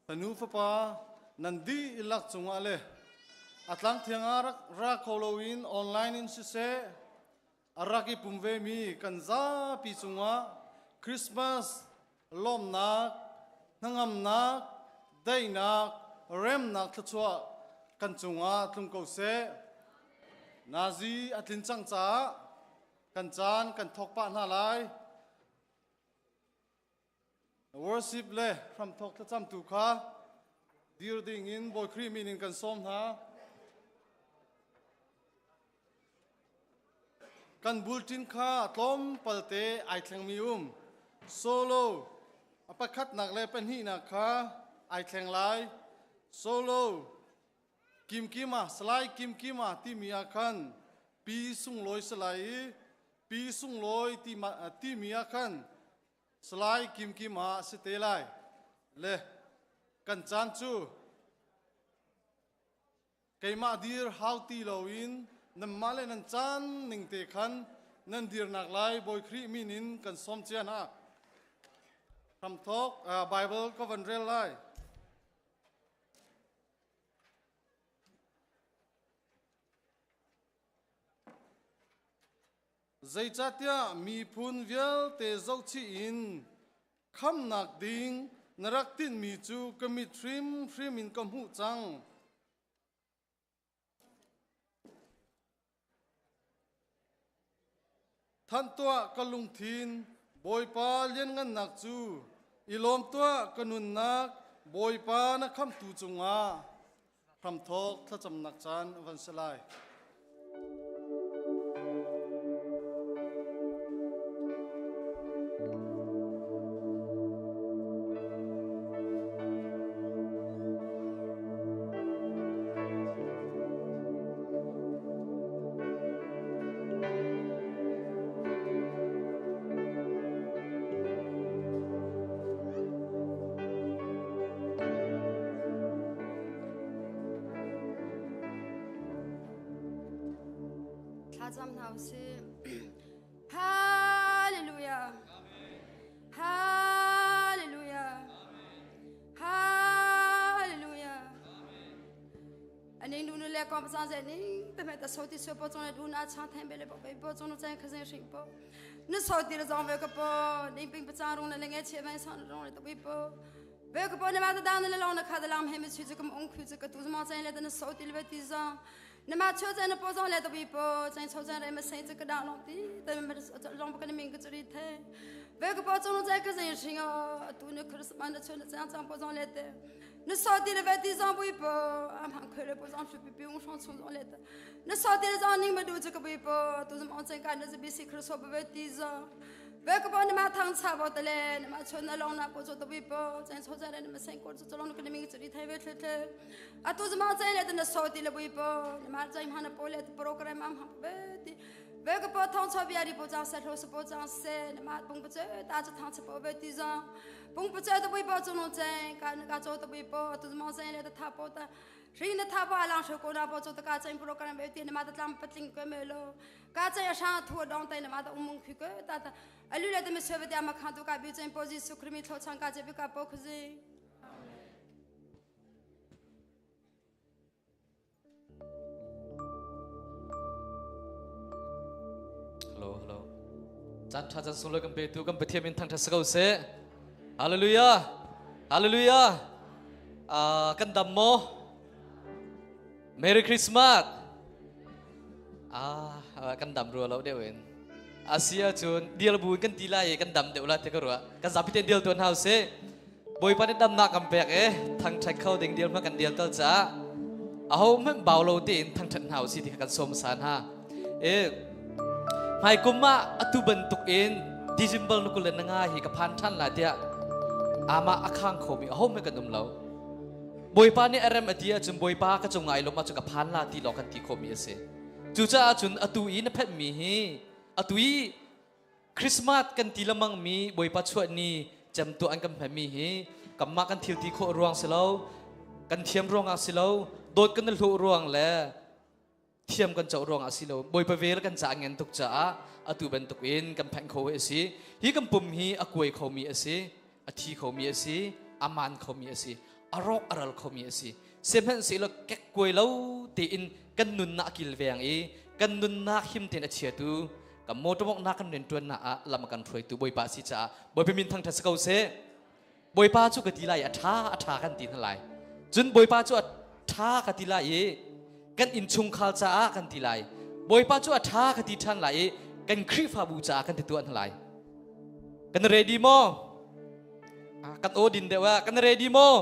Fanu fapa nan dihlak cungah le a tlang thiang ah rak ra kho loin online in siseh a rak i pum vemi kan zapi cungah Christmas lawmnak, hnangamnak, daihnak, remnak thluachuah kan cungah tlung ko seh. Nazi a tlin cang caah kan caan kan thawk pah hna lai. Worship le hramthawk thlacamtu kha dir ding in Bawi Khrih min in kan sawm hna. Kan bulletin kha tlawmpalte ai thlengmi um. Solo a pakhatnak le pahnihnak kha ai thleng lai. Solo Kimkima, Salai Kimkima timi ah khan Pi Sunglawi Salai i Pi Sunglawi timi ah khan Salai Kimkima a si te lai. Le kan caan cu keimah dir hau ti loin nanmah le nan caan ning te khan nan dirnak lai Bawi Khrih min in kan sawm cia hna. Hramthawk Bible ka van rel lai. Zeicahtiah miphun vialte zohchih in khamnak ding na rak tinhmi cu ka mit hrimhrim in ka hmuh cang. Thanh tuah ka lungthin, Bawipa lianngannak cu, i lawm tuah ka nunnak, Bawipa na khamhtu cungah. Hramthawk thlacamnak caan van si lai. Thlacam hna usih. Hallelujah. Hallelujah. Hallelujah. Aning du nu le kong pa zai ning te me ta so ti so po chong le du na chang them be le po po chong no chang khazai hring po nu so ti le zong ve ka po ning ping pa chang rong le le nge che mai sang rong le to pi po ve ka po ne ma ta dang le long na kha da lam he me chu chu kam ong khu chu ka tu ma chang le ta na so ti le ve ti zong na ma cho chang na po zong le to pi po chang cho chang re ma sai chu ka dang long ti ta me long pa ka ming ka chu ri the ve ka po chong no chang khazai hring o tu ne christmas na cho na chang chang po zong le te Na so ti le ve ti zong bui po am hang khoi le po zong chu pi pi ung shong chung zong le ta na so ti le zong ning ma du chu ka bui po tu zum ong chen ka na bi si khru so ba ve ti zong ve ka po na ma thang cha bo ta le na ma chon na long na po cho to bui po chen cho cha le na ma sen ko chu long ka ni ming chu ri thai ve thle thle a tu zum ong chen le ta na so ti le bui po na ma chai ma na po le program am hang ve ti ve ka po thong cho bia ri po chang se hlo se po chang se na ma pung pa che ta cha thang cha po ve ti zong pung pa che ta bui po chung nong chen ka ka cho ta bui po tu mo chen le ta tha po ta ri na tha pa lang sho ko na po cho ta ka chen pro kan be ti na ma ta tlam patling ko me lo ka chen sha thu dong tai na ma ta umung phi ko ta ta alu le ta me se ba ta ma kha tu ka bi chen po ji su khrimi thlo chang ka che bi ka po khuzi Hello, hello. Caan ṭha caan sunglawi kan petu kan Pathian min thangṭhat si ko seh. Hallelujah. Hallelujah. Uh, kan dam maw? Merry Christmas. Ah, kan dam rua lo deuh in. Asia cun deal bu kan ti lai i kan dam deuh la te ka ruah. Kan zapi te deal tuan hau sih. Bawipa nih damnak kan pek i thangṭhat kho ding deal hmanh kan deal tal caah aho hmanh bau lo tein thangṭhat hna usih ti kha kan sawm san ha. E hmai kum ah atu bantuk in December ni 25 hi ka phan ṭhan lai tiah amah a khang khomi aho hmanh kan um lo. Bawipa nih a rem a ti ahcun Bawipa ka cung ai lawm ahcun ka phan la ti lawng kan ti khawhmi a si. Cucaah cun atu i na phenhmi hi atu i Christmas kan ti lamang mi Bawipa chuah ni cemtuah an kan hmanmi hi kanmah kan thil ti khawh ruang si lo kan thiam ruangah si lo dawt kan i hluh ruang le thiam kan co ruangah si lo Bawipa vel kan ca ngen tuk caah atu bantuk in kan phanh kho hi a si hi kan pum hi a kuai khomi a si a thi khomi a si a man khomi a si. A rawk a ral khomi a si. Sihmanhsehlaw kekkuai lo tein kan nunnak kilveng i kan nunnak him tein a chiatu kan motor nak kan riantuannak ah lam a kan hruaitu Bawipa a si caah Bawipa min thangthat si ko seh. Bawipa cu ka ti lai a ṭha a ṭha kan ti hna lai. Cun Bawipa cu a ṭha ka ti lai i kan innchungkhar caah kan ti lai. Bawipa cu a ṭha ka ti ṭhan lai i kan Khrihfabu caah kan ti tuah hna lai. Kan ready maw? Kan aw din deuh ah kan ready maw?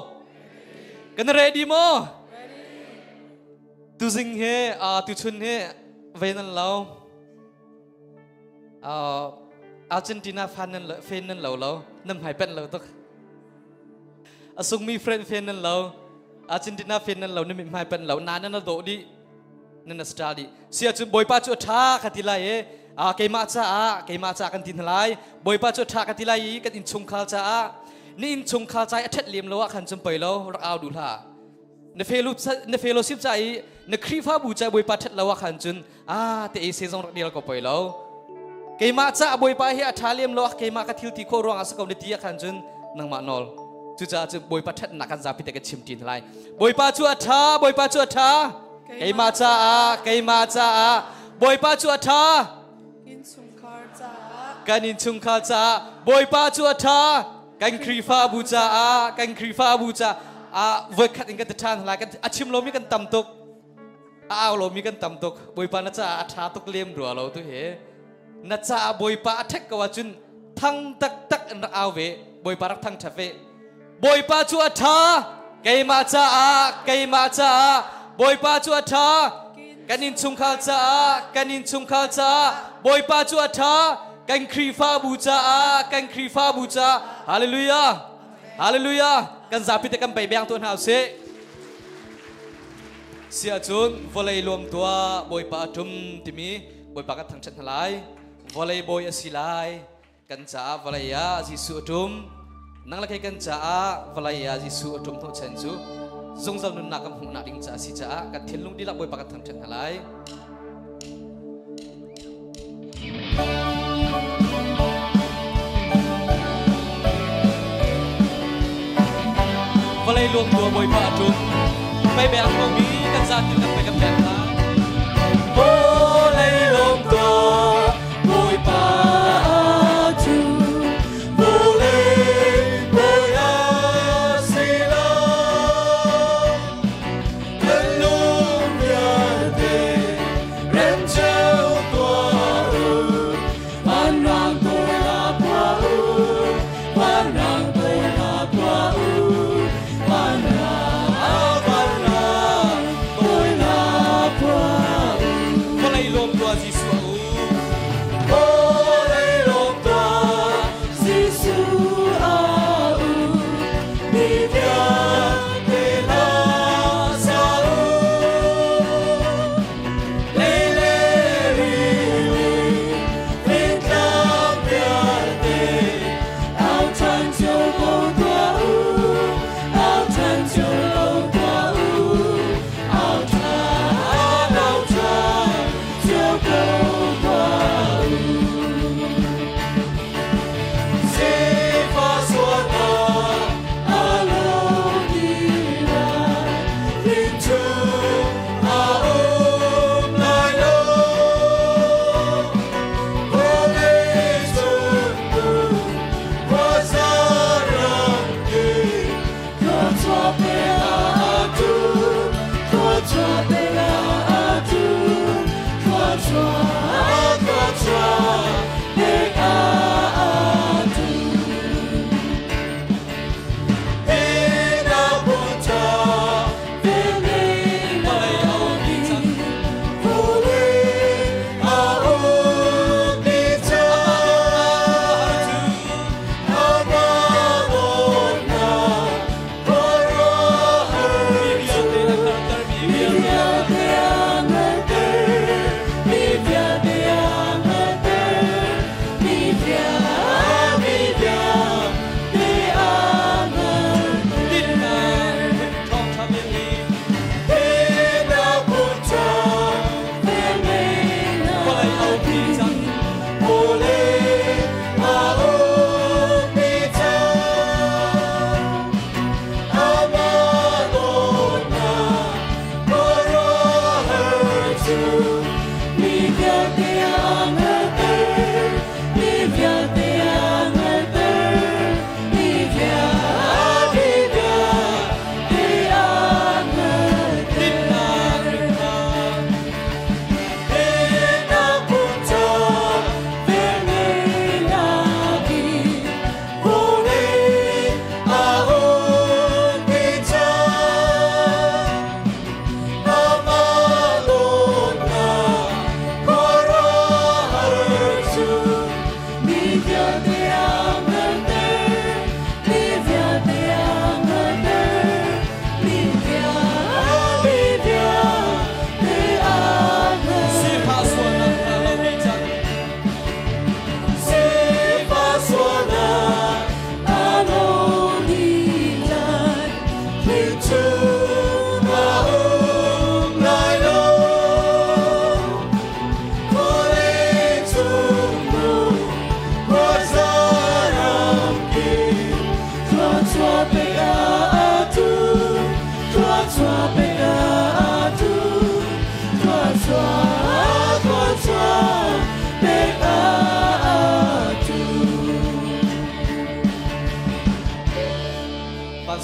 Kan ready maw? Tuzing he tuchun he vei nan lo. Argentina fan nan fan nan lo lo nan hmai pen lo tuk. A sungmi friend fan nan lo. Argentina fan nan lo nan hmai pen lo na nan do di nan star di. Sia cun Bawipa cu a ṭha ka ti lai i keimah caah keimah caah kan ti hna lai. Bawipa cu a ṭha ka ti lai i kan innchungkhar caah ni innchungkhar ca i a ṭhat lem lo ah khan cun poi lo rak au duh hlah. Na na fellowship ca i na Khrihfabu ca Bawipa ṭhat lo ah khan cun a te se zong rak dil ko poi lo. Keimah caah Bawipa hi a ṭha lem lo ah keimah ka thil ti khawh ruangah si ko na ti ah khan cun nangmah nawl. Cucaah cu Bawipa ṭhatnak kan zapi te kan chim ṭin lai. Bawipa cu a ṭha, Bawipa cu a ṭha. Keimah caah, keimah caah, Bawipa cu a ṭha. Innchungkhar caah. Kan innchungkhar caah, Bawipa cu a ṭha. Kan Khrihfabu caah, kan Khrihfabu caah, ah voikhat in kan ti ṭhan lai. Kan a chim lomi kan tam tuk. A au lomi kan tam tuk. Bawipa na caah a ṭha tuk lem rua lo tu hi. Na caah Bawipa a ṭhek ko ahcun thang taktak in rak au ve. Bawipa rak thangṭhat ve. Bawipa cu a ṭha. Keimah caah, keimah caah, Bawipa cu a ṭha. Kan innchungkhar caah, kan innchungkhar caah, Bawipa cu a ṭha. Kan Khrihfabu caah, kan Khrihfabu caah. Hallelujah. Hallelujah. Kan zapi te kan bei beng tuah hna usih. Siah cun vawlei luam tuah Bawipa a ṭum timi Bawipa kan thangṭhat hna lai. Vawlei bawi a si lai. Kan caah vawlei ah Jesuh a ṭum. Nang le kei kan caah vawlei ah Jesuh a ṭum hnawhchan cu zungzal nunnak kan hmuhnak ding caah a si caah kan thinlung dihlak Bawipa kan thangṭhat hna lai. Vawlei luang tua Bawipa a ṭum. Mei beng khomi kan zatin kan pek kan pek hna. Vawlei lawm tuah Bawipa a ṭum. Vawlei bawi a si lai. Kan lung vialte rem cio tuah u. Vanrang tuah tuah u. Vanrang tuah tuah u. Vanrang, vanrang tuah tuah u. Vawlei lawm tuah Jesuh a um. Vawlei lawm tuah Jesuh a um. Mi vialte hla sa u. Lei le rili, fingtlang vialte, au ṭhan cio ko tuah u. Au ṭhan cio ko tuah u. Au ṭhan, au ṭhan cio ko tuah u. Sifah sualnak a lo dih lai, rinchung a um lai lo. Vawlei cung khuaza ram in thluachuah pe a tum, thluachuah pe a tum, thluachuah.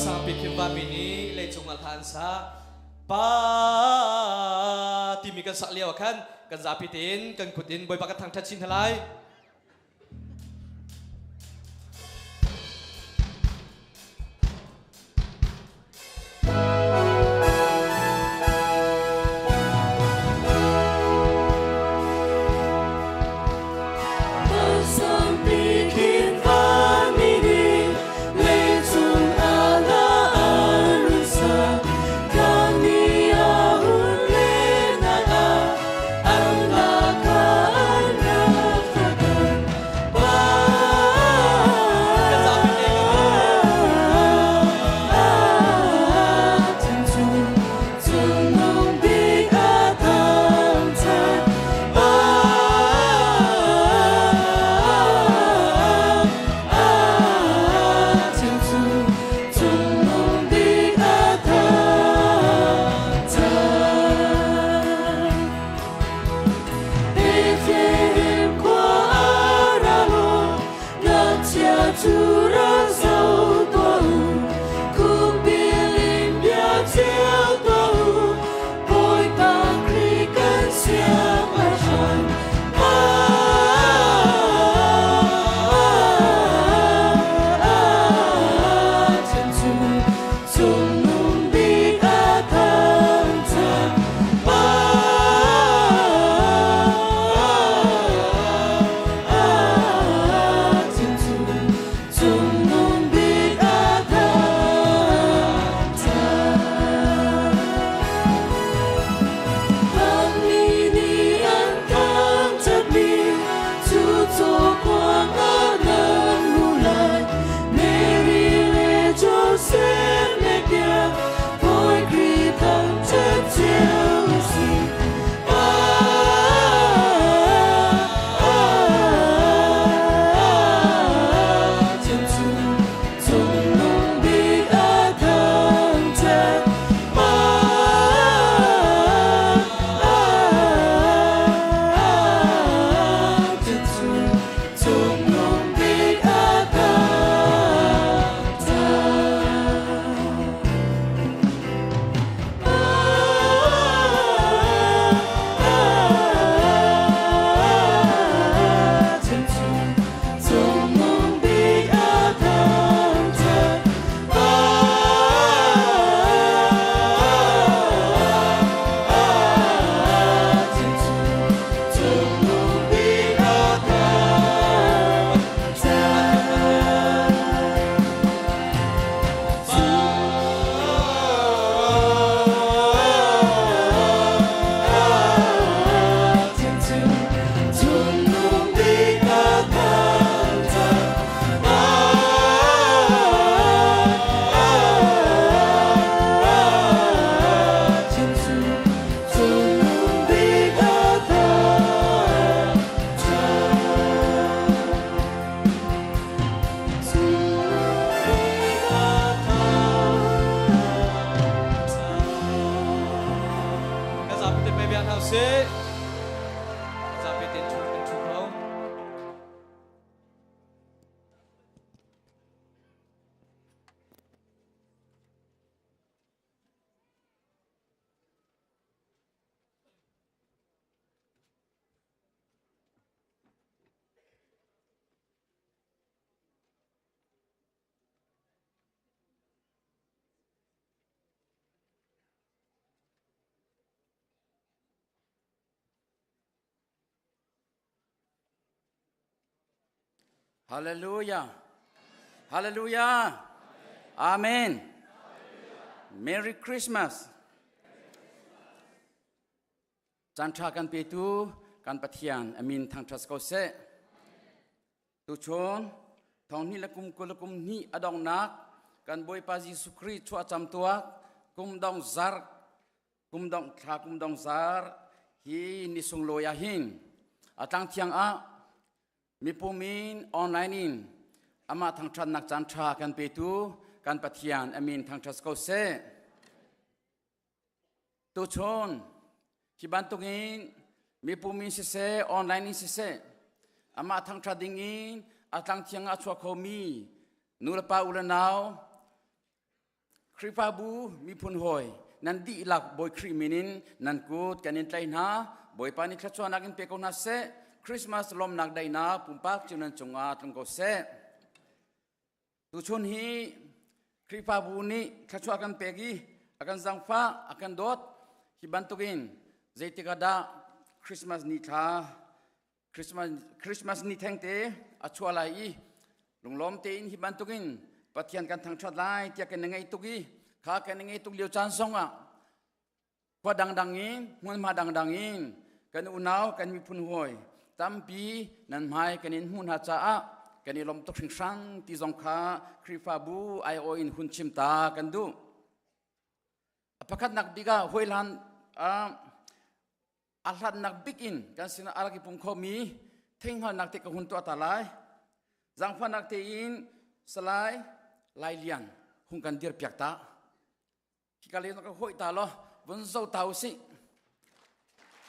Sangpi Khim Vami nih leicung ah hla an sa. Pa timi kan sak lio ah khan kan zapi tein kan kut in Bawipa kan thangṭhat chin hna lai. Hallelujah. Hallelujah. Amen. Merry Christmas. Caan ṭha kan petu kan Pathian amin thangṭhat ko seh. Tuchun thonghnih le kum 20 le kum hnih a donghnak kan Bawipa Jesuh Khrih chuah cam tuak kum dong zar kum dong thla kum dong zar hi ni sunglawi ah hin a tlang thiang ah mipum in online in amah thangṭhatnak caan ṭha kan petu kan Pathian amin thangṭhat ko seh. Tuchun hi bantukin mipum in siseh, online in siseh, amah thangṭhat dingin a tlang thiang ah a chuak khomi nu le pa u le nau Khrihfabu miphun hawi nan dihlak Bawi Khrih min in nan kut kan in tlaih hna. Bawipa nih thluachuahnak in pe ko hna seh. Christmas lawmnak daihnak pumpak cio nan cungah tlung ko seh. Tuchun hi Khrihfabu nih thluachuah kan pek i a kan zangfah, a kan dawt. Hi bantukin zeitik ah dah Christmas ni thla Christmas, Christmas ni thengte a chuah lai i lunglawm tein hi bantukin Pathian kan thangṭhat lai tiah kan i ngaih tuk i kha kan i ngaih tuk lio caan zongah khua dangdang in hmunhma dangdang in kan unau kan miphun hawi tampi nan hmai kan in hmuh hna caah kan i lawm tuk hringhran ti zong kha Khrihfabu aiawh in hun chim ta kan duh. A pakhatnak bik ah hawihlan a hlatnak bik in kan sinah a rak i pum khomi theihngalhnak te ka hun tuah ta lai. Zaangfahnak tein Salai Lai Lian hung kan dir piak ta. Hika le ka hoi ta lo vun zo ta usih.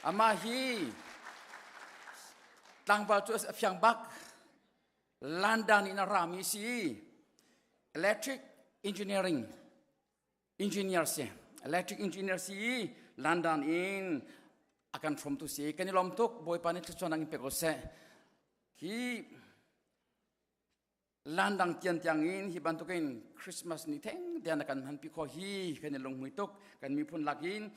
Amah hi tlangval cu a fiang bak. London in a rami si. Electric engineering engineer si electric engineer si i London in a kan hrawmtu si kan i lawm tuk Bawipa nih thluachuah in pe ko seh hi landang tian tiang in hi bantukin Christmas ni theng tiang na kan hmanpi kho hi kan i lunghmui tuk kan miphun lak in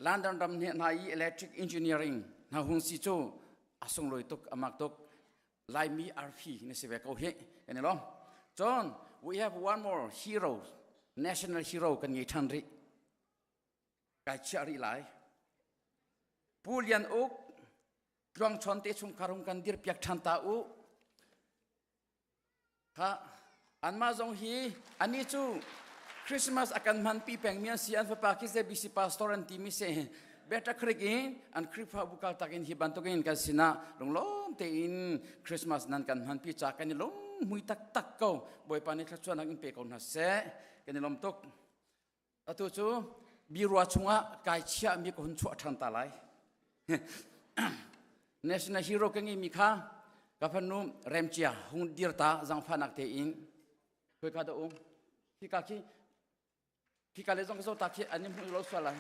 London ram hna i electric engineering hna hung si cu a sunglawi tuk amak tuk Laimi arfi na si ve ko hi kan i lawm cun we have one more hero national hero kan ngei ṭhan rih kai chiah rih lai Pu Lian Uk Tluang Chawn te chungkhar hung kan dir piak ṭhan ta u kha anmah zong hi ani cu Christmas a kan hman pi peng mi an si an fapa khi ZBC pastor an ti mi si Better Creek in an Khrihfabu kal tak in hi bantukin kan sinah lunglawm tein Christmas nan kan hman pi ca kan i lung mui taktak ko Bawipa nih thluachuahnak in pe ko hna seh kan i lawm tuk atu cu birua chungah kai chiah mi ka hun chuah ṭhan ta lai national hero ka ngei mi kha ka fanu remcia hung dir ta zangfahnak tein khoi ka da um hi ka khi khi ka le zong ka zo ta khi an i hmu lo sual lai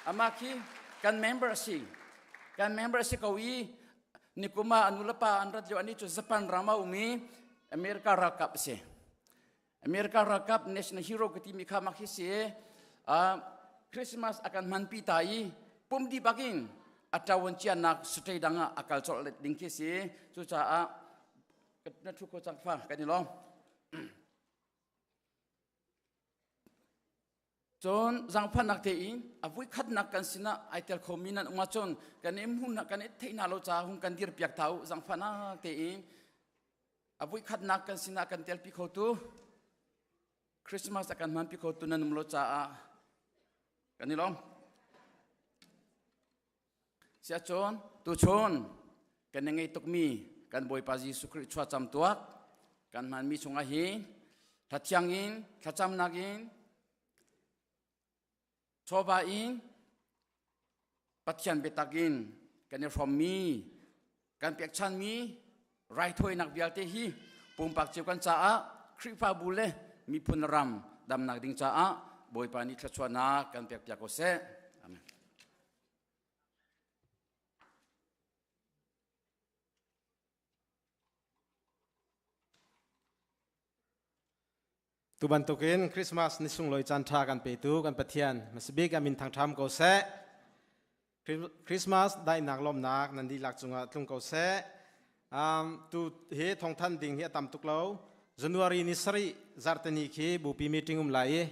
ama khi kan member si kan member si ko i nikuma anu le pa an rat lio ani cu Japan ram a um i America ralkap si America ralkap national hero ka ti mi kha mak hi si Christmas akan hman pi ta i pum di bakin a ṭawan cianak state dang ah a kal colh ding khi si cucaah na thu ko cang fa kan i lawm Cun zaangfahnak tein a vuikhatnak kan sinah ai tel khomi nan um ahcun kan i hmun kan i theih hna lo caah hung kan dirpiak ta u zaangfahnak tein a vuikhatnak kan sinah kan telpi khotu Christmas a kan hmanpi khotu nan um lo caah kan i lawm. Siacun tuchun kan i ngei tukmi kan Bawipa Jesuh Khrih chuahcam tuak kan hmanmi chungah hin thlathiang in thlacamnak in chawva in Pathian biatak in kan i hrawmmi kan pekchanmi raithawinak vialte hi pumpak cio kan caah Khrihfabu le miphun ram damnak ding caah Bawipa nih thluachuahnak kan pekpiak ko seh. Amen. Tu bantukin Christmas ni sunglawi caan ṭha kan petu kan Pathian masabik a min thangṭham ko seh. Christmas daihnak lawmnak nan dihlak cungah tlung ko seh. Tu hi thawngthan ding hi a tam tuk lo. January ni sarih zarhteni khi bupi meeting um lai i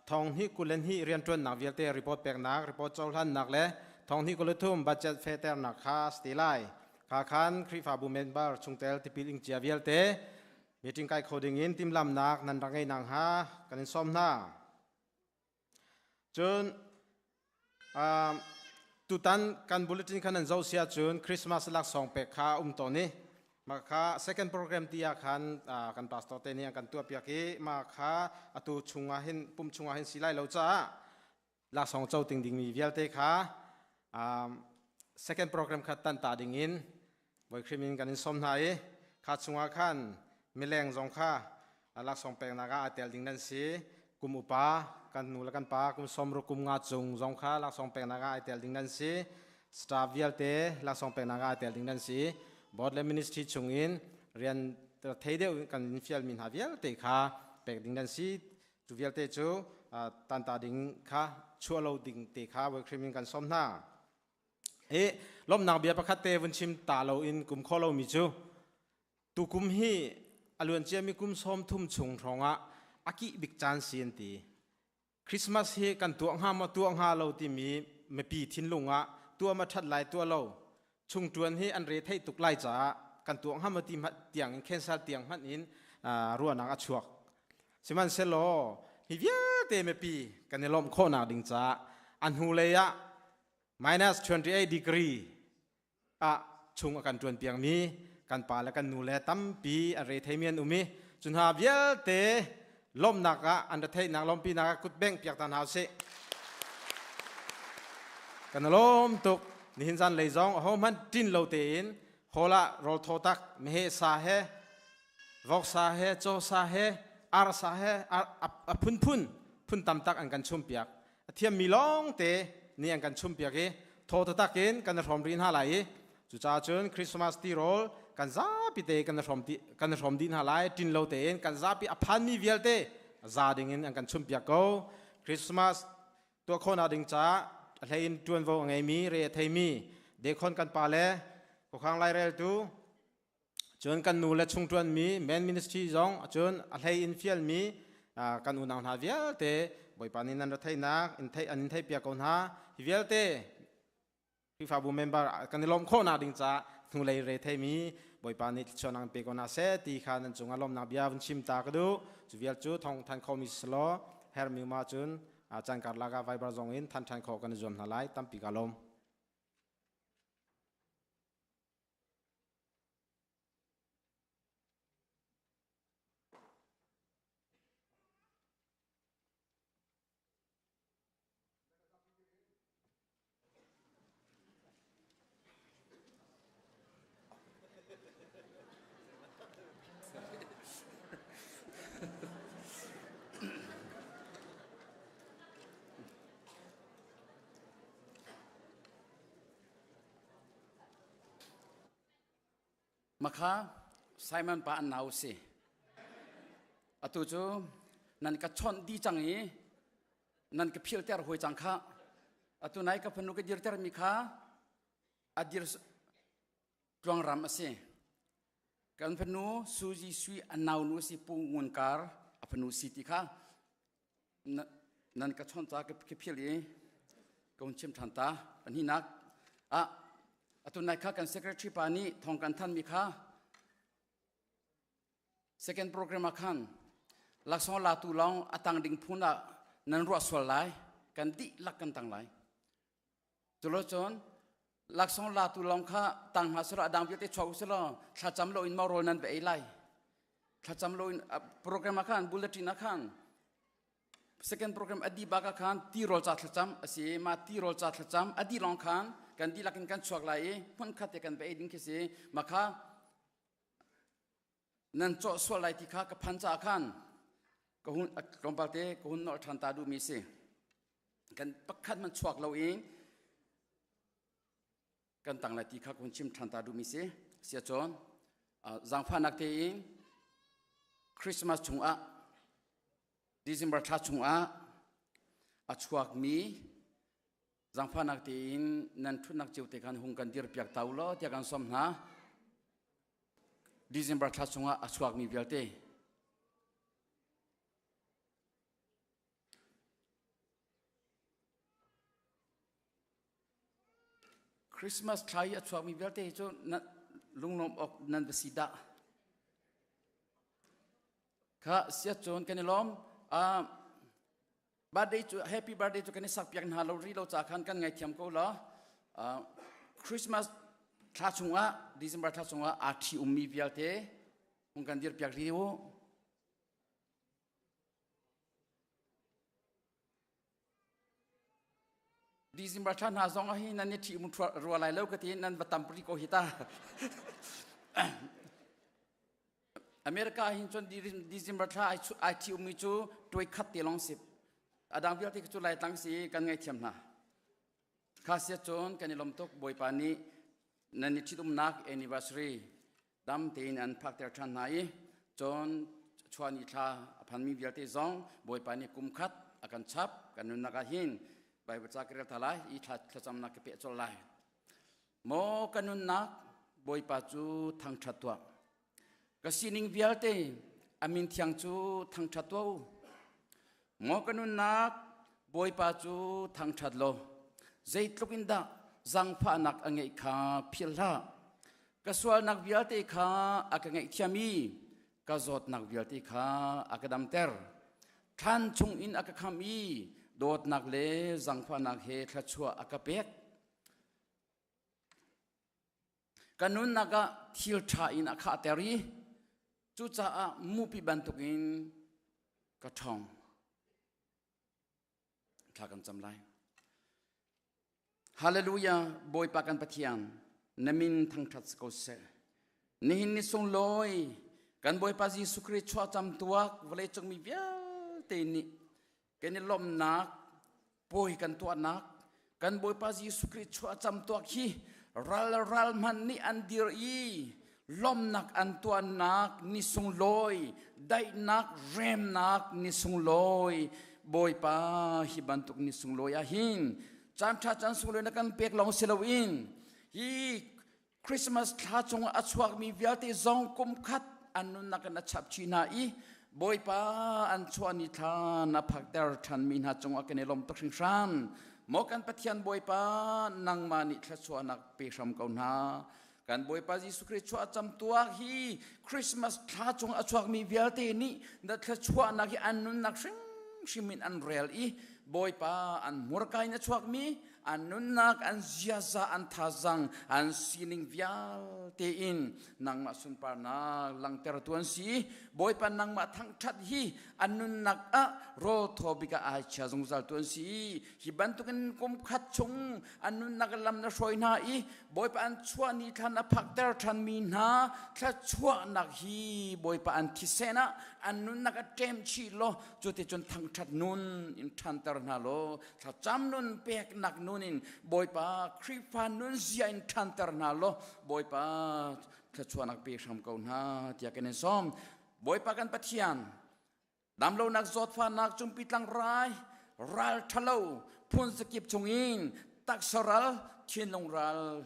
thong hnih 22 rianṭuannak vialte report peknak, report cohlannak le thong hnih 23 budget fehternak kha a si lai. Kha khan Khrihfabu member chungtel tipil ing cia vialte meeting kai kho ding in timhlamnak nan rak ngei nakhnga kan in sawm hna. Cun tutan kan bulletin khan nan zoh si ahcun Christmas laksawng pek kha um tawn i mah kha second program ti ah khan kan pastor te nih an kan tuahpiak i mah kha atu chungah hin pum chungah hin si lai lo caah laksawng co ting dingmi vialte kha second program kha tan ta ding in Bawi in kan in sawm hna i kha chungah khan mileng zong kha laksawng peknak ah aa tel ding nan si. Kum upa kan nu le kan pa kum 60 kum nga cung zong kha laksawng peknak ah ai tel ding nan si. Staff vialte laksawng peknak ah ai tel ding nan si. Board le ministry chungin rian thei deuh kan in fialmi hna vialte kha pek ding nan si. Cu vialte cu tanta ding kha chuah lo ding te kha Khrih min kan sawm hna. I lawmhnak bia pakhat te vun chim ta lo in kum kho lomi cu tukum hi a luanciami kum 30 chung hrawngah a kih bik caan si an ti. Christmas hi kan tuah hnga maw tuah hnga lo timi mipi thinlung ah tuah ma ṭhat lai tuah lo chungṭuan hi an re theih tuk lai caah kan tuah hnga maw ti tiang in cancel tiang hmanh in ruahnak a chuak. Sihmanhsehlaw hi vialte mipi kan i lawmh khawhnak ding caah a hnulei ah minus 28 degree ah chung a kan ṭuan piakmi kan pa le kan nu le tampi an re theimi an um i cu hna vialte lawmhnak ah an retheihnak lawmpinak ah kutbengh piak ta hna usih. Kan lawm tuk. Nihin zan lei zong ahohmanh ṭin lo tein hall ah rawl thaw tak meheh sa he voksa he caw sa he ar sa he a phunphun phun tam tak an kan chum piak. A thiammi lawngte nih an kan chumpiak i thaw taktak in kan i hrawm rih hna lai i cucaah cun Christmas tirawl kan zapi te kan i hrawm ti kan i hrawm dih hna lai ṭin lo tein kan zapi a phanmi vialte za ding in an kan chumpiak ko. Christmas tuah khawhnak ding caah a hlei in ṭuanvo a ngeimi re a theimi dekhon kan pa le khuakhang laireltu Cun kan nu le chungṭuanmi men ministry zong cun a hlei in fialmi kan unau hna vialte Bawipa nih nan retheihnak in theih an in theihpiak ko hna. Hi vialte Khrihfabu member kan i lawmh khawhnak ding caah hnulei re theimi Bawipa nih thluachuahnak in pe ko hna seh ti kha nan cungah lawmhnak bia vun chim ta ka duh. Cu vial cu thawng than khomi si law hermi ma cun caan karlak ah Viber zong in than ṭhan khawh kan i zuam hna lai. Tampi ka lawm. Makha Simon pa an nau si. Atu cu nan ka chawnh di cang i nan ka philter hoi cang kha. Atu nai ka fanu ka dirter mi kha a dir tluangram a si. Kan fanu Suzy Sui a nau nu si Pu Ngun Kar a fanu si ti kha nan ka chawnh ca ka phil i ka hun chim ṭhan ta. Pahnihnak ah atu nai kha kan secretary pa nih thawng kan thanmi kha second program ah khan laksawng latu lawng a tang ding phun ah nan ruah sual lai kan dihlak kan tang lai culo cun laksawng latu lawng kha tang hna selaw a dang vialte chuak uselaw thlacam lo in mau rawl nan va ei lai thlacam lo in program ah khan bulletin ah khan second program adi bak ah khan ti rawl ca thlacam a si ma ti rawl ca thlacam adi lawng khan kan dihlak in kan chuak lai i hmun khat te kan va ei ding khi si ma kha nan cawh sual lai ti kha ka phan caah khan ka hun tlawmpal te ka hun nolh ṭhan ta duhmi si kan pakhat man chuak lo i kan tang lai ti kha ka hun chim ṭhan ta duhmi si sia cun zaangfahnak tein Christmas chungah December thla chungah a chuakmi zaangfahnak tein nan ṭhutnak cio te khan hung kan dirpiak ta u law tiah kan sawm hna. December thla chungah a chuakmi vialte Christmas thla i a chuakmi vialte hi cu lunglawm awk nan va si dah. Kha siat cun kan i lawm. Uh, birthday cu happy birthday cu kan i sak piak hna lo ri lo ca khan kan ngaithiam ko la. Uh, Christmas thla chungah December thla chungah aa ṭhi ummi vialte hung kan dir piak rih u. December thla hna zong ah hi nan i ṭhi um rua lai lo ka ti nan va tam pri ko hi ta. America hin cun December thla ai thi ummi cu tuai khat te lawng si. A dang vialte cu Laitlang si kan ngaihthiam hna. Kha sia cun kan i lawm tuk Bawipa nih nan i ṭhitumnak anniversary dam tein an phakter ṭhan hna i cun chuani thla a phanmi vialte zong Bawipa nih kum khat a kan chap kan nunnak ah hin Bible ca ka rel ta lai i thla thlacamnak ka peh colh lai. Maw ka nunnak Bawipa cu thangṭhat tuah. Ka sining vialte a min thiang cu thangṭhat tuah u. Maw ka nunnak Bawipa cu thangṭhat law zeitluk in dah zaangfahnak a ngeih kha philh hlah. Ka sualnak vialte kha a ka ngaihthiam i ka zawtnak vialte kha a ka damter. Thlan chungin a ka khamh i dawtnak le zaangfahnak he thluachuah a ka pek. Ka nunnak ah thil ṭha in a khahter i cucaah mupi bantukin ka ṭhawng. Thla kan cam lai. Hallelujah, Bawipa kan Pathian, na min thangṭhat si ko seh. Nihin ni sunglawi kan Bawipa Jesuh Khrih chuahcam tuak vawleicung mi vialte nih kan i lawmhnak puai kan tuahnak kan Bawipa Jesuh Khrih chuahcam tuak hi ral ral hmanh nih an dir i lawmhnak an tuahnak ni sunglawi daihnak remnak ni sunglawi Bawipa hi bantuk ni sunglawi ah hin caan ṭha caan sunglawi na kan pek lawng si loin hi Christmas thla chung a chuakmi vialte zong kum khat an nunnak in a chap chih hna i Bawipa an chuah ni thla na phakter ṭhanmi hna cungah kan i lawm tuk hringhran. Maw kan Pathian Bawipa nangmah nih thluachuahnak pe hram ko hna. Kan Bawipa Jesuh Khrih chuah cam tuak hi Christmas thla chung a chuakmi vialte nih na thluachuahnak hi an nunnak hrimhrim in an rel i Bawipa an hmurka in a chuakmi an nunnak an ziaza an thazang an sining vialte in nangmah sunparnak langhtertu an si bawipa nangmah thangṭhat hi an nunnak ah rawl thaw bik ah ai chia zungzal tu an si hi bantukin kum khat chung an nunnak lam na hruai hna i bawipa an chuah ni thlan a phakter ṭhan mi hna thluachuahnak hi bawipa an thisen ah an nunnak a ṭem chih law cuticun thangṭhat nun in ṭhanter hna law thlacam nun peknak nun in Bawipa Khrihfa nun zia in ṭhanter hna law Bawipa thluachuahnak pe hram ko hna tiah kan in sawm. Bawipa kan Pathian damlonak zawtfahnak cumpi tlangrai ral ṭhalo phun zakip chungin taksa ral thinlung ral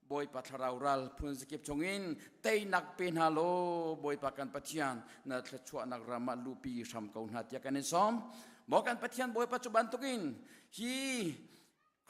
Bawipa thlarau ral phun zakip chungin teinak pe hna law Bawipa kan Pathian na thluachuahnak ram ah lupi hram ko hna tiah kan in sawm. Maw kan Pathian Bawipa cu bantukin hi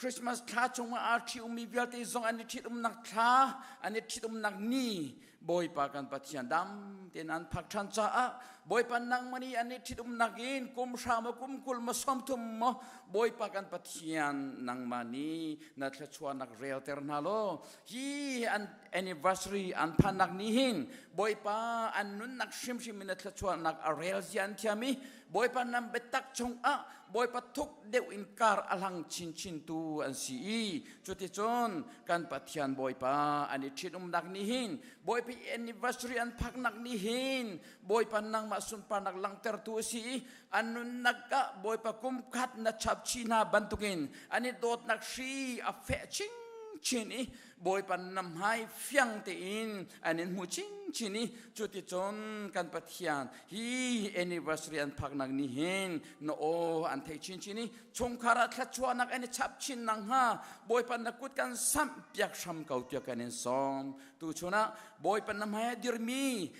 Christmas thla chungah aa ṭhi-ummi vialte zong an i ṭhitumnak thla, an i ṭhitumnak ni Bawipa kan Pathian dam tein an phak ṭhan caah Bawipa nangmah nih an i ṭhitumnak in kum hra maw kum 20 maw 30 maw Bawipa kan Pathian nangmah nih na thluachuahnak relter hna law hi an anniversary an phannak ni hin Bawipa an nunnak hrimhrim in na thluachuahnak a rel zia an thiam i Bawipa nan biatak chungah Bawipa thuk deuh in kar a hlang chinchin tu an si i cuticun kan Pathian Bawipa an i ṭhitumnak nih hin Bawipa anniversary an phaknak nih hin Bawipa nangmah sunparnak langhtertu a si i an nunnak ah Bawipa kum khat na chap chih hna bantukin an i dawtnak hri a feh chinchin i Bawipa na hmai fiang tein an in hmu chinchin i cuticun kan Pathian hi anniversary an phaknak ni hin na aw an thei chinchin i chungkhar ah thluachuahnak an i chap chin nakhnga Bawipa na kut kan samh piak hram ko tiah kan in sawm tu chun ah Bawipa na hmai ah dirmi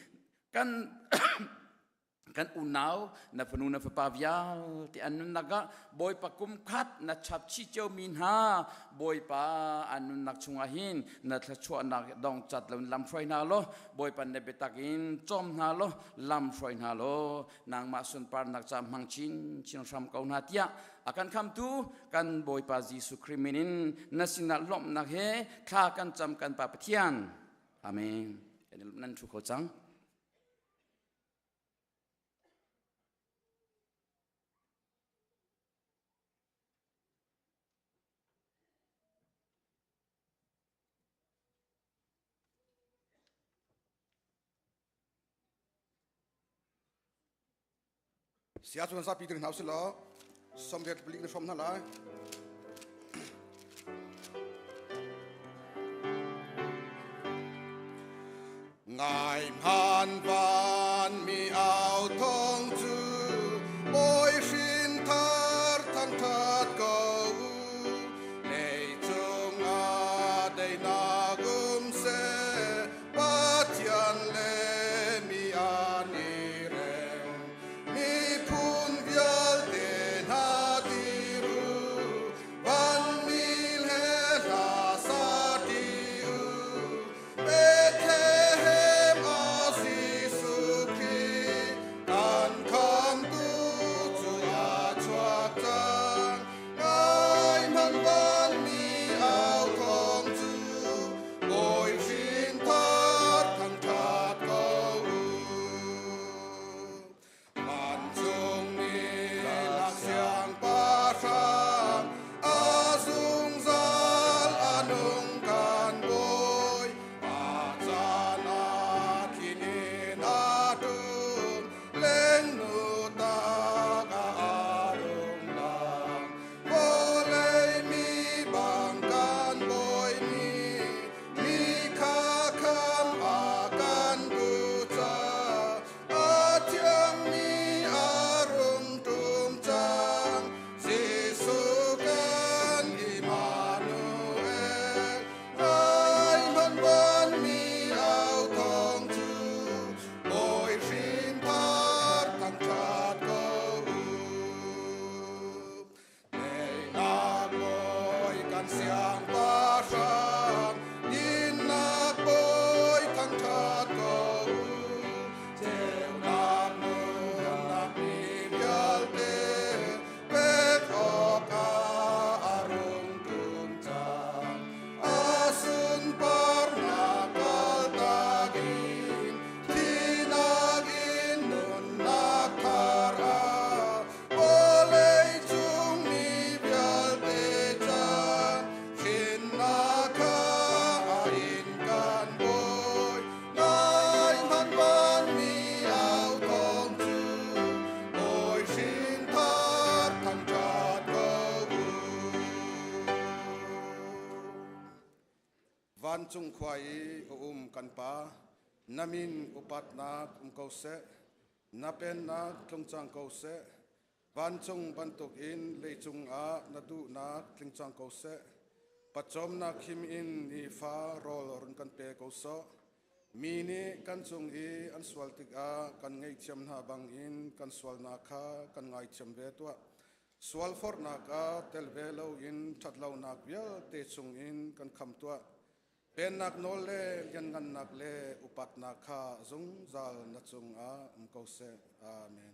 kan kan unau na fanu na fapa vialte an nunnak ah Bawipa kum khat na chap chih ciomi hna Bawipa an nunnak chungah hin na thluachuahnak dong cat lo lam hruai hna law Bawipa na biatak in cawm hna law lam hruai hna law nangmah sunparnak ca hmang chin chin hram ko hna tiah a kan khamtu kan Bawipa Jesuh Khrih min in na sinah lawmhnak he thla kan cam kan Pa Pathian Amen nan thu kho cang Sia cun zapi dir hna usih law somriat palik na hrawm hna lai. Ngai hman van mi au thong cu bawi hrin thar thangthat ko u lei cungah deinak um seh Pathian le mi an i rem. Miphun vialte hna dir u, vanmi he hla sa ṭi u. Bethlehem ah Jesuh Khrih kan khamtu cu a chuak cang. Ngai hmanh vanmi au thawng cu Bawi hrin thar thangṭhat ko u. Vancung ni lak siangpahrang a zungzal a nung kan Bawi. A caan ah thlin in a ṭum, lengnu tak ah a rung lang. Vawlei mi bang kan bawi nih mi kha kham a kan bu ca a thiangmi a rung ṭum cang Jesuh kan Immanuel ngai hmanh vanmi au thawng cu Bawi hrin thar thangṭhat ko u. Teinak bawi kan siangpahrang, dinnak bawi thangṭhat ko u. Ceunak nunnak mi vialte pek awkah a rung ṭum cang. A sunparnak kaltak in thihnak in nunnak thar ah vawleicung mi vialte ca hrinnak kha a in kan bawi. Ngai hmanh vanmi au thawng cu bawi hrin thar thangṭhat ko u. Vancung khua i a um kan Pa, na min upatnak um ko seh, na pennak tlung cang ko seh. Vancung bantukin leicung ah na duhnak tling cang ko seh. Pawcawmnak him in nifa rawl run kan pe ko sawh. Mi nih kan cung i an sual tikah kan ngaihthiam hna bangin kan sualnak kha kan ngaithiam ve tuah. Sualforhnak ah tel ve loin ṭhatlonak vialte chungin kan kham tuah. Pennak nawl le lianngannak le upatnak kha zungzal na cungah um ko seh. Amen.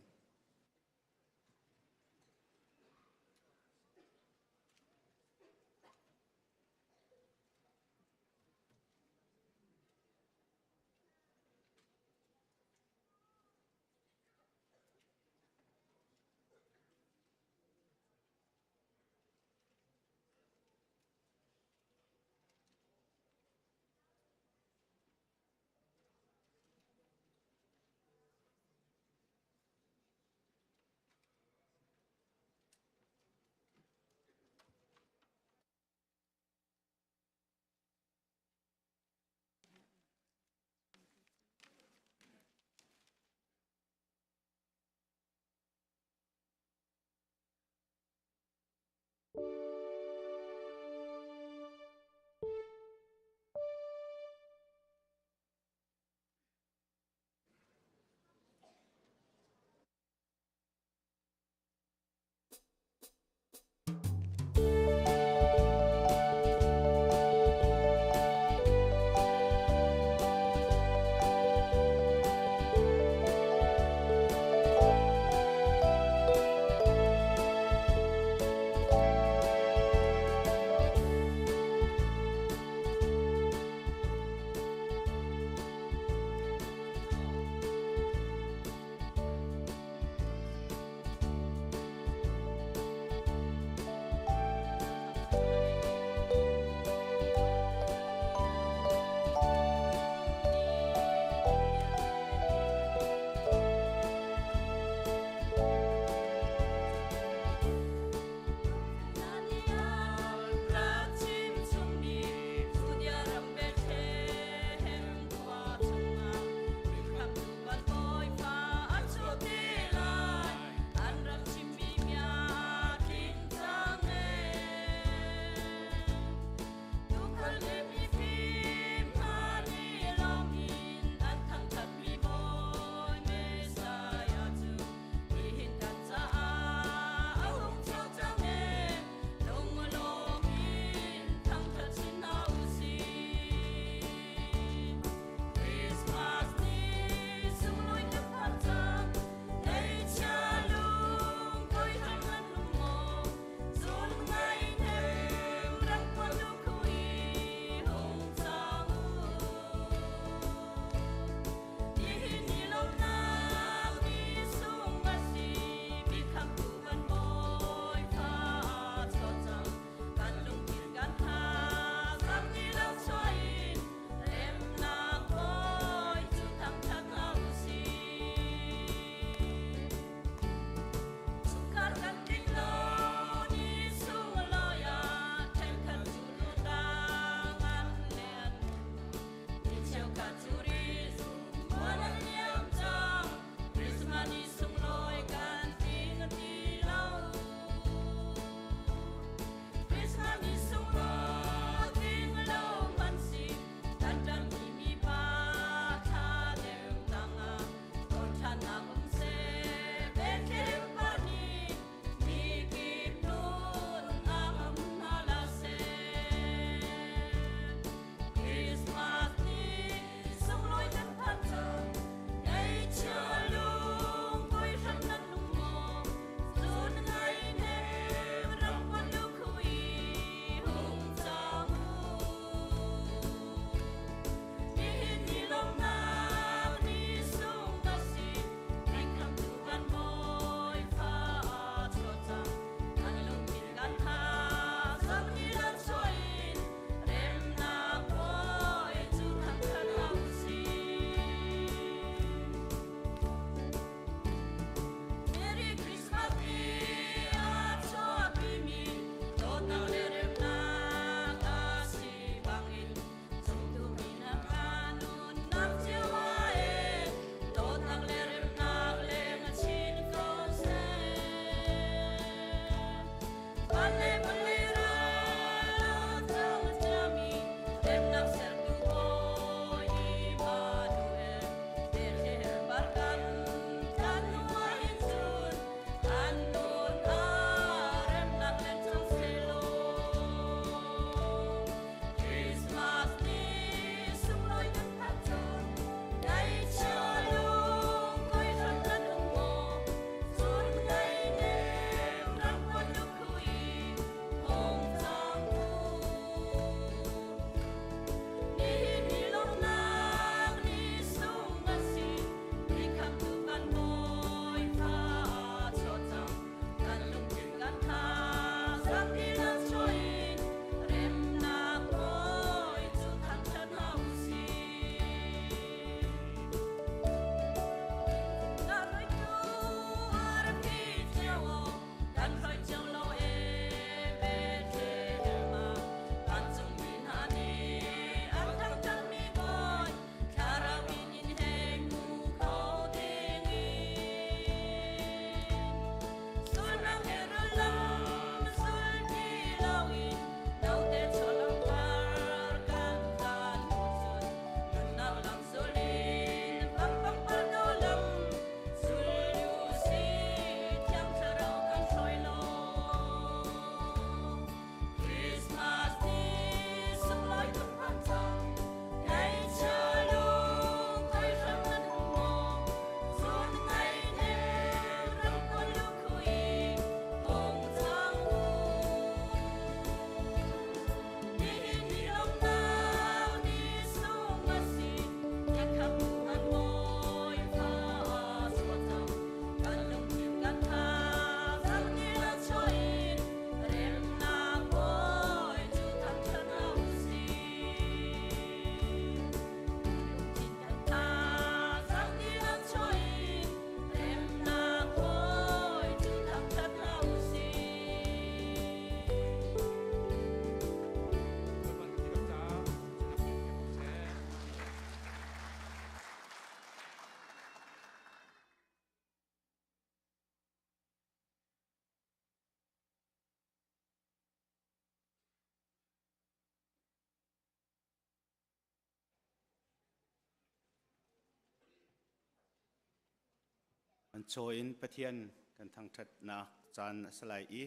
An chaw in Pathian kan thangṭhatnak caan a si lai i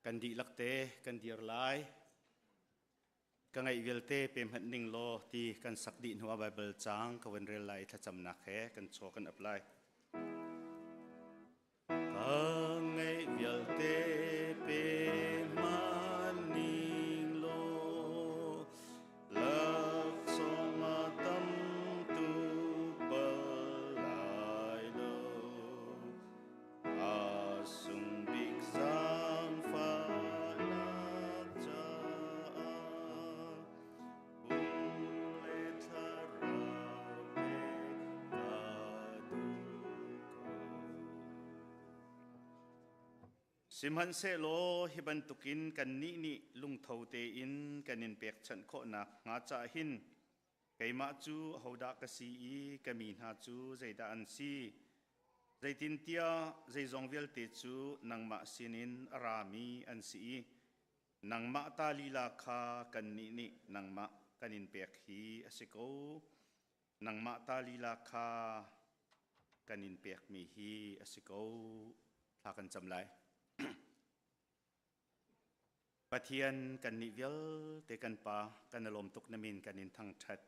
kan dihlak te kan dir lai. Ka ngaih vialte pe hmanh ning law ti kan sak dih hnu ah Baibal caang ka van rel lai i thlacamnak he kan chaw kan ap lai. Ka ngaih vialte pe hmanh ning law laksawng a tam tuk bal lai lo. A sung bik zaangfahnak caah pum le thlarau pek ka duh ko. Sihmanhsehlaw hi bantukin kannih nih lungtho tein kan in pekchanh khawhnak hnga caah hin keimah cu ahodah ka si i ka mi hna cu zeidah an si? Zeitintiah zeizong vialte cu nangmah sinin a rami an si i nangmah ta lila kha kannih nih nangmah kan in pek hi a si ko. Nangmah ta lila kha kan in pekmi hi a si ko. Thla kan cam lai. Pathian kannih vialte kan Pa kan i lawm tuk na min kan in thangṭhat.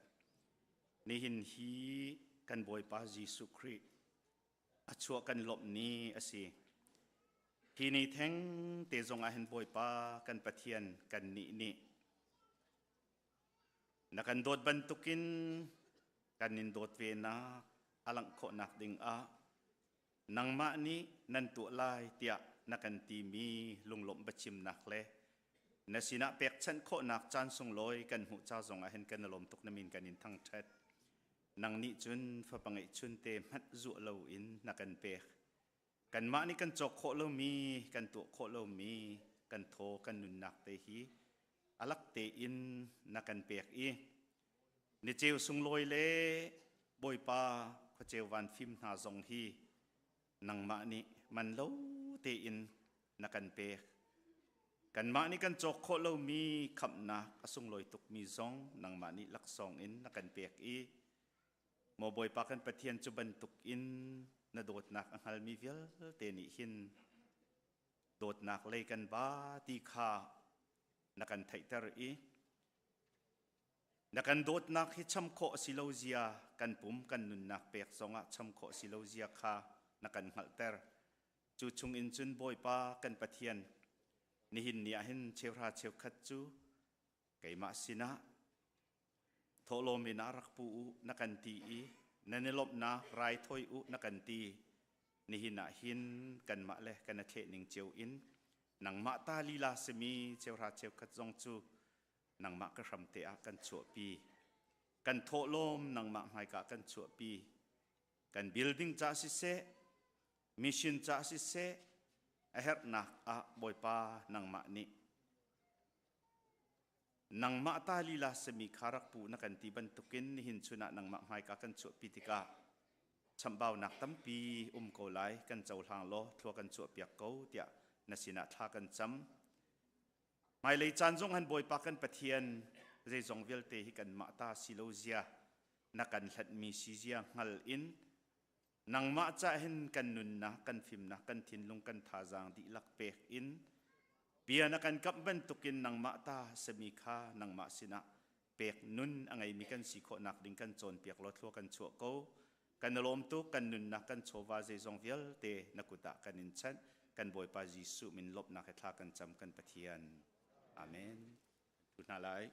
Nihin hi kan Bawipa Jesuh Khrih a chuah kan lawmh ni a si. Hi ni theng te zong ah hin Bawipa kan Pathian kannih nih Na kan dawt bantukin kan in dawt ve nak a langh khawhnak ding ah nangmah nih nan tuah lai tiah na kan timi lunglawmh biachimnak le na sinah pekchanh khawhnak caan sunglawi kan hmuh ca zong ah hin kan i lawm tuk na min kan in thangṭhat. Nang nih cun fapa ngeihchun te hmanh zuah loin na kan pek. Kanmah nih kan cawk khawh lomi, kan tuah khawh lomi kan thaw kan nunnak te hi alak tein na kan pek i ni ceu sunglawi le Bawipa khuaceu van fim hna zong hi nangmah nih man lo tein na kan pek. Kanmah nih kan cawk khawh lomi khamhnak a sunglawi tukmi zong nangmah nih laksawng in na kan pek i Maw Bawipa kan Pathian cu bantuk in na dawtnak a hngalmi vialte nih hin dawtnak lei kan ba ti kha na kan theihter i na kan dawtnak hi cham khawh a si lo zia kan pum kan nunnak pek zongah cham khawh a si lo zia kha na kan hngalhter. Cu chungin cun Bawipa kan Pathian nihin ni ah hin cheuhra cheukhat cu keimah sinah thawhlawm in ah rak pu u na kan ti i nan i lawmhnak raithawi u na kan ti. Nihin ah hin kanmah le kan a thleh ning cio in nangmah ta lila simi cheuhra cheukhat zong cu nangmah ka hramte ah kan chuahpi. Kan thawhlawm nangmah hmaika kan chuahpi. Kan building ca siseh, mission ca siseh, a herhnak ah Bawipa nangmah nih Nangmah ta lila simi kha rak pu na kan ti bantukin nihin chun ah nangmah hmaika kan chuahpi tikah chamhbaunak tampi um ko lai kan cohlang law thlua kan chuahpiak ko tiah na sinah thla kan cam. Hmailei caan zong han Bawipa kan Pathian zeizong vialte hi kanmah ta si lo zia na kan hlatmi si zia hngal in nangmah cah hin kan nunnak kan fimnak kan thinlung kan thazaang dihlak pek in bia na kan kamh bantukin nangmah ta sami kha nangmah sinah pek nun a ngeimi kan si khawhnak ding kan cawnpiak law thlua kan chuah ko kan lawm tuk kan nunnak kan chawva zeizong vialte na kut ah kan in chanh kan Bawipa Jesuh min lawmhnak he thla kan cam kan Pathian amen tu hna lai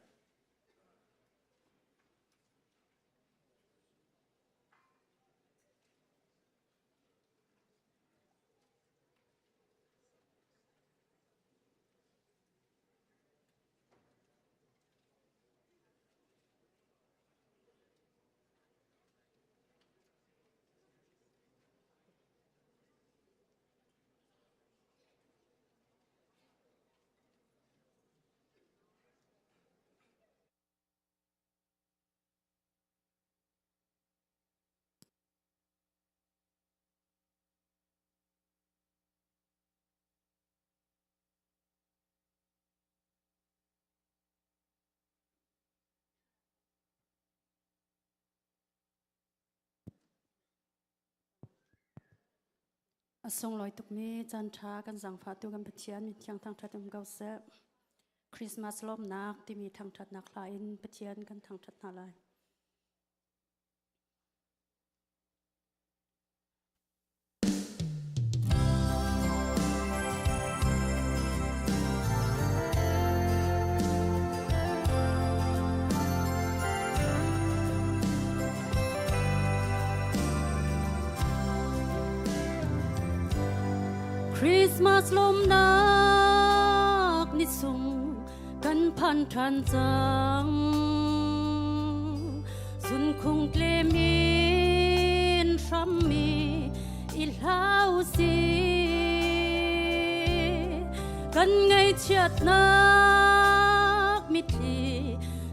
A sunglawi tukmi caan ṭha kan zaangfahtu kan Pathian min thiang thangṭhat um ko seh. Christmas lawmnak timi thangṭhatnak hla in Pathian kan thangṭhat hna lai. Christmas lawmnak ni sung kan phan ṭhan cang. Zunkhung tlem in hrammi i hlau si. Kan ngaihchiatnak mitthli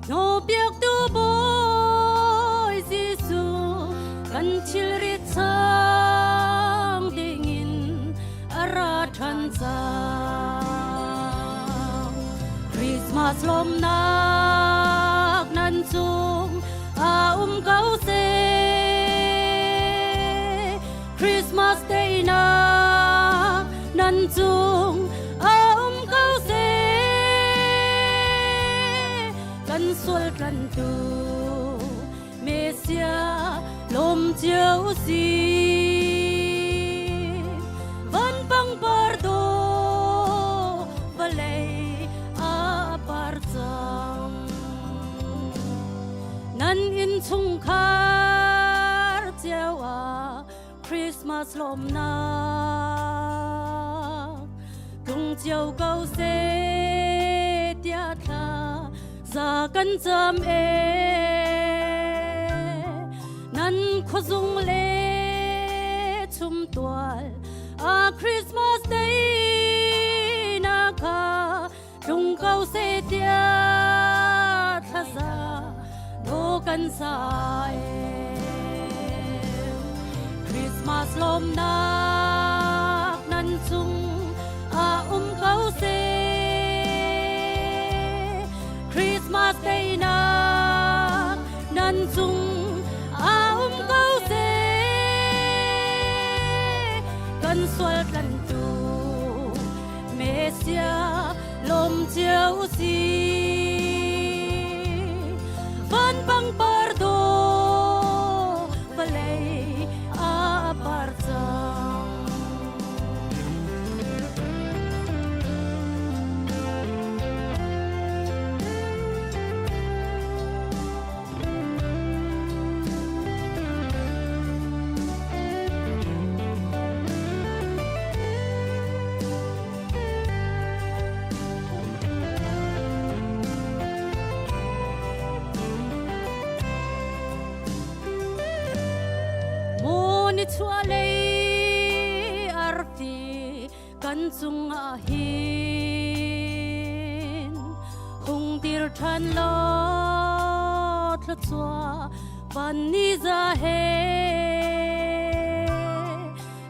Nawlpiaktu Bawi Jesuh kan thilrit chang dingin a ra ṭhan cang. Christmas lawmnak nan cung a um ko seh. Christmas Day nak nan cung a um ko seh. Kan sual tlantu Messiah lawm cio si. Van pangpar dawh vawlei a par cang. Nan innchungkhar cio ah Christmas lawmnak tlung cio ko seh tiah thla za kan cam e. Nan khuazung le chumtual a Christmas day na kha tlung ko seh tiah thlaza do kan sa e. Christmas lawmnak nan cung a um ko seh. Christmas day nak nan cung a um ko seh. Kan sual tlantu Messiah lawm cio si. Van pangpar dawh vawlei a par cang. Maw ni chuahlei arfi kan cungah hin hung dir ṭhan law thluachuah van ni za he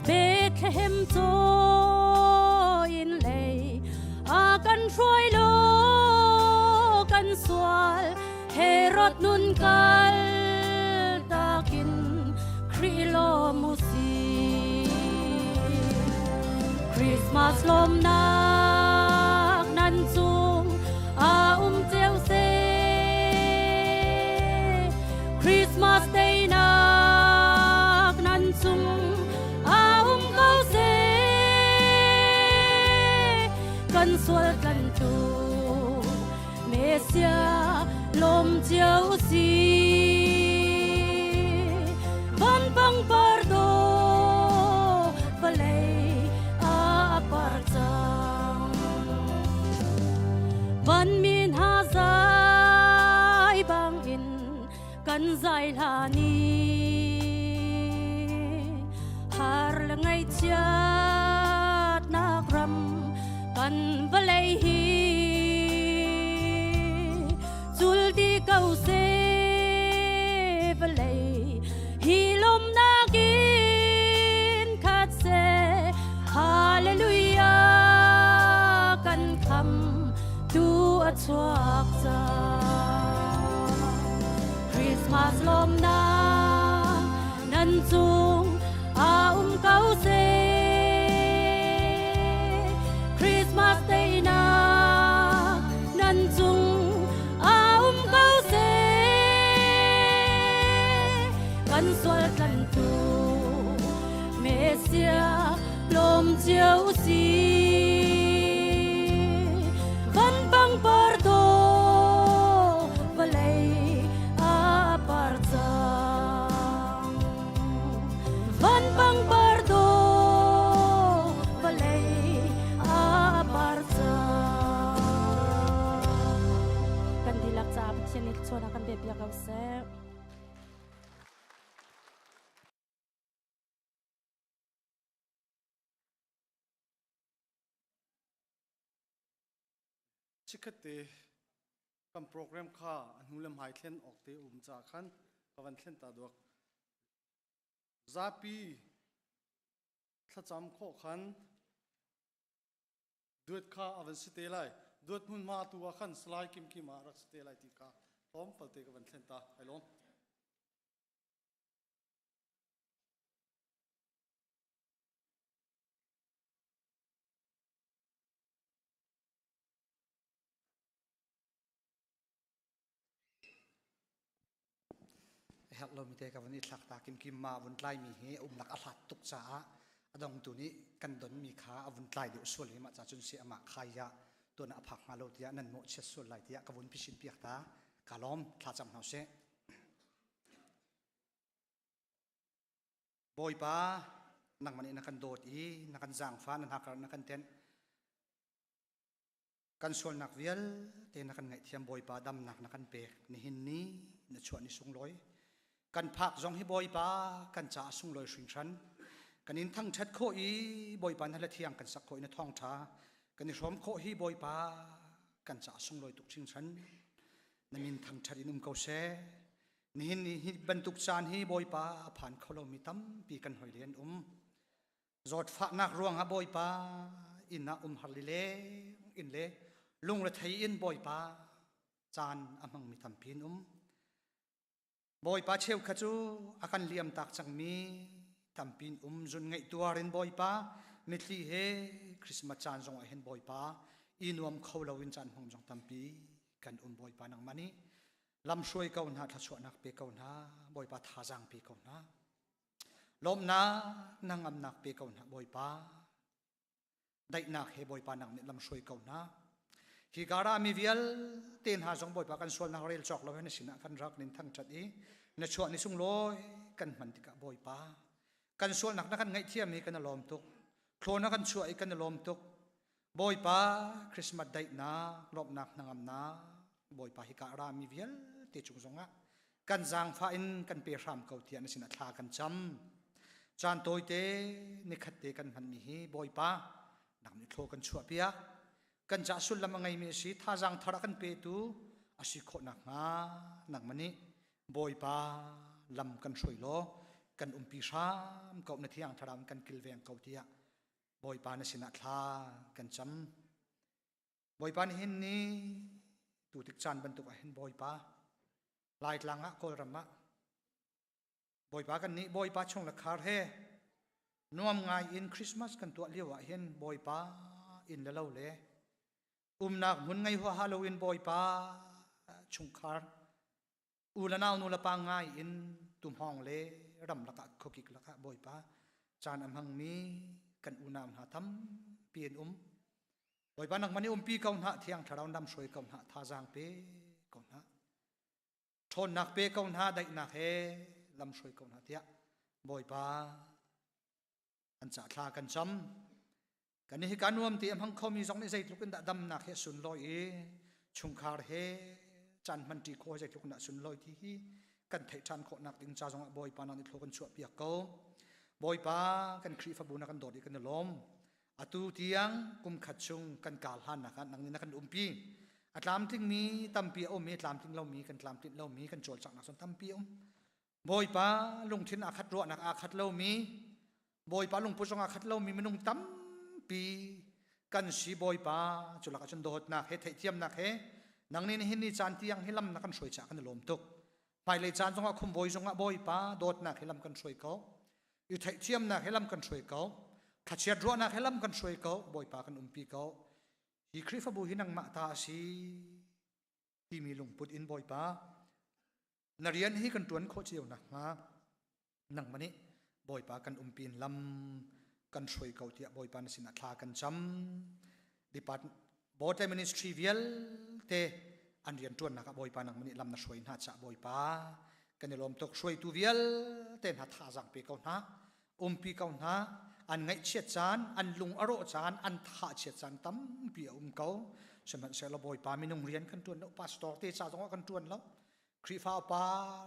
Bethlehem caw in lei a kan hruai law kan sual Herod nun kal takin Khrih lawm u si. Christmas lawmnak nan cung a um cio seh. Christmas day nak nan cung a um ko seh. Kan sual tlantu Messiah lawm cio si. Van pangpar dawh vawlei a par cang. Van mi hna zai bangin kan zai hlan i har le ngaihchiatnak ram kan vawlei hi cul di ko seh vawlei hi lawmnak in khat seh. Hallelujah kan kham tu a chuak cang. Christmas lawmnak nan cung a um ko seh. Kan sual tlantu Messiah lawm cio si. Van pangpar dawh vawlei a par cang. Van pangpar dawh vawlei a par cang. Kan dihlak caah Pathian nih thluachuahnak kan pe piak ko seh. Chikkhatte kan program kha a hnu le hmai thlen awk te um ca khan ka van thlen ta duak. Zapi thlacam khawh khan duat kha a van si te lai. Duat hmunhma tu ah khan Salai Kim Kim ah rak si te lai ti kha tlawmpal te ka van thlen ta. Ai lawm. Herh lomi te ka vun i thlak ta. Kim Kim ma vun tlai mi hi umnak a hlat tuk caah a dong tu nih kan don mi kha a vun tlai deuh sual hi mah ca cun si amah khai ah tuan a phak hnga lo tiah nan mawh chiat sual lai tiah ka vun phisin piak ta. Ka lawm. Thla cam hna usih. Bawipa, nangmah nih na kan dawt i na kan zaangfah, na hnakar na kan tenh. Kan sualnak vialte na kan ngaihthiam. Bawipa, damnak na kan pek. Nihin ni na chuah ni sunglawi kan phak zong hi Bawipa kan caah sunglawi hringhran. Kan in thangṭhat khawh i Bawipa na hla thiang kan sak khawh i na thawngṭha kan i hrawm khawh hi Bawipa kan caah sunglawi tuk hringhran. Na min thangṭhat in um ko seh. Nihin ni hi bantuk caan hi Bawipa a phan kho lomi tampi kan hoi le an um. Zawtfahnak ruangah Bawipa inn ah um har lileng in le lungrethei in Bawipa caan a hmangmi tampi an um. Bawipa, cheukhat cu a kan liamtak cangmi tampi an um. Zun ngaih tuar in Bawipa mitthli he Christmas caan zong ah hin Bawipa i nuam kho loin caan hmang zong tampi kan um. Bawipa, nangmah nih lamhruai ko hna, thluachuahnak pe ko hna. Bawipa, thazaang pe ko hna, lawmhnak hnangamnak pe ko hna. Bawipa, daihnak he Bawipa nang nih lamhruai ko hna. Hi gara mi vialte hna zong Bawipa, kan sualnak rel cawk lo na sinah kan rak nin thangṭhat i na chuah ni sunglawi kan hman tikah Bawipa, kan sualnak na kan ngaihthiam i kan i lawm tuk. Thlaw na kan chuah i kan i lawm tuk. Bawipa, Christmas daihnak, lawmhnak, hnangamnak Bawipa hi ka ra mi vialte cung zongah kan zaangfah in kan pe hram ko tiah na sinah thla kan cam. Caan tawite nikhat te kan hmanmi hi Bawipa nang nih thlaw kan chuah piak. Kan ca sullam a ngeimi a si, thazaang thar a kan petu a si khawh nakhnga nangmah nih Bawipa lam kan hruai law kan umpi hram ko, na thiang thlarau in kan kilveng ko tiah Bawipa na sinah thla kan cam. Bawipa, nihin ni tu tik caan bantuk ah hin Bawipa, Laitlang ah, Kawlram ah Bawipa, kan nih Bawipa chung le khar he nuam ngai in Christmas kan tuah lio ah hin Bawipa, inn le lo le umnak hmun ngei huaha loin Bawipa, chungkhar u le nau nu le pa ngai in tumhawng le ram lakah khuakik lakah Bawipa caan a hmangmi kan unau hna tampi an um. Bawipa, nangmah nih umpi ko hna, thiang thlarau lam hruai ko hna, thazaang pe ko hna, ṭhawnnak pe ko hna, daihnak he lam hruai ko hna tiah Bawipa an ca thla kan cam. Kan hi ka nuam ti a hmang khomi zong nih zeitluk in dah damnak he sunlawi i chungkhar he caan hman ṭi kho zeitluk in dah sunlawi ti hi kan theih ṭhan khawhnak ding ca zongah Bawipa nang nih thlaw kan chuah piak ko. Bawipa, kan Khrihfabu na kan dawt i kan i lawm. Atu tiang kum khat chung kan kal hlannak ah nang nih na kan umpi. A tlamtlingmi tampi a um i tlamtling lomi kan tlamtlinh lomi kan cawlcanghnak zong tampi a um. Bawipa, lungthin aa khat, ruahnak aa khat lomi, Bawipa, lungput zong aa khat lomi minung tampi kan si. Bawipa, cu lakah cun dawtnak he theihthiamnak he nang nih nihin ni caan tiang hi lam na kan hruai caah kan i lawm tuk. Hmailei caan zongah, khumbawi zongah Bawipa, dawtnak he lam kan hruai ko, i theihthiamnak he lam kan hruai ko, thlachiat ruahnak he lam kan hruai ko. Bawipa, kan umpi ko. Hi Khrihfabu hi nangmah ta a si timi lungput in Bawipa, na rian hi kan ṭuan khawh cio nakhnga. Nangmah nih Bawipa kan umpi in lam kan hruai ko tiah Bawipa na sinah thla kan cam. Department Board Ministry vialte an rian ṭuannak ah Bawipa nangmah nih lam na hruai hna caah Bawipa kan i lawm tuk. Hruaitu vialte hna thazaang pe ko hna, umpi ko hna. An ngaihchiat caan, an lung a rawh caan, an thachiat caan tampi a um ko. Sihmanhsehlaw Bawipa minung rian kan ṭuan lo, pastor te ca zongah kan ṭuan lo. Khrihfa upa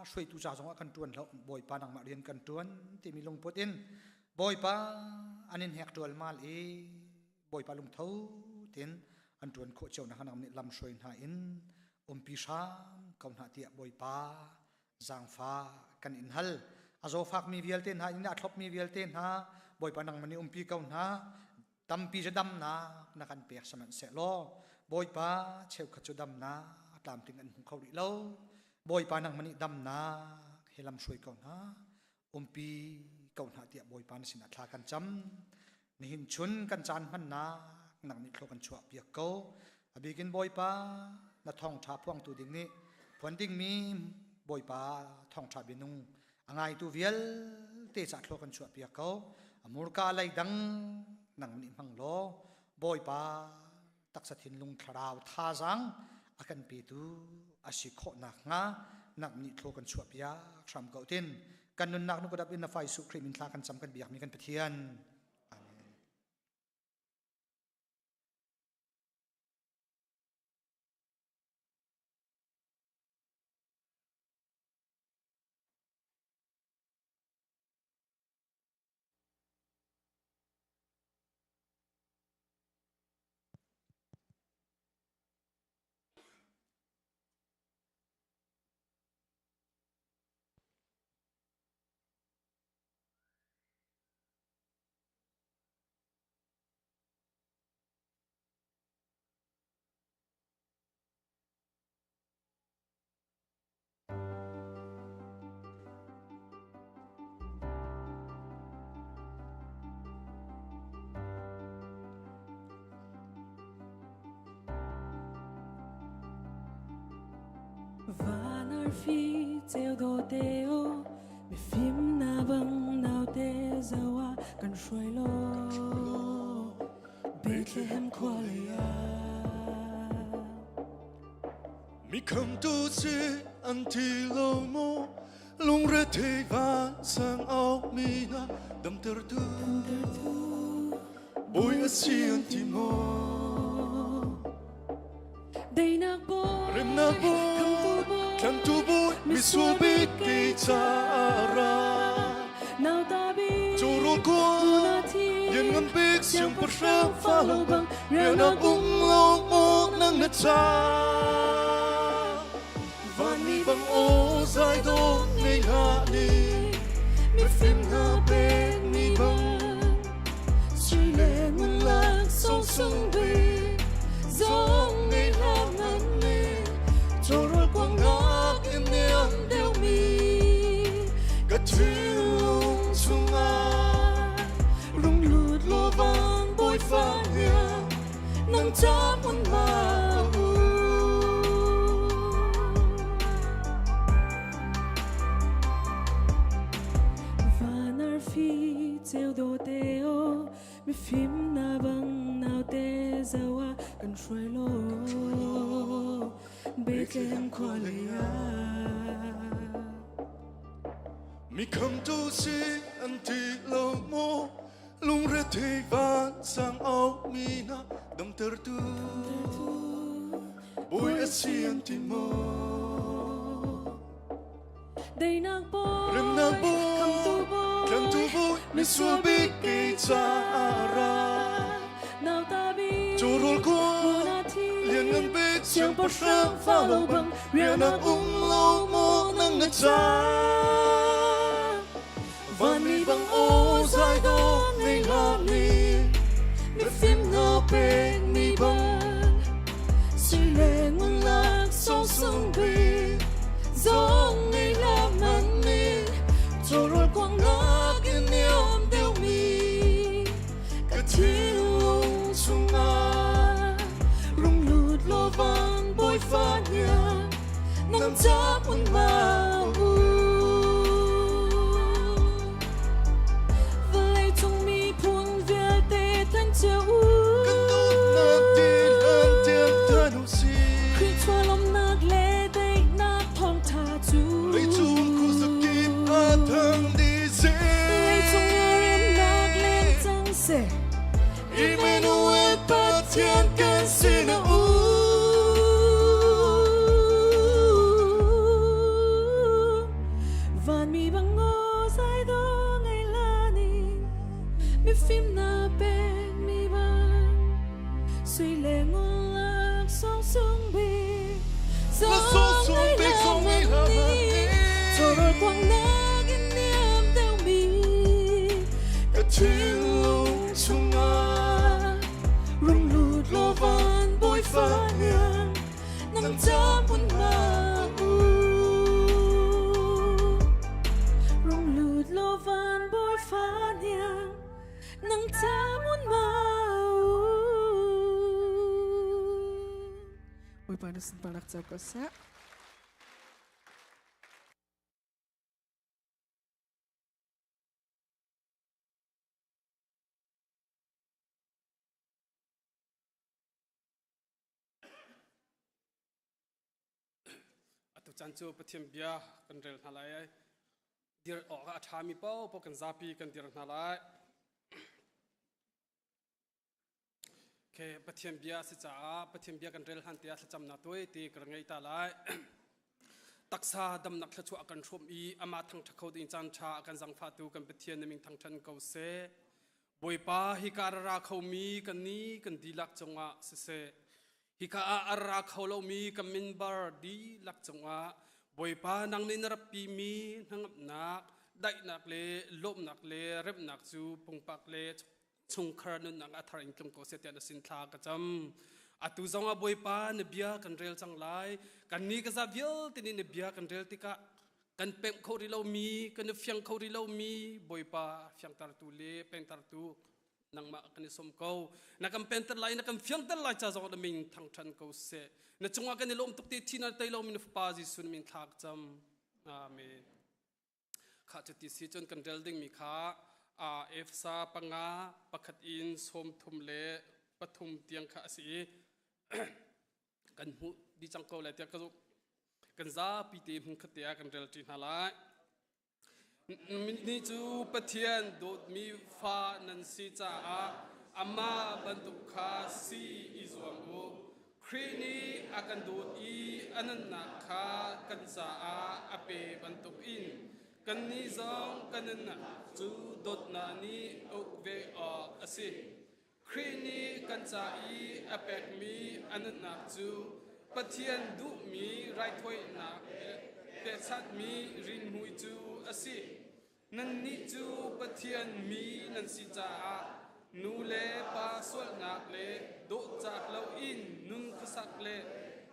hruaitu ca zongah kan ṭuan lo. Bawipa nangmah rian kan ṭuan timi lungput in Bawipa an in hek ṭualmal i Bawipa lungtho tein an ṭuan khawh cio nakhnga nang nih lam hruai hna in umpi hram ko hna tiah Bawipa zaangfah kan in hal. A zawfakmi vialte hna in a thlopmi vialte hna Bawipa nangmah nih umpi ko hna. Tampi cu damnak na kan pek sihmanhsehlaw Bawipa cheukhat cu damnak a tlamtling an hmu kho rih lo. Bawipa nangmah nih damnak he lam hruai ko hna, umpi ko hna tiah Bawipa na sinah thla kan cam. Nihin chun kan caan hmannak nang nih thlua kan chuah piak ko. A bikin Bawipa na thawngṭha phuangtu ding nih phuan dingmi Bawipa thawngṭha bianung a ngaitu vialte ca thlua kan chuah piak ko. A murka lei dang nang nih hmang law Bawipa taksa thinlung thlarau thazaang a kan petu a si khawh nakhnga nak nih thlua kan chuah piak hram ko tin kan nunnak nu kudap in na fa Jesuh Khrih min thla kan cam kan biakmi kan Pathian. Amen. Van arfi ceu do te o mi fim na bang nau te zawa kan hruai lo Bethlehem khua lei ah Mi khamtu si an thi lo maw lungre thei van sang awk mi na damtertu Bawi a si an ti maw Deinak bawi Remnak bawi Khamtu bawi misual bik kei caah ra Nauta bik Cawrawl khua Lian ngan bik siangpahrang fa lo bang rianak um lo maw nang na ca Vanmi bang aw zai dawh nei hlah ni mifim hna pek mi bang Sui le ngun lak song sung bik zong nei hlah ngan ni Cawrawl kuangnak in niam deuh mi ka thinlung chungah rung lut law van bawifa hniang nang ca hmun ma u Van arfi ceu do te o mi fim na bang nau te zawa kan hruai lo Bethlehem khua lei ah Mi khamtu si an ti lo maw Lungrethei vansang au mi hna damtertu Bawi a si an ti maw Deinak bawi Remnak bawi Khamtu bawi Khamtu bawi misual bik kei caah ra Nauta bik Cawrawl khua Lianngan bik siangpahrang fa lo bang rianak um lo maw nang na ca Vanmi bang aw zai dawh ngei hlah ni mifim hna pek mi bang Sui le ngun lak song sung bik zong ngei hlah man ni Cawrawl kuangnak in niam deuh mi ka thinlung chungah rung lut law van bawifa hniang nang ca hmun ma u. Bang o zai do ngai la ning Mi phim na pek mi bang Sui le ngun lak song sung bi Zong ngei la man ni Choror quang nak in niam deuh mi Ka thinlung chungah Rung lut lo van bawi fa niang Nang cha mun ma u Rung lut lo van bawi fa niang Nang cha mun ma u Bawipa na sunparnak co ko seh. Atu caan cu Pathian bia kan rel hna lai ai. Dir awk ah a ṭhami paohpaoh kan zapi kan dir hna lai. Okay, Pathian bia a si caah Pathian bia kan rel hlan tiah thlacamnak tuai ti ka ngei ta lai. Taksa damnak thluachuah kan hrawm i amah thangṭha kho ding caan ṭha a kan zangfahtu kan Pathian na min thangṭhan ko seh. Bawipa hika a ra khomi kan ni kan dihlak cungah siseh, hika ah a ra kho lomi kan minbar dihlak cungah Bawipa nang nih na rak pimi hnangamnak, daihnak le lawmhnak le remnak cu pumpak le chungkhar nunnak a thar in tlung ko seh tiah na sin thla ka cam. Atu zong ah Bawipa na bia kan rel cang lai. Kan ni ka za vialte nih na bia kan rel tikah kan pemh kho rih lomi kan i fiang kho rih lomi Bawipa fiangtertu le pengtertu nangmah kan i sawm ko na kan penter lai na kan fiangter lai ca zong na min thangṭhan ko seh na cungah kan i lawm tuk te thi na tei lomi na fapa Jesuh na min thla ka cam amen kha cuti si cun kan rel dingmi kha Efesa panga pakhat in sawm thum le pathum tiang kha a si i kan hmuh dih cang ko lai tiah ka zumh. Kan zapi te hmun khat te ah kan rel ṭi hna lai. Ni cu Pathian dawtmi fa nan si caah amah bantuk kha si i zuam u. Khrih nih a kan dawt i a nunnak kha kan caah a pe bantukin kannih zong kan nunnak cu dawtnak nih uk ve awk a si. Khrih nih kan ca i a pekmi a nunnak cu Pathian duhmi raithawinak pekchanhmi rinhmui cu a si. Nannih cu Pathian mi nan si caah nu le pa sualnak le dawhcak loin nun khuasak le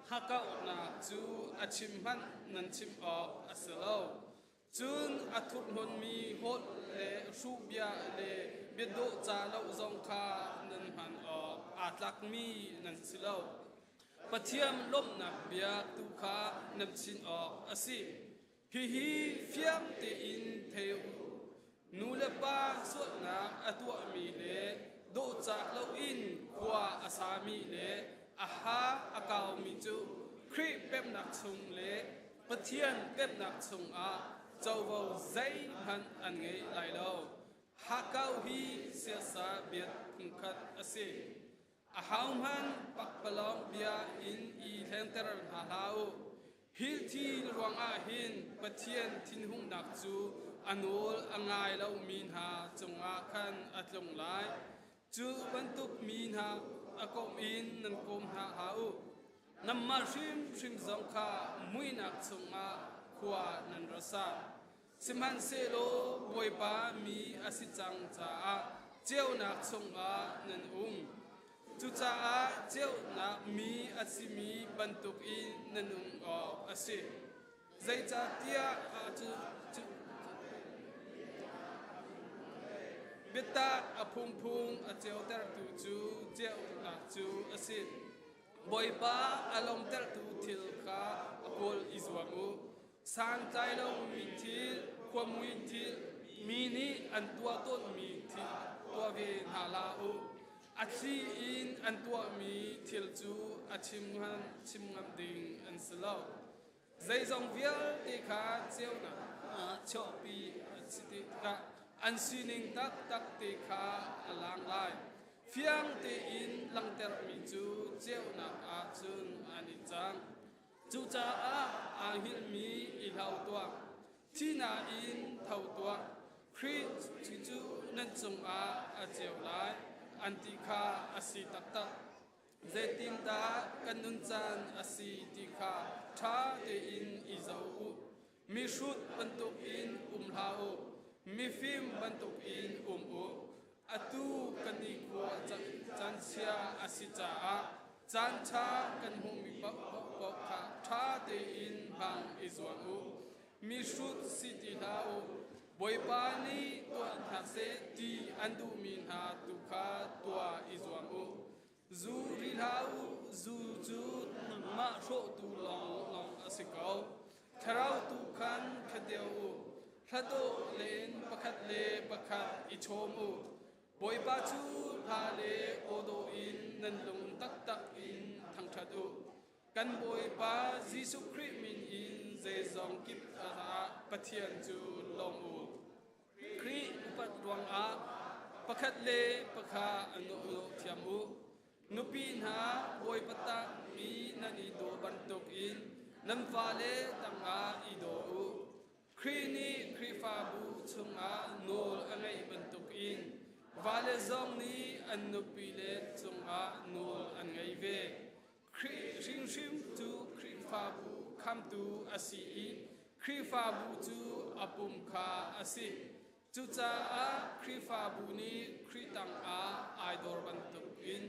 hakkauhnak cu a chim hmanh nan chim awk a si lo. Cun a thurhnawnmi holh le hruhbia le biadawh ca lo zong kha nan hman awk aa tlakmi nan si lo. Pathian lawmhnak bia tu kha nan chin awk a si. Hihi fiang tein thei u. Nu le pa sualnak a tuahmi le dawhcah loin khua a sami le a ha a kaumi cu Khrih pemnak chung le Pathian pemnak chungah covo zeihmanh an ngei lai lo. Hakau hi siasa biat phungkhat a si. A hauhmanh pakpalawng bia in i hlenter hna hlah u. Hi thil ruangah hin Pathian thinhungnak cu a nawl a ngai lomi hna cungah khan a tlung lai. Cu bantuk mi hna a komh in nan kom hna hlah u. Nanmah hrimhrim zong kha muihnak chungah khua nan ra sa. Sihmanhsehlaw Bawipa mi a si cang caah ceunak chungah nan um. Cucaah ceunak mi a simi bantukin nan um awk a si. Zeicahtiah cu, cu, biatak a phungphung a ceutertu cu ceunak cu a si. Bawipa a lawmtertu thil kha a kawl i zuam u. Santlai lomi thil, khuamui thil, mi nih an tuah tawnmi thil tuah ve hna hlah u. A thli in an tuahmi thil cu a chim ngam, chim ngam ding an si lo. Zeizong vialte kha ceunak ah chuahpi a si tikah an sining taktak te kha a lang lai. Fiang tein langhtermi cu ceunak ah cun an i cang. Cucaah aa hngilhmi i hlau tuah. Thihnak in tho tuah. Khrih cu nan cungah a ceu lai, an ti kha a si taktak. Zeitindah kan nun caan a si ti kha ṭha tein i zoh u. Mihrut bantukin um hlah u, mifim bantukin um u. Atu kan i khua caan chia a si caah caan ṭha kan hmuhmi paohpaoh kha ṭha tein hmang i zuam u. Mihrut si ti hlah u. Bawipa nih tuah hna seh ti an duhmi hna tu kha tuah i zuam u. Zu ri hlah u, zu cu nangmah hrawhtu lawnglawng a si ko. Thlarau tu khan khat deuh u. Hladawh len pakhat le pakhat i chawm u. Bawipa cu hla le aw dawh in nan lung taktak in thangṭhat u. Kan Bawipa Jesuh Khrih min in zeizong kip ah Pathian cu lawm u. Khrih upat ruangah pakhat le pakhat an thiam u. Nupi hna Bawipa mi nan i daw bantukin nan fale tangah i daw u. Khrih nih Khrihfabu chungah nawl a ngeih bantukin vale zong nih an nupile cungah nawl an ngei ve. Khrih hrimhrim cu Khrihfabu khamtu a si i Khrihfabu cu a pum kha a si. Cucaah Khrihfabu nih Khrih tangah ai dor bantukin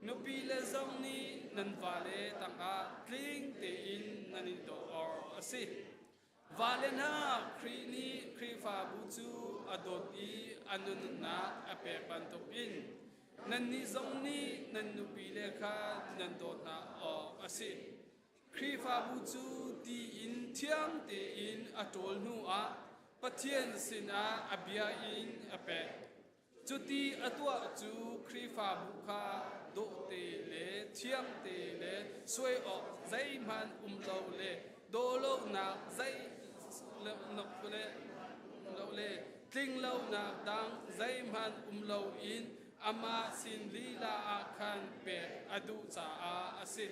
nupile zong nih nan vale tangah tling tein nan i dawh awk a si. Vale hna, Khrih nih Khrihfabu cu a dawt i a nunnak a pek bantukin nannih zong nih nan nupile kha nan dawt hna awk a si. Khrihfabu cu ti in thiang tein a ṭawl hnuah Pathian sinah a bia in a pek. Cuti a tuah cu Khrihfabu kha dawhte le thiangte le suai awk zeihmanh um lo le dawhlonak zei lo le tlinglonak dang zeihmanh um loin amah sin lila ah khan pek a duh caah a si.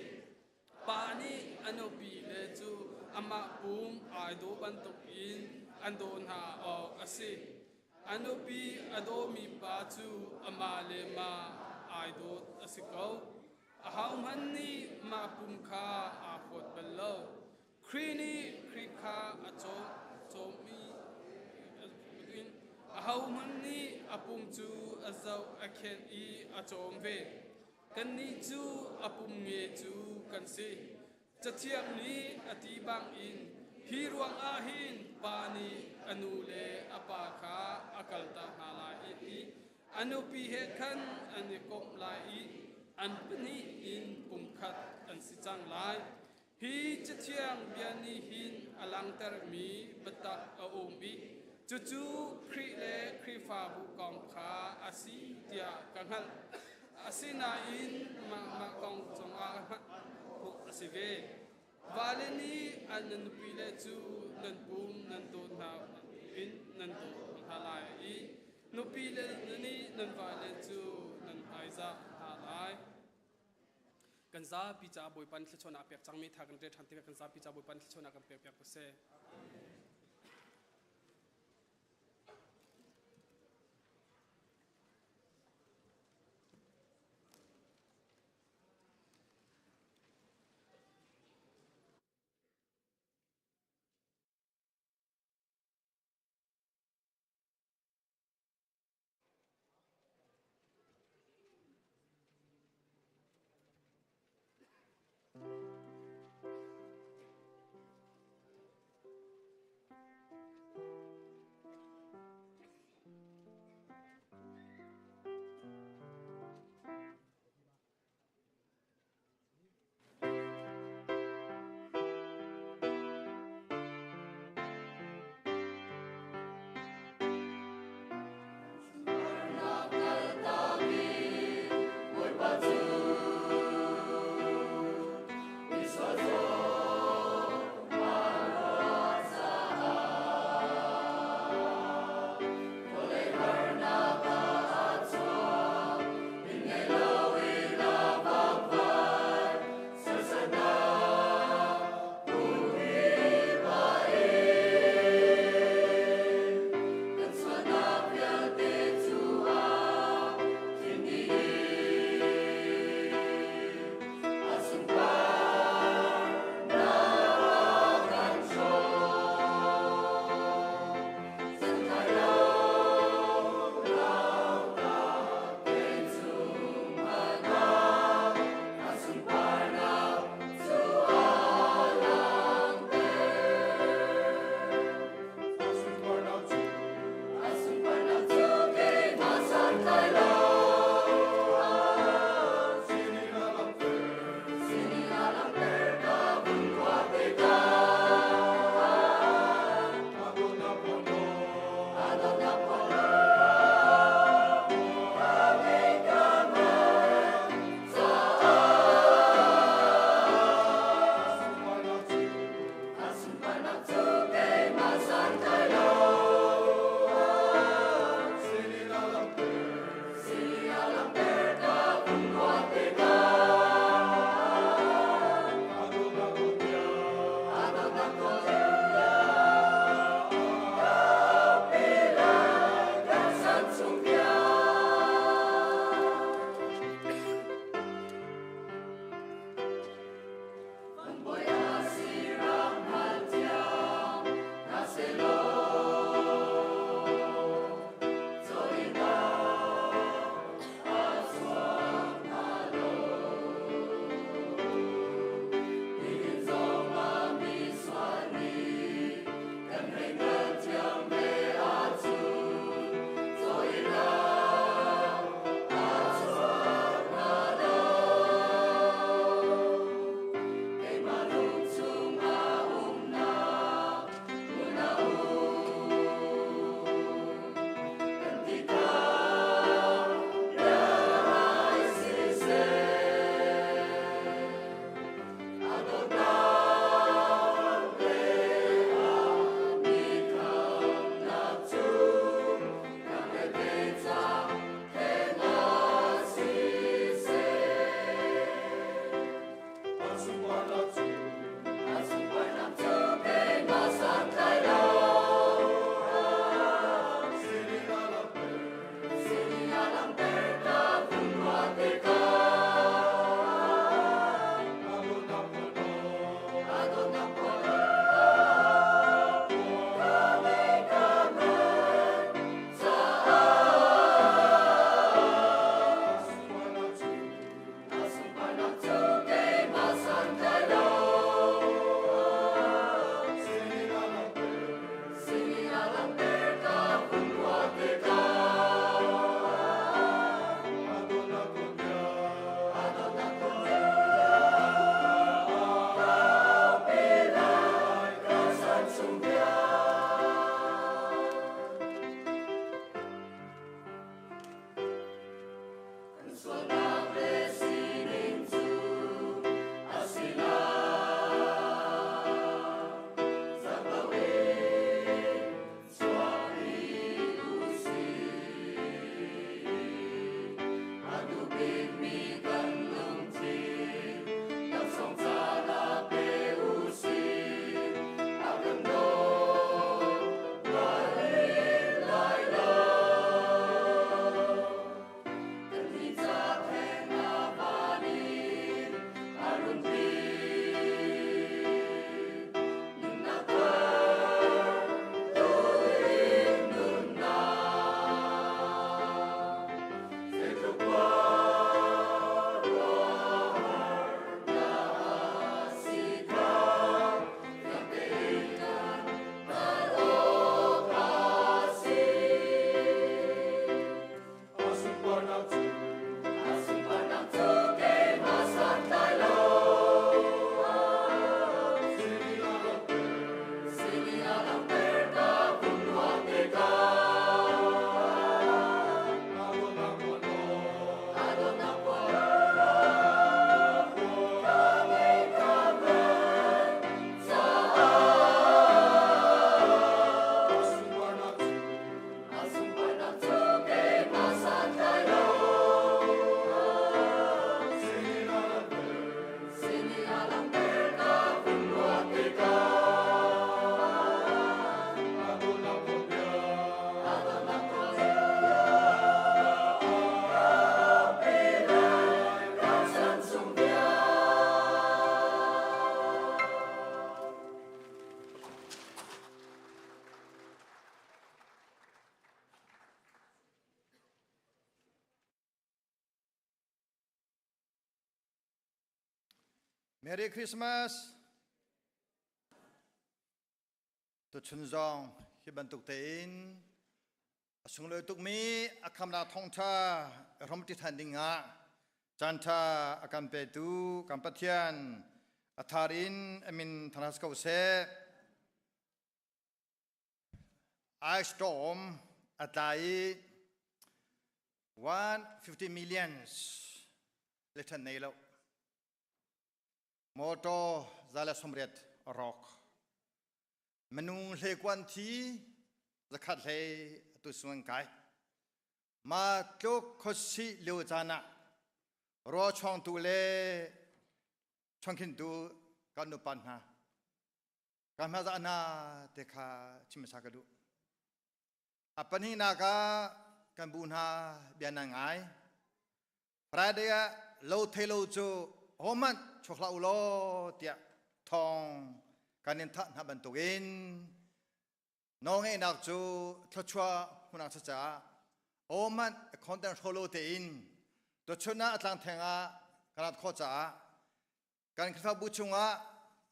Pa nih a nupi le cu amah pum ai daw bantukin an daw hna awk a si. A nupi a dawmi pa cu amah le mah ai dawt a si ko. Ahohmanh nih mah pum kha aa huat bal lo. Khrih nih Khrih kha a cawmmi in ahohmanh nih a pum cu a zoh a khenh i a cawm ve. Kannih cu a pum nge cu kan si. Cathiang nih a ti bangin hi ruangah hin pa nih a nu le a pa kha a kaltak hna lai i a nupi he khan an i komh lai i an pahnih in pumkhat an si cang lai. Hi cathiang bia nih hin a langhtermi biatak a um i cucu Khrih le Khrihfabu kong kha a si tiah ka hngalh. Asinain mah mah kong cungah hmanh a si ve. Vale nih an nupile cu nan pum nan dawt hna in nan dawt hna lai i nupile nih nan vale cu nan hmaizah hna lai. Kan zapi caah Bawipa nih thluachuahnak a pek cangmi tha kan rel ṭhan tikah kan zapi caah Bawipa nih thluachuahnak kan pek piak ko seh. Merry Christmas. Tuchun zong hi bantuk tein a sunglawi tukmi a khamnak thawngtha hramti than ding ah caantha a kan petu kan Pathian a thar in a min thangras ko seh. Ice storm a tla i 150 millions le ṭhan nei lo. Motor 180 a rawk. Minung hlekuan thi zakhat hlei atu sung an kai. Ma tluk khuasih lio caan ah raw chawngtu le chawngkhintu kan nupa hna ka hna za hna te kha chim sa ka duh. A pahnihnak ah kan bu hna bia nan ngai. Friday ah lo thei lo cu hohmanh chuak hlah u law tiah thawng kan in thah hna bantukin nawlngeihnak cu thluachuah hmuhnak caah hohmanh content hraw lo tein tuchun ah a tlang theng ah kan rat khawh caah kan Khrihfabu chungah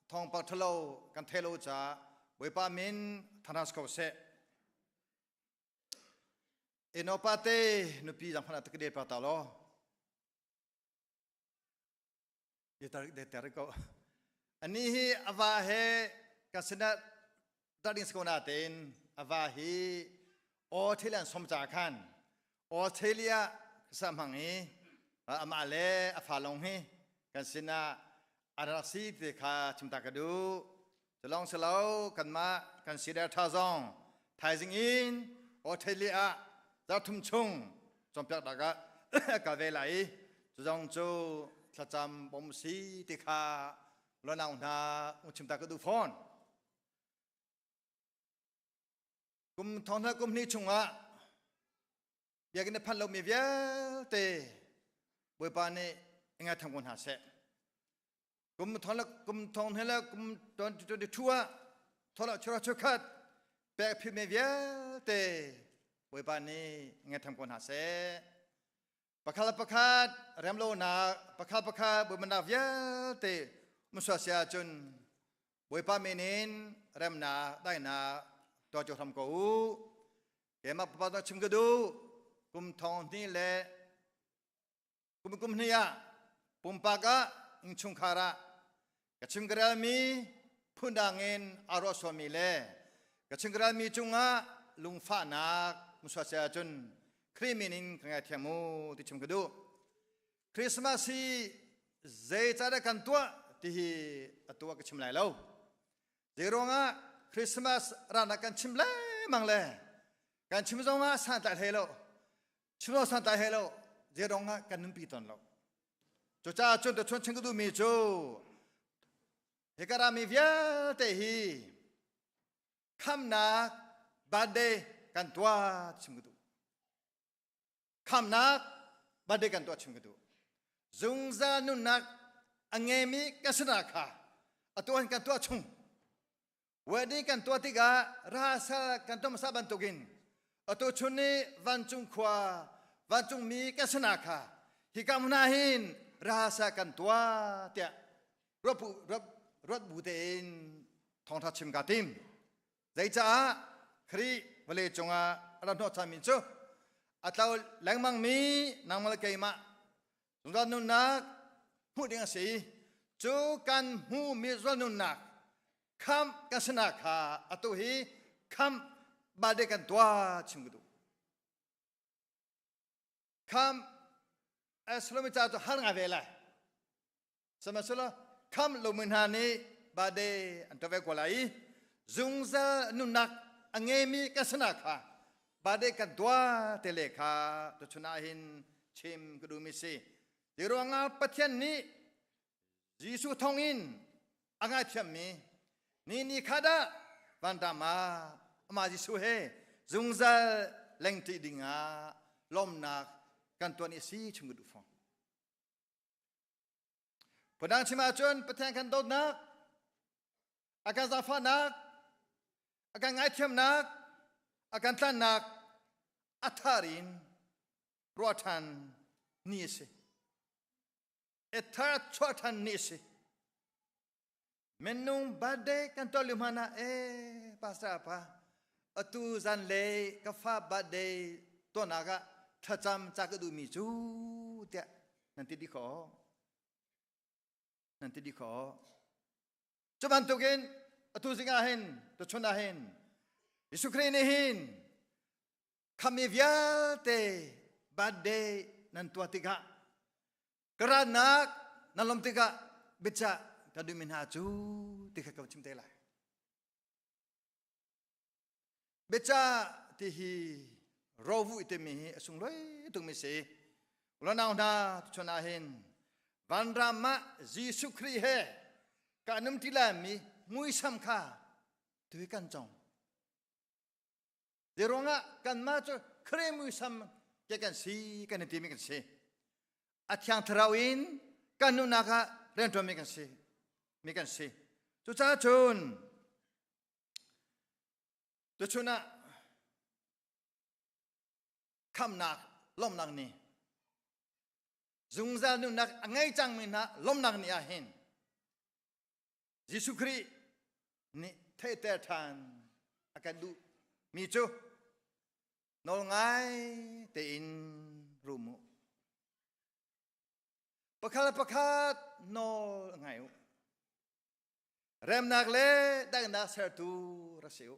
thawngpang ṭhalo kan thei lo caah Bawipa min thangṭhat ko seh. Enopa te nupi zang hmanh ah ka de pa ta law. De tar de ter ko. Ani hi ava he ka sinah darling skona tein ava hi Australia som cha khan Australia sa hmang hi ama le a fa long hi kan sinah a rak si ti kha chim ta ka duh. Culong silo kanmah kan sider tha zong thaizing in Australia ah zarthum chung cawnpiak dak ah ka ve lai i cu zong cu thlacam bom si ti kha lonau hna ung chim ta ka duh fawn. Kum thong hna kum hnih chungah biakinn a phanh lomi vialte Bawipa nih i ngaitham ko hna seh. Kum thong le kum thong he le kum 2022 ah thola chura chukhat pek phimi vialte Bawipa nih ngaitham ko hna seh. Pakhat le pakhat remlonak pakhat pakhat buainak vialte musua sia cun Bawipa min in remnak daihnak tuah cu hram ko u. Keimah papa chim ka duh kum thong hnih le kum kum hnih ah pumpak ah innchungkhar ah ka chim ka relmi phundang in aa ruah sualmi le ka chim ka relmi cungah lungfahnak musua sia cun Khrih min in ka ngaithiam u ti chim ka duh. Christmas hi zeicahdah kan tuah ti hi atu ah ka chim lai lo. Zeiruangah Christmas ranak kan chim lengmang le kan chim zongah santlai hlei lo. Chim zong santlai hlei lo. Zeiruangah kan nunpi tawn lo. Cucaah cun tuchun chim ka duhmi cu hika rami vialte hi khamnak birthday kan tuah chim ka duh. Khamnak birthday kan tuah chim ka duh. Zungzal nunnak a ngeimi ka sinah kha atu an kan tuah chung. Wedding kan tuah tikah rasa kan tuah hmasa bantukin atu chun ni vancung khua vancung mi ka sinah kha hika hmun ah hin rasa kan tuah tiah ruat ruat ruat bu tein thawngtha chim ka tim. Zeicaah Khrih vawlei cungah a rat hnawhchanmi cu a tlo lengmangmi nangmah le keimah zungzal nunnak hmuh ding a si i cu kan hmuhmi zungzal nunnak khamh kan sinak kha atu hi khamh bade kan tuah chim ka duh. Khamh Eslomi ca cu har ngai ve lai. Sihmanhsehlaw khamh lomi hna nih bade an tuah ve ko lai i zungzal nunnak a ngeimi kan sinak kha bade kan tuah te le kha tuchun ah hin chim ka duhmi si. Hi ruangah Pathian nih Jesuh thawngin a ngaithiammi ni ni kha dah vanram ah amah Jesuh he zungzal lengṭi dingah lawmnak kan tuan i si chim ka duh fawn. Phundang chim ahcun Pathian kan dawtnak, a kan zaangfahnak, a kan ngaithiamnak, a kan tlannak a thar in ruah ṭhan ni a si. A thar chuah ṭhan ni a si. Minung birthday kan tuah lio hmanh ah eh pastor pa atu zan le ka fa birthday tuahnak ah thlacam ca ka duhmi cu tiah nan ti dih khawh. Nan ti dih khawh. Cu bantukin atu zing ah hin tuchun ah hin Jesuh Khrih nih hin khami vialte birthday nan tuah tikah ka ratnak nan lawm tikah biacah ka duhmi hna cu ti kha ka chim te lai. Biacah ti hi rovu timi hi a sunglawi tukmi si. Ulanau hna tuchun ah hin vanram ah Jesuh Khrih he ka num ti lai mi muisam kha tui kan cong. Zei ruangah kanmah cu Khrih muisam ke kan si kan i timi kan si. A thiang thlarau in kan nunnak ah rianṭuanmi kan si mi kan si. Cucaah cun tuchun ah khamnak lawmhnak ni zungzal nunnak a ngei cangmi hna lawmhnak ni ah hin Jesuh Khrih nih theihter ṭhan a kan duh mi cu nawl ngai tein rum u. Pakhat le pakhat nawl ngai u. Remnak le daihnak sertu rak si u.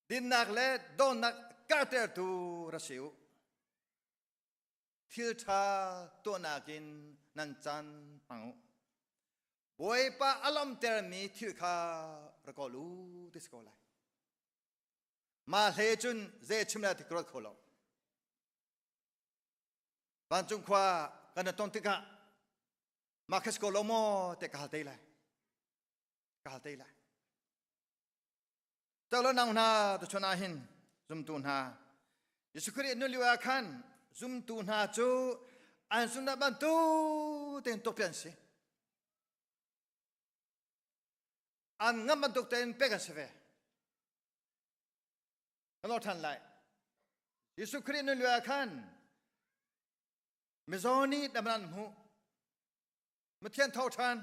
Dinnak le dawtnak karhtertu rak si u. Thil ṭha tuahnak in nan caan hmang u. Bawipa a lawmtermi thil kha ra kawl u ti si ko lai. Mah hle cun zei chim lai ti ka ruat kho lo. Vancung khua kan ton tikah mah kha si ko lo maw te ka hal te lai. Ka hal te lai. Talo nang hna tuchun ah hin zumtu hna Jesuh Khrih nu lio ah khan zumtu hna cu an zumnak bantuk tein tukpi an si. An ngam bantuk tein pek an si ve. Kan lor ṭhan lai. Jesuh Khrih nu lio ah khan mizaw nih dam an hmuh. Mathian tho ṭhan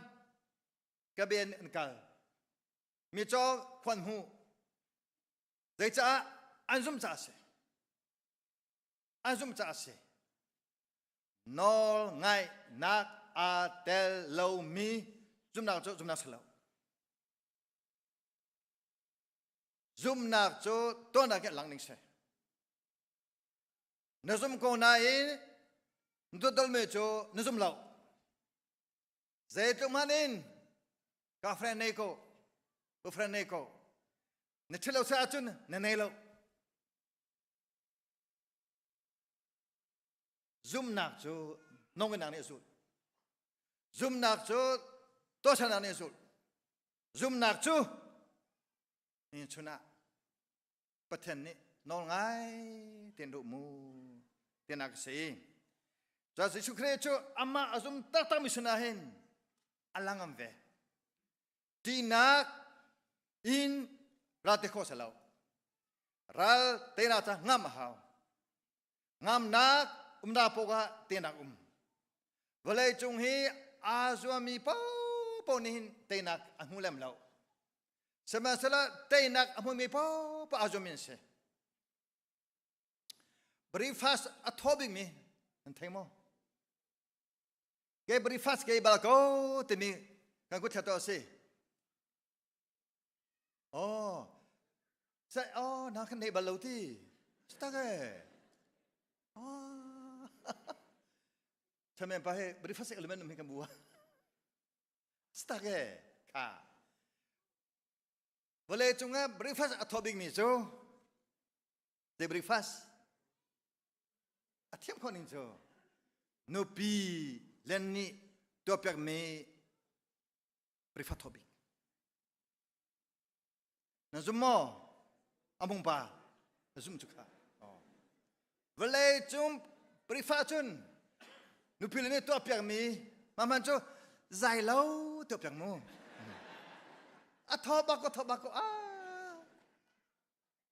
ka ben an kal. Micaw khuan hmu. Zeicah an zum caah si. An zum caah si. Nawl ngaihnak aa tel lomi zumnak cu zumnak si lo. Zumnak cu tuahnak in lang ding si. Na zum ko nain na tuah cu na zum lo. Zeitluk hmanh in ka friend nei ko, ka friend nei ko. Na ṭhilo sa ahcun na nei lo. Zumnak cu nonginak nih a zulh. Zumnak cu tuahsernak nih a zulh. Zumnak cu ni chun ah Pathian nih nawl ngai tein duh mu tinak a si. Cun Jesuh Khrih cu amah a zum taktakmi sinah hin a langam ve. Ṭihnak in ral te khawh si lo. Ral teinak ca ngam a hau. Ngamnak umnak paoh ah teinak um. Vawlei cung hi aa zuami paohpaoh nih hin teinak a hmu lem lo. Sihmanhsehlaw teinak a hmumi paohpaoh aa zuammi an si. Breakfast a thaw bikmi nan thei maw? Ke breakfast ke bal ko timi kan kut thla to a si. Oh, sai oh na kan nei bal lo ti. Tak e. Oh. Chamen pa he breakfast element mi kan bua. Stak e kha. Vawlei cungah breakfast a thaw bikmi cu the breakfast a thiam khawh ning cu nupi len nih tuahpiakmi breakfast thaw bik. Na zum maw? Amung pa na zum cu kha. Vawlei cung breakfast cun nupi le nih tuahpiakmi mah hman cu zai lo tuahpiak mu. A thaw bak ko thaw bak ko ah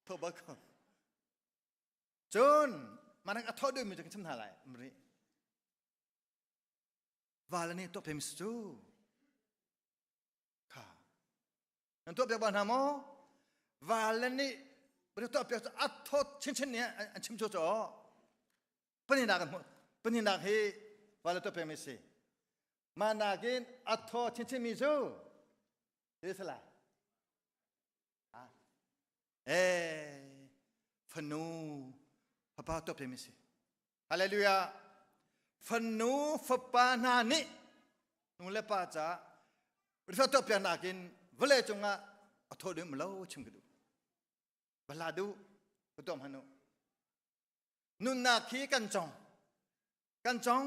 thaw bak ko. Cun mah a thaw duhmi cu kan chim hna lai. Mri. Vala nih tuahpiakmi cu. Nan tuah piak bal hna maw? Val le nih tuah piak cu a thawt chinchin nih an chim cu cu paninak an hmuh paninak hi val le tuah piak mi si. Mah nakin a thaw chinchin mi cu zei si lai? Eh, fanu fapa tuah piak mi si. Hallelujah. Fanu fapa hna nih nu le pa ca rifa tuah piak nakin vawlei cungah a thaw ding lo chim ka duh. Bala duh ka tuah hmanh u. Nunnak hi kan cong. Kan cong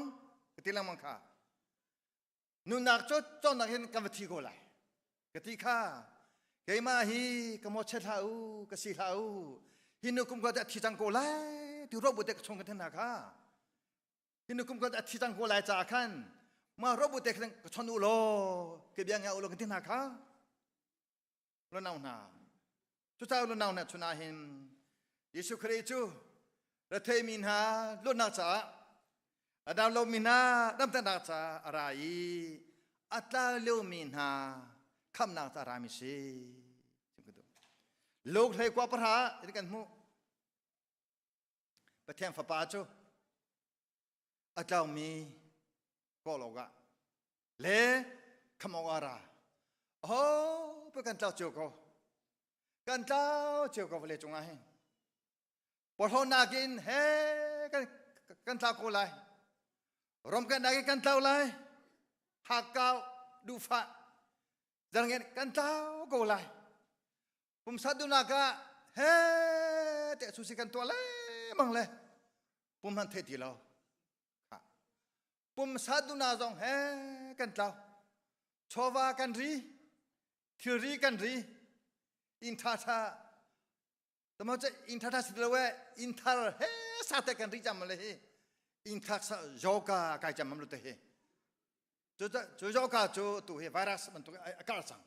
ka ti lengmang kha. Nunnak cu cawnak hin kan va thi ko lai. Ka ti kha keimah hi ka mo chet hlah u ka si hlah u hi nu kum ka thi cang ko lai ti robu te ka chung ka then hna kha hi nu kum ka thi cang ko lai ca khan ma robu te ka chon u law ke bia nga u law ka ti hna kha lo nau hna cucaah lo nau hna chun ah hin Jesuh Khrih cu rethei mi hna luatnak caah a dam lomi hna damternak caah a ra i a tla liomi hna khamhnak caah a rami si. Luke hlei kua pahra in kan hmuh. Pathian fapa cu a tlaumi kawl awkah le khamh awkah ra. Aho pe kan tlau cio ko. Kan tlau cio ko vawlei cungah hin. Porhlawtnak in he kan kan tlau ko lai. Romkannak in kan tlau lai. Hakkau duhfah zarngen kan tlau ko lai. Pumsa duhnak ah he te susi kan tuah lengmang le pum han thei ti lo. Pumsa duhnak zong he kan tlau. Chawva kan ri, thilri kan ri, inn ṭha ṭha tamo che inn ṭha ṭha si lo e inn thar he sa te kan ri jam le hi inn thak sa yoga kai jam mam lu te hi cu cu yoga cu tu hi virus bantuk a kar cang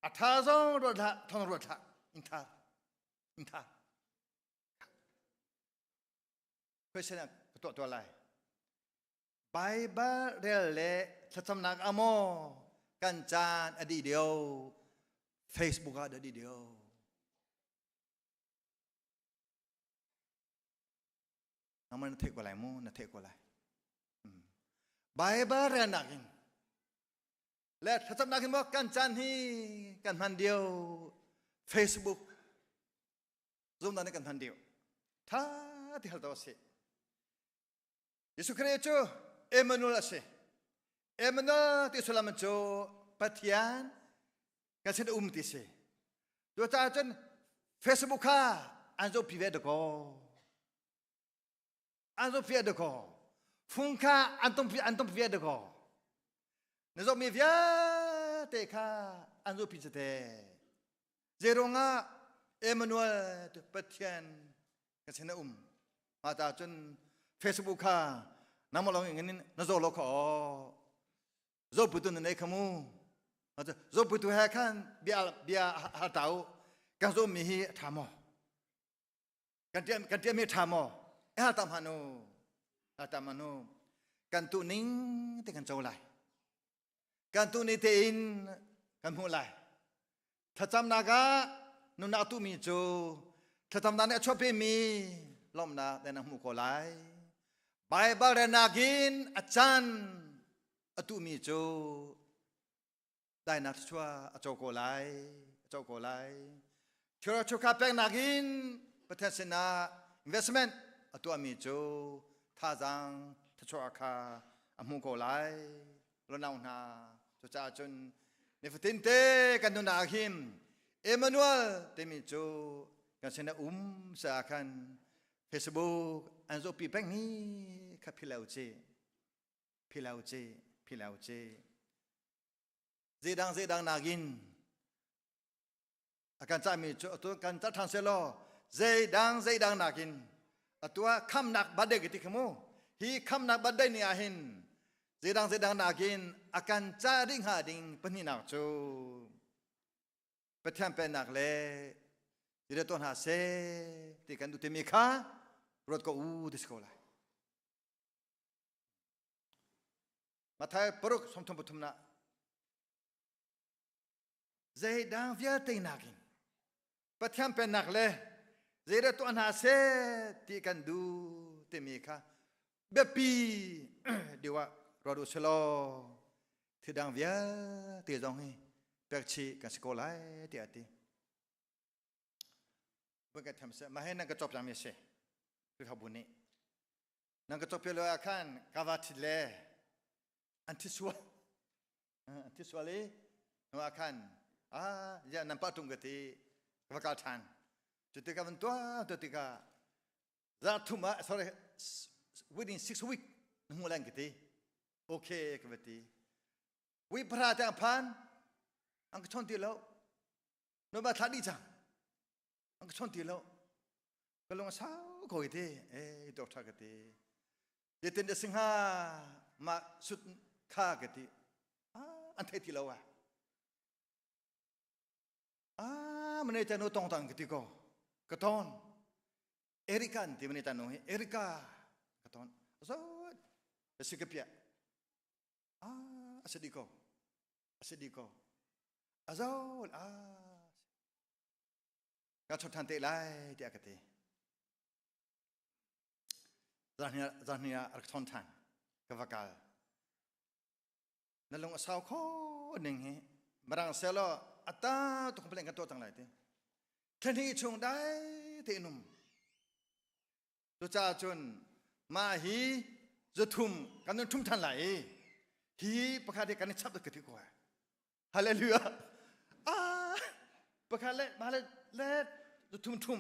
a tha zong ruat hlah thong ruat hlah inn thar inn thar question ka tuah tuah lai Bible rel le thlacamnak ah maw kan caan a dih deuh Facebook ah dah dih deuh Nangmah na theih ko lai mu na theih ko lai Bible relnak in le thlacamnak in maw kan caan hi kan hman deuh Facebook zumnak nih kan hman deuh tha ti hal to si Jesuh Khrih cu Emmanuel a si. Emmanuel ti sullam cu Pathian kan sin um ti si. Cucaah cun Facebook kha an zohpi ve dakaw. An zohpi ve dakaw. Fung kha an tumpi an tumpi ve dakaw. Na zohmi vialte kha an zohpi cate. Zeiruangah Emmanuel Pathian kan sin a um. Mah ta cun Facebook kha nangmah lawng in na zoh lo kha aw. Zo putu na nei kha mu. Zo putu he khan bia bia hal ta u. Kan zo mi hi a tha maw? Kan tiam kan tiam mi tha maw? E hal tam hanu. Hal tam hanu. Kan tu ning te kan co lai. Kan tu ni tein kan hmuh lai. Thlacamnak ah nunnak tuhmi cu thlacamnak nih a chuahpimi lawmhnak te na hmuh ko lai. Baibal relnak in a caan a tuhmi cu dainak thluachuah a co ko lai, a co ko lai. Thil chukha peknak in Pathian sinah investment a tuahmi cu thazaang thluachuah kha a hmu ko lai. Lonau hna cucaah cun nifatin te kan nunnak hin Emmanuel timi cu kan sinah um sa khan Facebook an zohpi peng ni kha philo ci philo ci philo ci zeidang zeidang nakin a kan cahmi cu atu kan cah ṭhan selaw zeidang zeidang nakin atu ah khamnak birthday ka ti kha mu hi khamnak birthday ni ah hin zeidang zeidang nakin a kan cah ding hnga ding pahnihnak cu Pathian pennak le ti tuah hna seh ti kan duh timi kha ruat ko u ti si ko lai. Matthai paruk 33 na. Zeidang vialte nakin Pathian pennak le zeidah tuah hna seh ti kan duh timi kha biapi deuh ah ruat u selaw thildang vialte zong hi pekchih kan si ko lai tiah a ti. Vun kan tham seh mah hi nan ka cawp cangmi a si. Khrihfabu nih nan ka cawp lo ah khan ka va thit le an thi sual an thi sual i hnu ah khan ah ya nan pa tung ka ti ka va kal than cu tikah van tuah tu tikah za thum ah sorry within 6 week na hmu lan ka ti okay ka va ti wi phara te phan an ka chon ti lo no ba thla di chang an ka chon ti lo ka lung a sau ko ti e doctor ka ti Zeitin dah si hnga mah sut kha ka ti. Ah, an thei ti lo ah. Ah, mane ta no tong tang ka ti ko. Ka ton. Erika an ti mane ta no hi. Erika ka ton. So, si ka pia. Ah, asadi ko. Asadi ko. Azol ah. Ka chot than te lai tiah ka ti. Zarhni ah rak chawn ṭhan ka va kal. Na lung a sau kho ning hi marang selaw a ta tuk complain kan tuah cang lai ti. Thlahnih chung dai te in um. Cucaah cun mah hi zathum kan nun ṭhum ṭhan lai i hi pakhat hi kan i chap ka ti ko. Hallelujah. Ah, pakhat le mah le le zathum ṭhum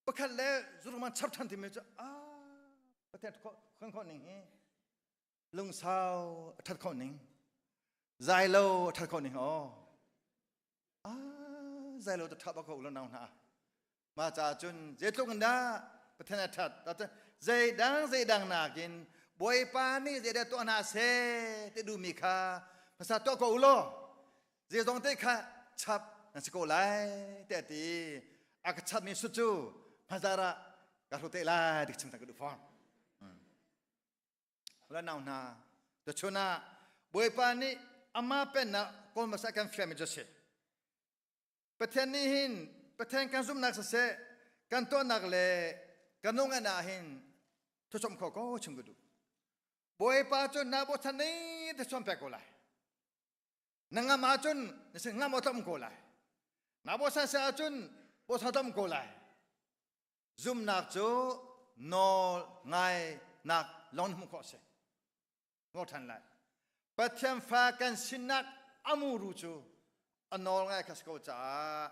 pakhat le zurman chap ṭhan timi cu ah Pathian khon khawh ning hi lungsau a ṭhat khawh ning zai lo a ṭhat khawh ning aw ah zai lo ṭha bak ko lo nau hna ma ca cun zeitluk in dah Pathian a ṭhat zeidang zeidang nakin Bawipa nih zeidah tuah hna seh ti duhmi kha hmasa tuah ko u law zeizong te kha chap nan si ko lai tiah ti a ka chapmi sut cu hmazar ah ka hru te lai ti chim ka duh fawn la nau hna to chun ah bawipa nih ama pennak kawl masa kan fiami cu si pathian nih hin pathian kan zumhnak siseh kan tuahnak le kan nung ah hin thuchom kho ko chim ka duh bawipa cu na bochan ni te chuan pek ko lai Na ngam ahcun na sin ngam aw tlom ko lai. Na bosan se ahcun bosan tlom ko lai. Zumnak cu nawl ngainak lawng hmuh khawh si. Ngol ṭhan lai. Pathian fa kan sinnak amuru cu a nawl ngai kha si ko caah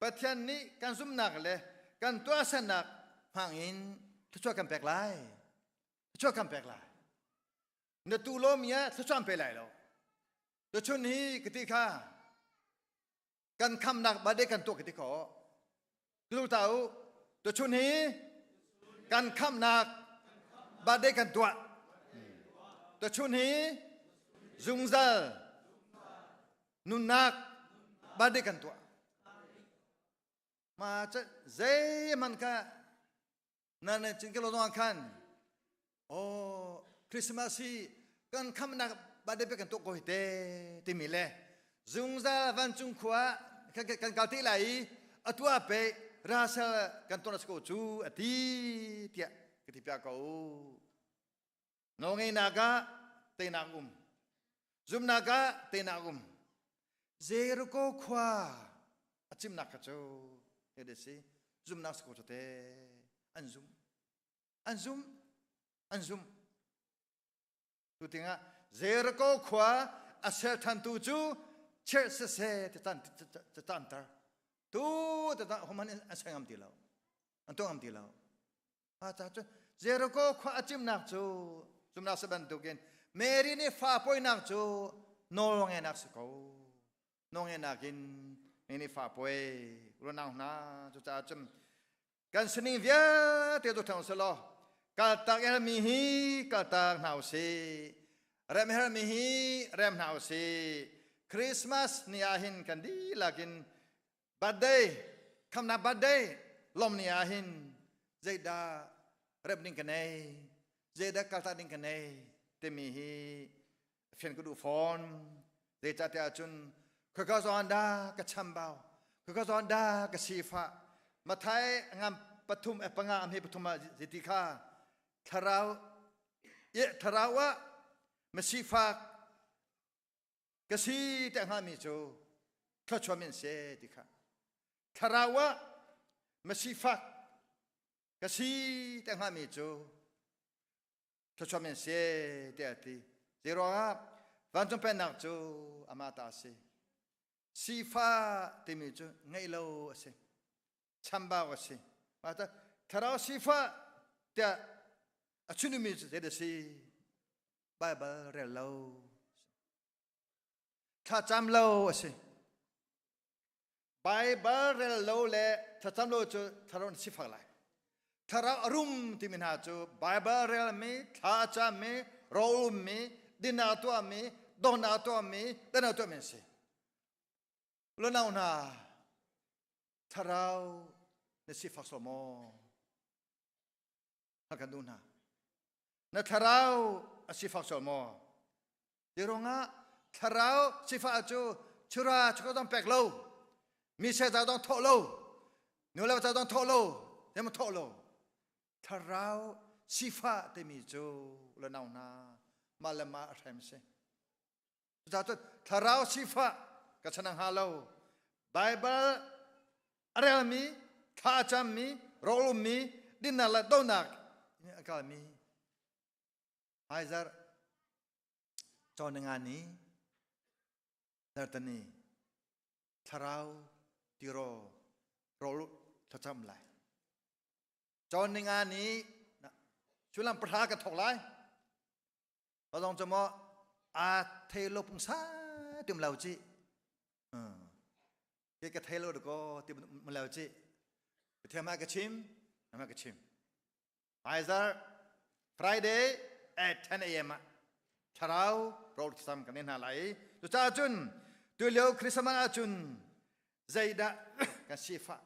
Pathian nih kan zumnak le kan tuahsernak hmangin thluachuah kan pek lai. Thluachuah kan pek lai. Na tu lomi ah thluachuah an pe lai lo. Tuchun hi ka ti kha kan khamnak bade kan tuah ka ti khawh. Tulu ta u tuchun hi kan khamnak bade kan tuah. Tuchun hi zungzal nunnak bade kan tuah. Ma ca zeihmanh kha na na cin ke lo zong khan oh Christmas hi kan khamnak ba de kan tuah ko hi te timi le zungzal vancung khua kan kan kal te lai i atua pe rasal kan tuah ko cu ati tiah ka ti pia ko no ngei nak ah teinak um zumnak ah teinak um Jericho khua a cimnak kha cu te si zumnak si ko te an zum an zum an zum tu tingah Jericho khua a ser than tu cu chirh sese te tan te tan tar tu te ta homan an sai ngam ti lo an to ngam ti lo a ca cu Jericho khua a cimnak cu cumnak si bantukin Mary nih fa poinak cu nawl ngenak si ko nawlngeihnak in mi nih fa puai runang hna cucaah cun kan sining vialte cu thang selaw kaltak mi hi kaltak hna usih rem hermi hi rem hna usih Christmas ni ah hin kan dihlak in birthday khamnak birthday lom ni ah hin zeidah rem ding ka nei zeidah kaltak ding ka nei timi hi fian ka duh fawn zeicahtiah cun. Khaka zawn da ka chambau. Khaka zawn da ka sifa. Mathai ngam pathum e panga am he pathum ah ziti kha thlarau ye thlarau ah masifak ka si te hnga mi cu thluachuah min se ti kha thlarau ah masifak ka si te hnga mi cu thluachuah men se tiah a ti. Zeiruangah vancung pennak cu amah ta a si. Sifa timi cu ngeih lo a si. Chambau a si. Mah ta thlarau sifa tiah a chunumi cu zei a si? Bible rel lo. Thlacam lo a si. Baibal rel lo le thlacam lo cu thlarau an sifak lai. Thlarau a rum timi hna cu Baibal relmi, thla a cammi, rawlummi, dinnak tuahmi, donghnak tuahmi, dannak tuahmi an si. Lunau hna, thlarau na sifak sual maw? Kan duh hna. Na thlarau a sifak sual maw? Ti ruangah thlarau sifah cu chura chuka dong pek lo, mi se ca dong thawh lo, nu le ca dong thawh lo, dem thawh lo. Thlarau sifah timi cu le nau hna mah le mah a hrem si. Cucaah thlarau sifah ka chanang ha lo. Bible a relmi, thla a cammi, rawlummi, dinnak le donak a kalmi Hmaizarh cawnninga ni zartani thlarau tiraw rawl thlacam lai. Cawnninga ni sullam pahra ka thawk lai. Padong cu maw a thei lo pungsa tim lo ci. Ke ka thei lo ko ti mu lo ci. Thiam ka chim, ma ka chim. Hmaizarh Friday at 10 a.m. ah thlarau rawl sam kan hna lai. Cucaah cun tulio Christmas ahcun zeidah kan sifah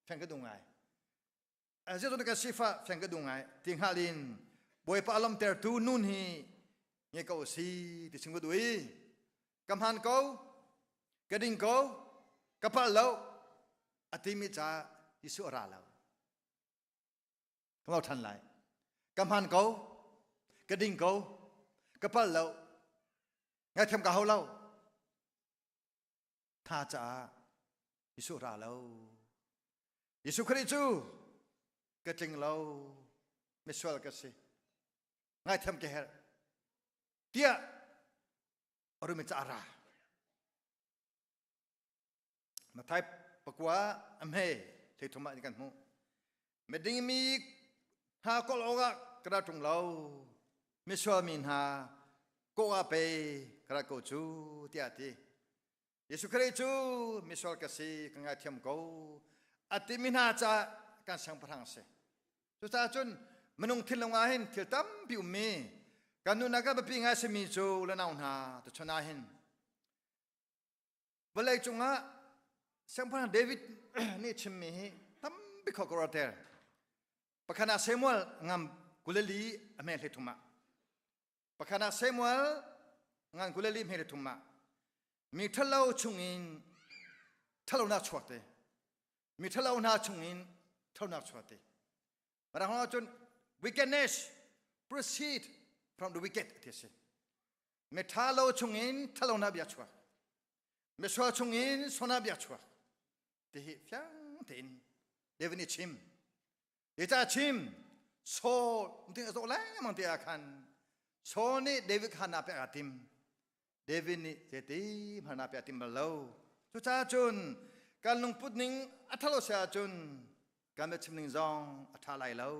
feng ka duh ngai. Zeidah kan sifah feng ka duh ngai ti hngal in Bawipa lawmtertu nun hi nge ko si ti chim ka duh i ka hman ko ka ding ko ka palh lo a timi ca Jesuh a ra lo. Ka mau ṭhan lai. Ka hman ko, ka ding ko, ka pal lo, ngaithiam ka hau lo. Tha caah Jesuh ra lo. Jesuh Khrih cu ka tling lo, misual ka si. Ngaithiam ka herh. Tiah arumi ca ra. Mathai pakua a hme thleithum ah kan hmuh. Miding mi hna kawl awkah ka ra ṭung lo, misual mi hna kawh ah pei ka rat ko cu tiah a ti. Jesuh Khrih cu misual ka si ka ngaithiam ko a timi hna caah kan siangpahrang a si. Cucaah cun minung thinlung ah hin thil tampi ummi kan nunnak ah biapi ngai simi cu le nau hna tuchun ah hin Vawlei cungah Siangpahrang David nih chimmi hi tampi kho ka ruahter. Pakhat ah Samuel ngam kuleli a hme hlei thum ah. Pakhat ah Samuel ngan kuleli hme hlei thum ah. Mi ṭhalo chungin ṭhalonak chuak te. Mi ṭhalo hna chungin ṭhalonak chuak te. Marang cun wickedness proceed from the wicked ti a si. Mi ṭha lo chungin ṭhalonak bia chuak. Misual chungin sualnak bia chuak. Ti hi fiang tein David nih chim. Hi ca chim Saul ting a zawh lengmang ti ah khan Saul nih David kha na pek a tim. David nih zeiti hmanh na pek a tim bal lo. Cucaah cun kan lungput ning a ṭhalo si ahcun kan biachim ning zong a ṭha lai lo.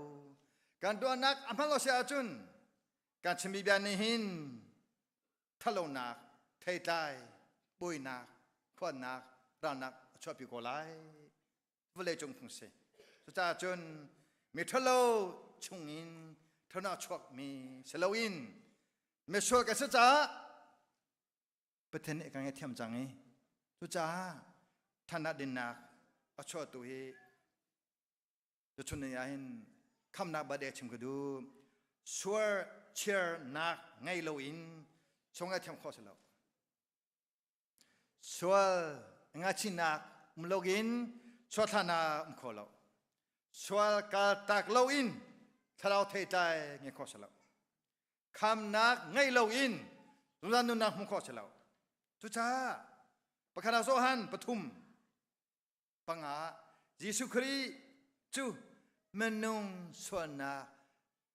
Kan tuahnak a hman lo si ahcun Kan chimmi bia nih hin ṭhatlonak, theitlai, buainak, khuannak, ralnak a chuahpi ko lai. Vawlei cung phung si. Cucaah cun mi ṭhalo chungin ṭhalonak chuakmi si loin misual kan si caah Pathian nih kan ngaihthiam cang i cucaah ṭhannak dinnak a chuahtu hi Tuchun ni ahhin khamnak bade chim ka duh. Suar chiarnak ngei loin sung thiam khawh si lo. Sual ngachinak um loin chuathla um kho lo. Sual kal tak loin thlarau theitlai nge kho lo. Khamnak ngei loin zungzal nunnak hmu kho lo. Cucaah pakhat ah Johan 3:5 Jesuh Khrih cu minung sualnak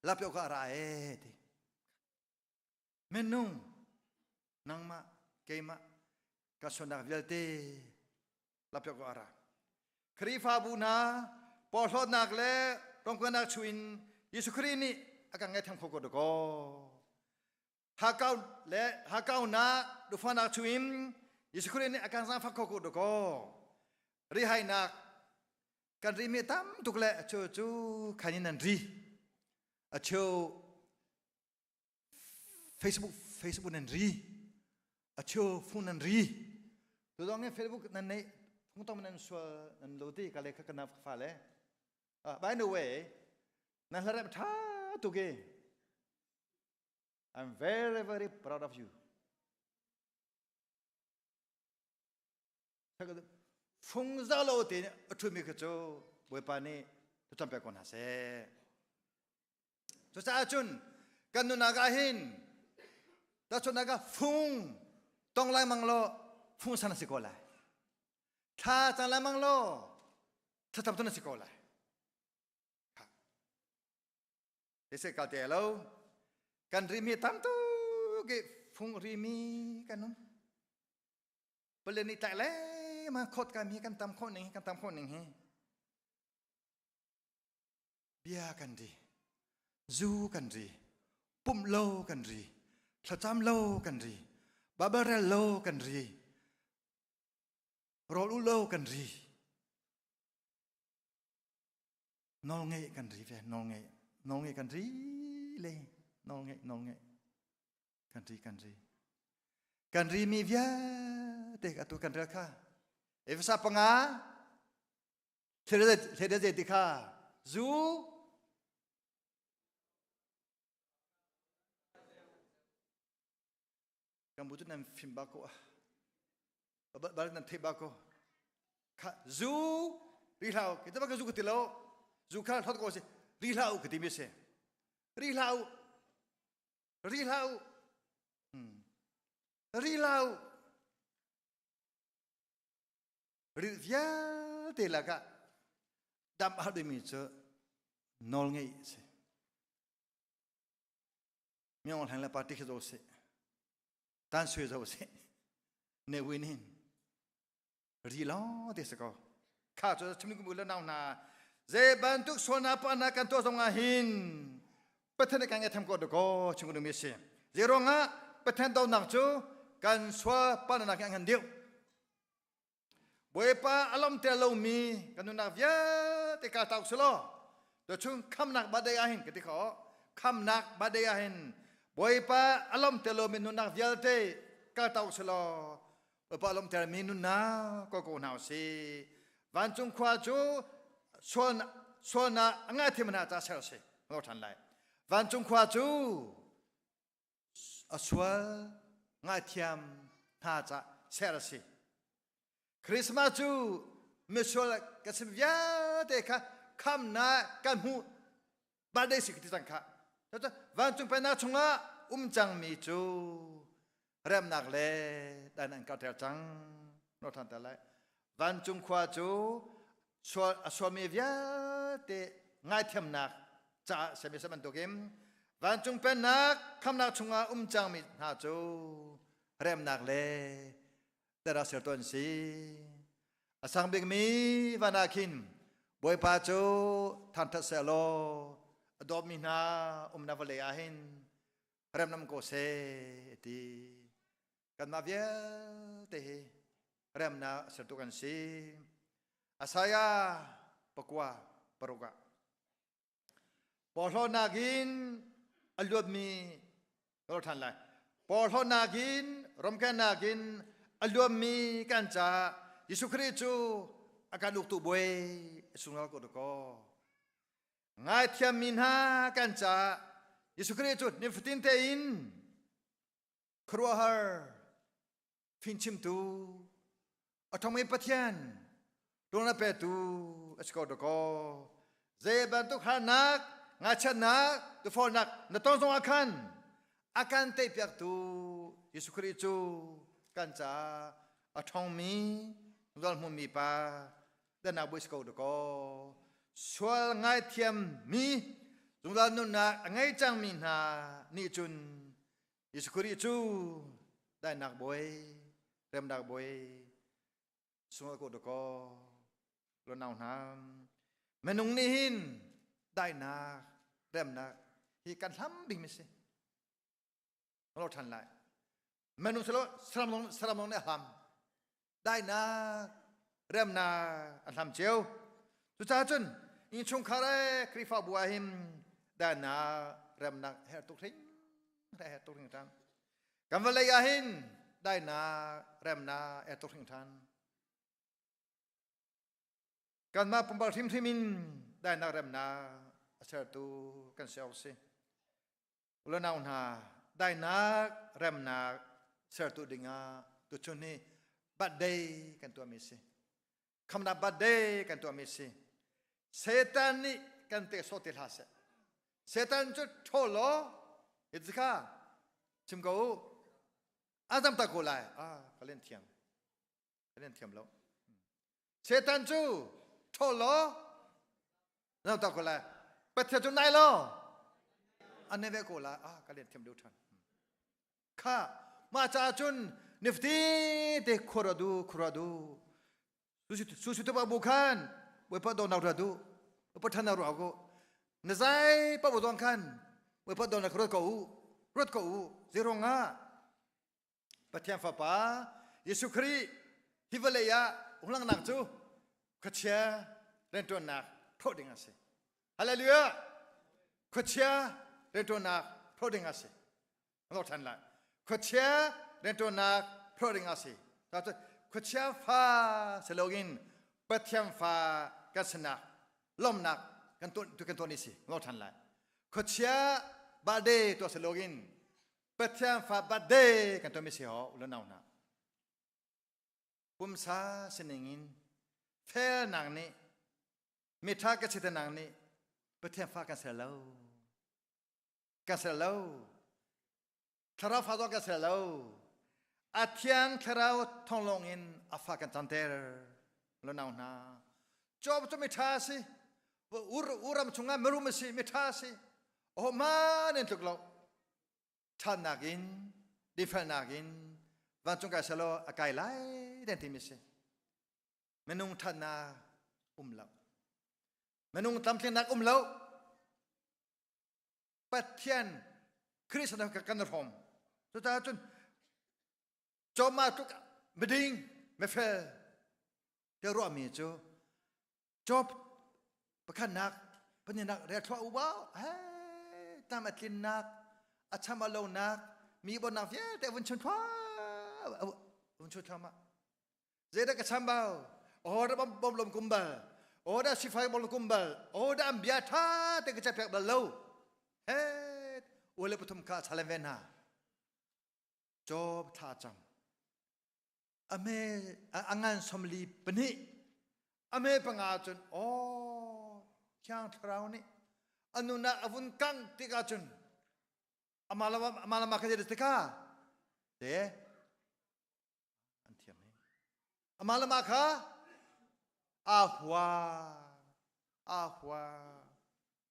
lapio ka ra e ti. Minung nangmah keimah ka sualnak vialte lapio ka ra. Khrihfabu hna porhlawtnak le rongkuanak chuin Jesuh Khrih nih a kan ngaihthiam kho ko dakaw. Hakau le hakaunak dufanak chuin Jesuh Khrih nih a kan zaangfak kho ko dakaw. Rihainak kan ri mi tam tuk le a cheu cu khan in an ri. A cheu Facebook Facebook nan ri a cheu phone nan ri tu dong Facebook nan nei phung tom nan sual nan lo ti ka le kha kana fa le by the way nan hlarem tha tu ke I'm very very proud of you. Fung za lo te a ṭhumi kha cu Bawipa nih thlacam pek ko hna seh. Cucaah cun kan nunnak ah hin tahchunhnak ah fung tong lengmang law fung san a si ko lai. Thla cang lengmang law thlacam tun a si ko lai. Ese kal te lo kan rimi tam tuk i fung rimi kan um. Pale nih tlai le ma khot ka mi kan tam khawh ning kan tam khawh ning hi bia kan ri zu kan ri pumh lo kan ri thlacam lo kan ri babel rel lo kan ri rawl u lo kan ri nawl ngeih kan ri ve nawl ngeih nawl ngeih kan ri le nawl ngeih nawl ngeih kan ri kan ri kan ri mi vialte atu kan rel kha Efesa 5 thil zei ti kha zu kan bu cu nan fim ba ko ba nan thei ba ko kha zu ri hlau ke ta ka zu ka ti lo zu kha thot ko si ri hlau ka ti mi si ri hlau ri hlah u ri hlah u ri vialte lakah dam a dimi cu nawl ngeih a si miong hleng le party khi zo si tan sui zo si ne win hin ri lawng te si ko kha cu chim kum le nau hna zei bantuk sualna pa na kan tuah zong ah hin Pathian kan ngai tham ko ko chung mi si zei ruangah Pathian donak cu kan sual pa nak ngan deuh Bawipa alam te lomi kan nunnak vialte ka tauk selaw to chung khamnak ba dei ahin ka ti kho khamnak ba dei ahin Bawipa alam te lomi nunnak vialte ka tauk selaw Bawipa lawmter mi nunnak ko ko hna usih. Vancung khua cu sualnak a ngaithiam hna ca ser si. Lo ṭhan lai. Vancung khua cu a sual ngaithiam hna ca ser a si. Christmas cu misual ka sim vialte kha khamnak kan hmuh birthday si ti cang kha. Vancung pennak chungah um cangmi cu remnak le dan an karter cang no than ta lai vancung khua cu sual a sualmi vialte ngaithiamnak caah semi sa bantukin vancung pennak khamnak chungah um cangmi hna cu remnak le tera sertu an si a sang bikmi van ah khin bawipa cu thangthat sehlaw a dawtmi hna umnak vawlei ah hin remnam ko seh ti kanmah vialte hi remnak sertu kan si Asaya 9:6 ah porhlawtnak in a luatmi ka ṭhan lai porhlawtnak in romkennak in a luammi kan caah Jesuh Khrih cu a kan uktu bawi sunglawi ko ko Ngaithiammi hna kan caah Jesuh Khrih cu nifatin tein khuaruahhar fimchimtu A thongmi Pathian tuan a petu a si ko dakaw. Zei bantuk harnak, ngachiatnak, tufornak na ton zongah khan a kan teihpiaktu Jesuh Khrih cu kan caah a ṭhawngmi zualhmunmi pa dannak bawi si ko dakaw. Sual ngaithiam mi zungzal nunnak a ngei cangmi hna nih cun Jesuh Khrih cu daihnak bawi, remnak bawi sungah ko dakaw lonau hna. Minung nih hin daihnak, remnak hi kan hlam bik mi si. Lo ṭhan lai. Minung silo saram long saram long nih a hlam. Daihnak, remnak an hlam cio. Cucaah cun innchungkhar e Khrihfabu ah hin daihnak, remnak herh tuk hring herh tuk hring ṭhan. Kan vawlei ah hin daihnak, remnak herh tuk hring ṭhan. Kanmah pumpak hrimhrim in daihnak, remnak a sertu kan si awk si. Ulanau hna, daihnak, remnak sertu dingah tuchun hi birthday kan tuahmi si. Khamnak birthday kan tuahmi si. Satan nih kan te sawh te hlah seh. Satan cu ṭhawl law, hi kha chim ko u. A zam ta ko lai. Ah, ka len thiam. Ka len thiam lo. Satan cu ṭhawl law zam ta ko lai. Pathian cu nai law an ne ve ko lai. Ah, ka len thiam deuh ṭhan. Kha mah caah cun nifti te khua du khua du su su te ba bu khan bawipa do nak ra du bawipa than nak ru ko na zai pa bu dong khan bawipa do nak ruat ko u ruat ko u zeirong ah Pathian Fapa Jesuh Khrih hi vawlei ah hunglangnak cu khuachia rianṭuannak thawh ding a si. Hallelujah! Khuachia rianṭuannak thawh ding a si. Lo ṭhan lai. Khuachia rianṭuannak thawh ding a si. Khuachia fa si loin Pathian fa kan sinak lawmnak kan tuan kan tuan si. Lo ṭhan lai. Khuachia birthday tuah si loin Pathian fa birthday kan tuahmi si ho u nau hna. Pumsa sining in felnak nih miṭha ka sitenak nih Pathian fa kan ser lo. Kan ser lo. Thlarau fa zong kan ser lo. A thiang thlarau thonglong in a fa kan canter. Lo nau hna. Job cu miṭha a si. Ur uram chungah mirum a si, miṭha a si. Oh man in tluk lo. ṭhatnak in dinfelnak in vancung kai selaw a kai lai den timi si minung ṭhatnak um lo minung tlamtlinnak um lo Pathian Khrist kan hrawm cucaah cun cawma tluk miding mifel te ruahmi cu Job pakhatnak pahnihnak rel thluah u wow hey tam a tlinnak a cham a lonak mi bonnak vialte vun chun thluah vun chun thluah ma zeidah ka cham bau oh da bom bom lom kum bal oh da sifai bom kum bal oh da am bia tha te ka chapek bal lo he ule pathum kha chalem ven ha Job thla cam ame angan somli pahnih ame panga cun aw thiang thlarau nih anunak avun kang tikah cun amalama kha jadi tika te an thiam he amalama kha ahua ahua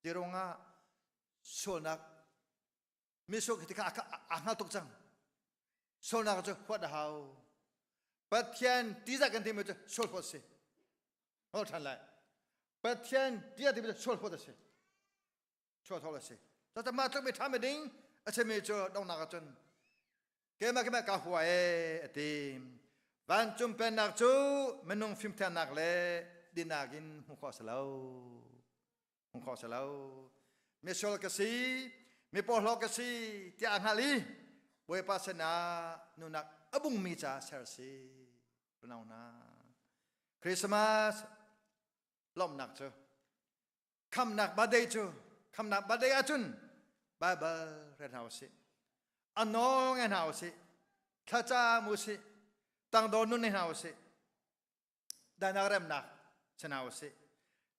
tirunga sualnak Misuk hi tikha a hngal tuk cang. Sualnak cu huat a hau. Pathian tizah kan timi cu sual huat si. Hol ṭhan lai. Pathian tiah timi cu sual huat a si. Sual huat a si. Cucaah mah tluk mi ṭha mi ding a simi cu donghnak ah cun keimah keimah ka hua e a ti. Vancung pennak cu minung fimthiamnak le dinnak in hmuh khawh a si lo. Hung kho si lo. Misual ka si, mi porhlaw ka si tiah a hngal i Bawipa sinah nunak a bungmi ca ser si. Unau hna. Christmas lawmhnak cu khamnak birthday cu khamnak birthday ahcun Bible rel hna usih. A nawng hna usih. Thlacam usih. Tangdor nun hna usih. Dainak remnak chana usih.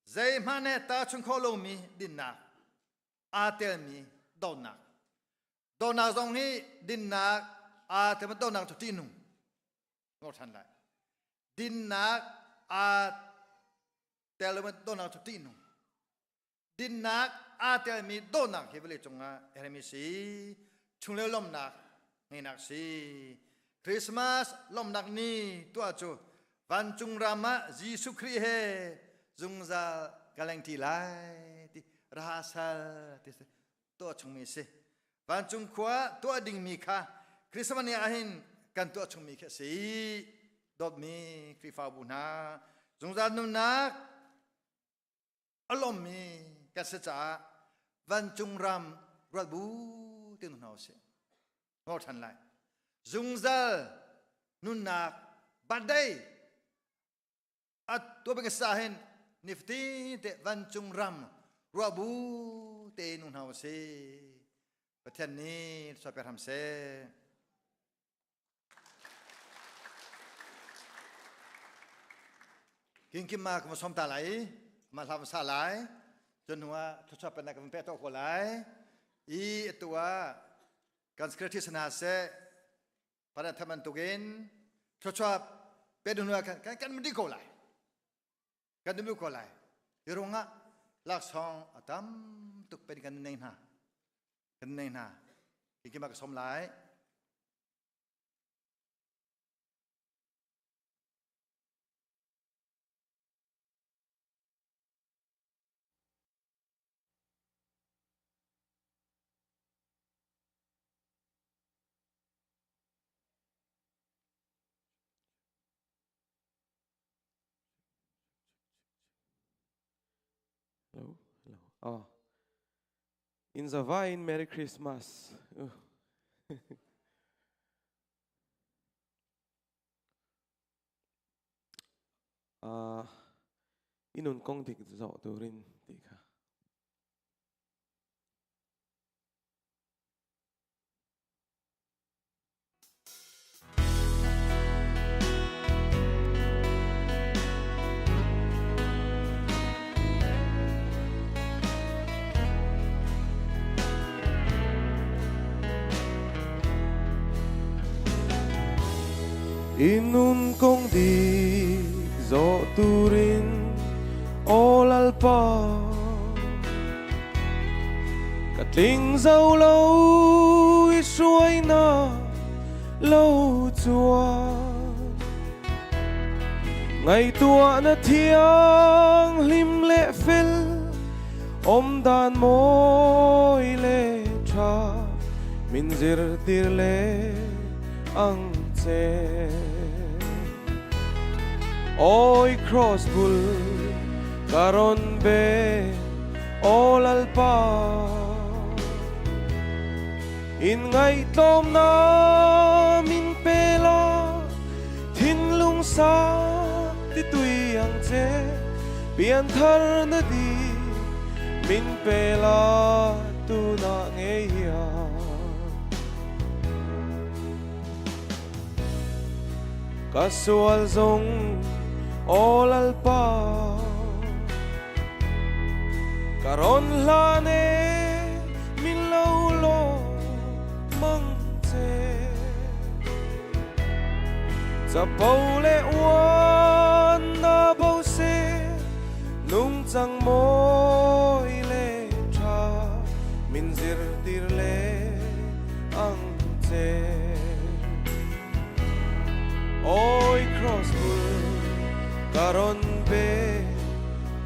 Zeihmanh he tahchun khawh lomi dinnak aa telmi dawtnak. Dawtnak zong hi dinnak aa telmi dawtnak cu ṭihnung ngor ṭhan lai. Dinnak aa tel lomi dawtnak cu ṭihnung. Dinnak aa telmi dawtnak hi vawlei cungah hermi si. Chunglei lawmhnak ngeinak si. Christmas lawmhnak ni tuah cu vancung ram ah Jesuh Khrih he zungzal ka lengṭi lai ti rahasal ti si tuah chungmi si. Vancung khua tuah dingmi kha Christmas ni ah hin kan tuah chungmi khi a si. Dawtmi Khrihfabu hna zungzal nunnak a lawmmi kan si caah vancung ram ruat bu ti hna usih. Ngol ṭhan lai. Zungzal nunnak birthday a tuah bing sa hin nifatin te vancung ram ruah bu te nung hna usih. Pathian nih thluachuah pe hram seh. Kinkim ma ka va som ta lai i ma hla va sa lai cun hnu ah thluachuah pennak ka van pek tuah ko lai i atu ah kan secretary sana seh para tham bantukin thluachuah pe hnu ah kan kan kan di ko lai kan dum ko lai hi ruangah laksawng a tam tuk pen kan nei hna kan nei hna kinkim ma ka som lai. Hello, hello. Oh. In the vine, Merry Christmas. Inun kong dik zoh turin ti kha. Inun kong dik zoh turin aw lalpa ka tling zo lo i hruainak lo chuan ngaihtuah na thianghlim le fel om dan mawi le tha min zirtir le ang che oi cross bul karon be o lalpa in ngaihtlawm na min pe la thinlung sa ti tui ang che pianthar na di min pe la tu na ngei hian ka sual zong o lalpa ka ron hlan e min lo lo mang che capo le uan na bo se nungcang mawi le tha min zirtir le ang che Oi cross bul karon be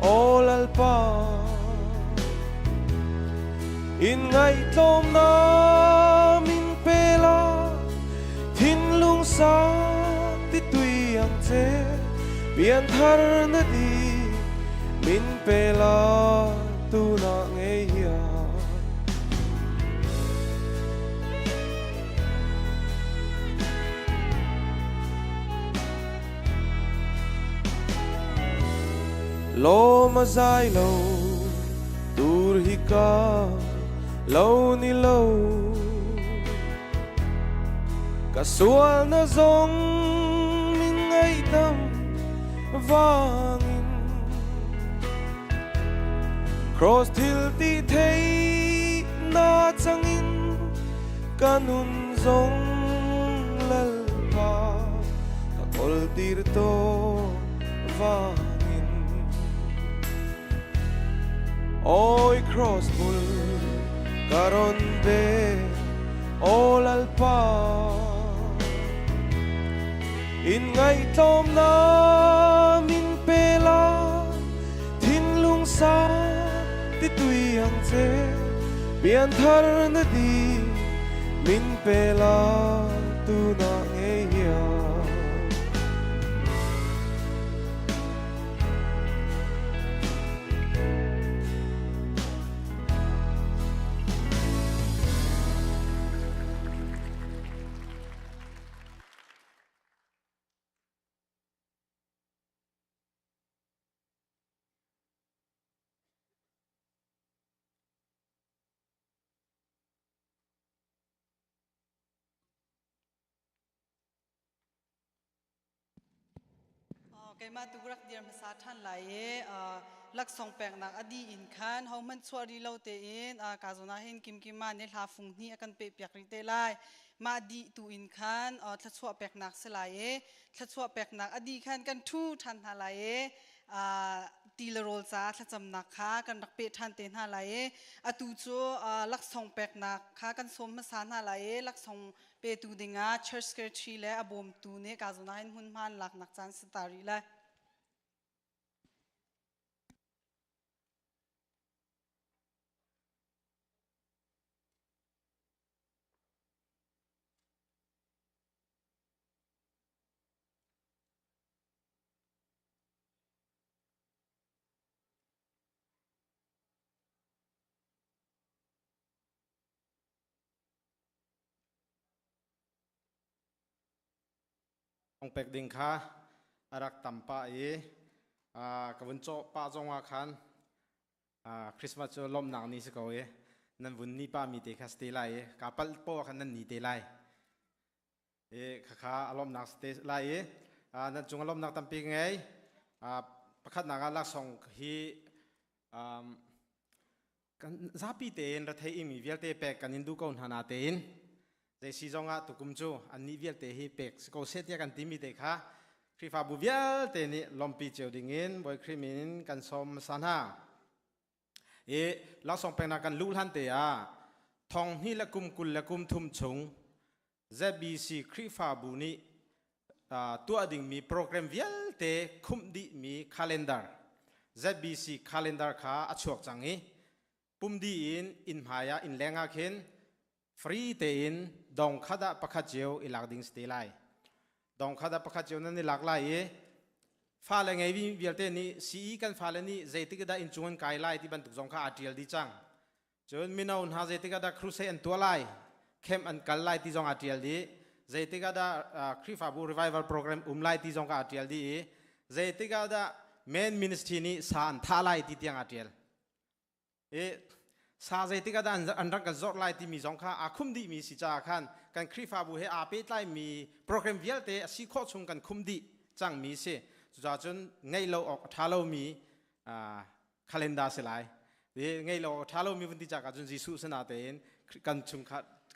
o lalpa in ngaihtlawm na min pe la thinlung sa ti tui ang che pianthar na di min pe la tu na ngei hian Lawm a zai lo tur hi ka lo ni lo ka sual na zong min ngaihdam Vangin Cross thil ti thei na changin ka nun zong lalpa ka kol tir to vangin Oi cross bul ka ron be o lalpa In ngaihtlawmnak min pe la thinlung sa ti tui ang che pianthar na di min pe la tu na ngei hian. Keimah tu rak dir hmasa ṭhan lai i laksawng peknak a dih in khan hohmanh chuah rih lo tein ka zawn ah hin Kimkima nih hla fung hnih a kan pehpiak rih te lai. Mah dih tu in khan thluachuah peknak si lai i thluachuah peknak a dih khan kan ṭhu ṭhan hna lai i ti le rawl caah thlacamnak kha kan rak peh ṭhan te hna lai i atu cu laksawng peknak kha kan sawm hmasa hna lai i laksawng petu dingah church secretary le a bawmtu nih ka zawn ah hin hmunhma an laknak caan si ta rih lai. Ong pek ding kha a rak tam pah i ka vun cawh pah zong ah khan Christmas cu lawmhnak ni si ko i nan vun ni pa mi te kha si te lai i ka palh poah khan nan ni te lai i khakha a lawmhnak si te lai i nan cung a lawmhnak tampi ka ngei. Pakhatnak ah laksawng hi kan zapi tein rethei imi vialte pek kan in duh ko hna na tein zei si zong ah tukum cu annih vialte hi pek si ko seh tiah kan timi te kha Khrihfabu vialte nih lawmpi cio dingin Bawi Khrih min in kan sawm hmasa hna. I laksawng peknak kan luh hlan te ah thong hnih le kum 20 le kum thum chung ZBC Khrihfabu nih tuah dingmi program vialte khumh dihmi calendar ZBC calendar kha a chuak cang i pum dih in inn hmai ah inn leng ah khin free tein dong khat ah pakhat cio i lak ding si te lai. Dong khat ah pakhat cio nan i lak lai i fale ngei vialte nih CE kan fale nih zeitik dah inn cung an kai lai ti bantuk zong kha aa ṭial dih cang. Cun mino hna zeitik ah dah crusade an tuah lai, camp an kal lai ti zong aa ṭial dih. Zeitik ah dah Khrihfabu revival program um lai ti zong kha aa ṭial dih i zeitik ah dah main ministry nih sa an thah lai ti tiang aa ṭial. I sa zeitik ah dah an rak kan zawrh lai timi zong kha aa khum dihmi si caah khan kan Khrihfabu he aa pehtlaimi program vialte a si khawh chung kan khum dih cangmi si. Cucaah cun ngeih lo awk a ṭha lomi calendar si lai. Ngei lo ṭha lomi vun ti cak ahcun Jesuh sana tein kan chung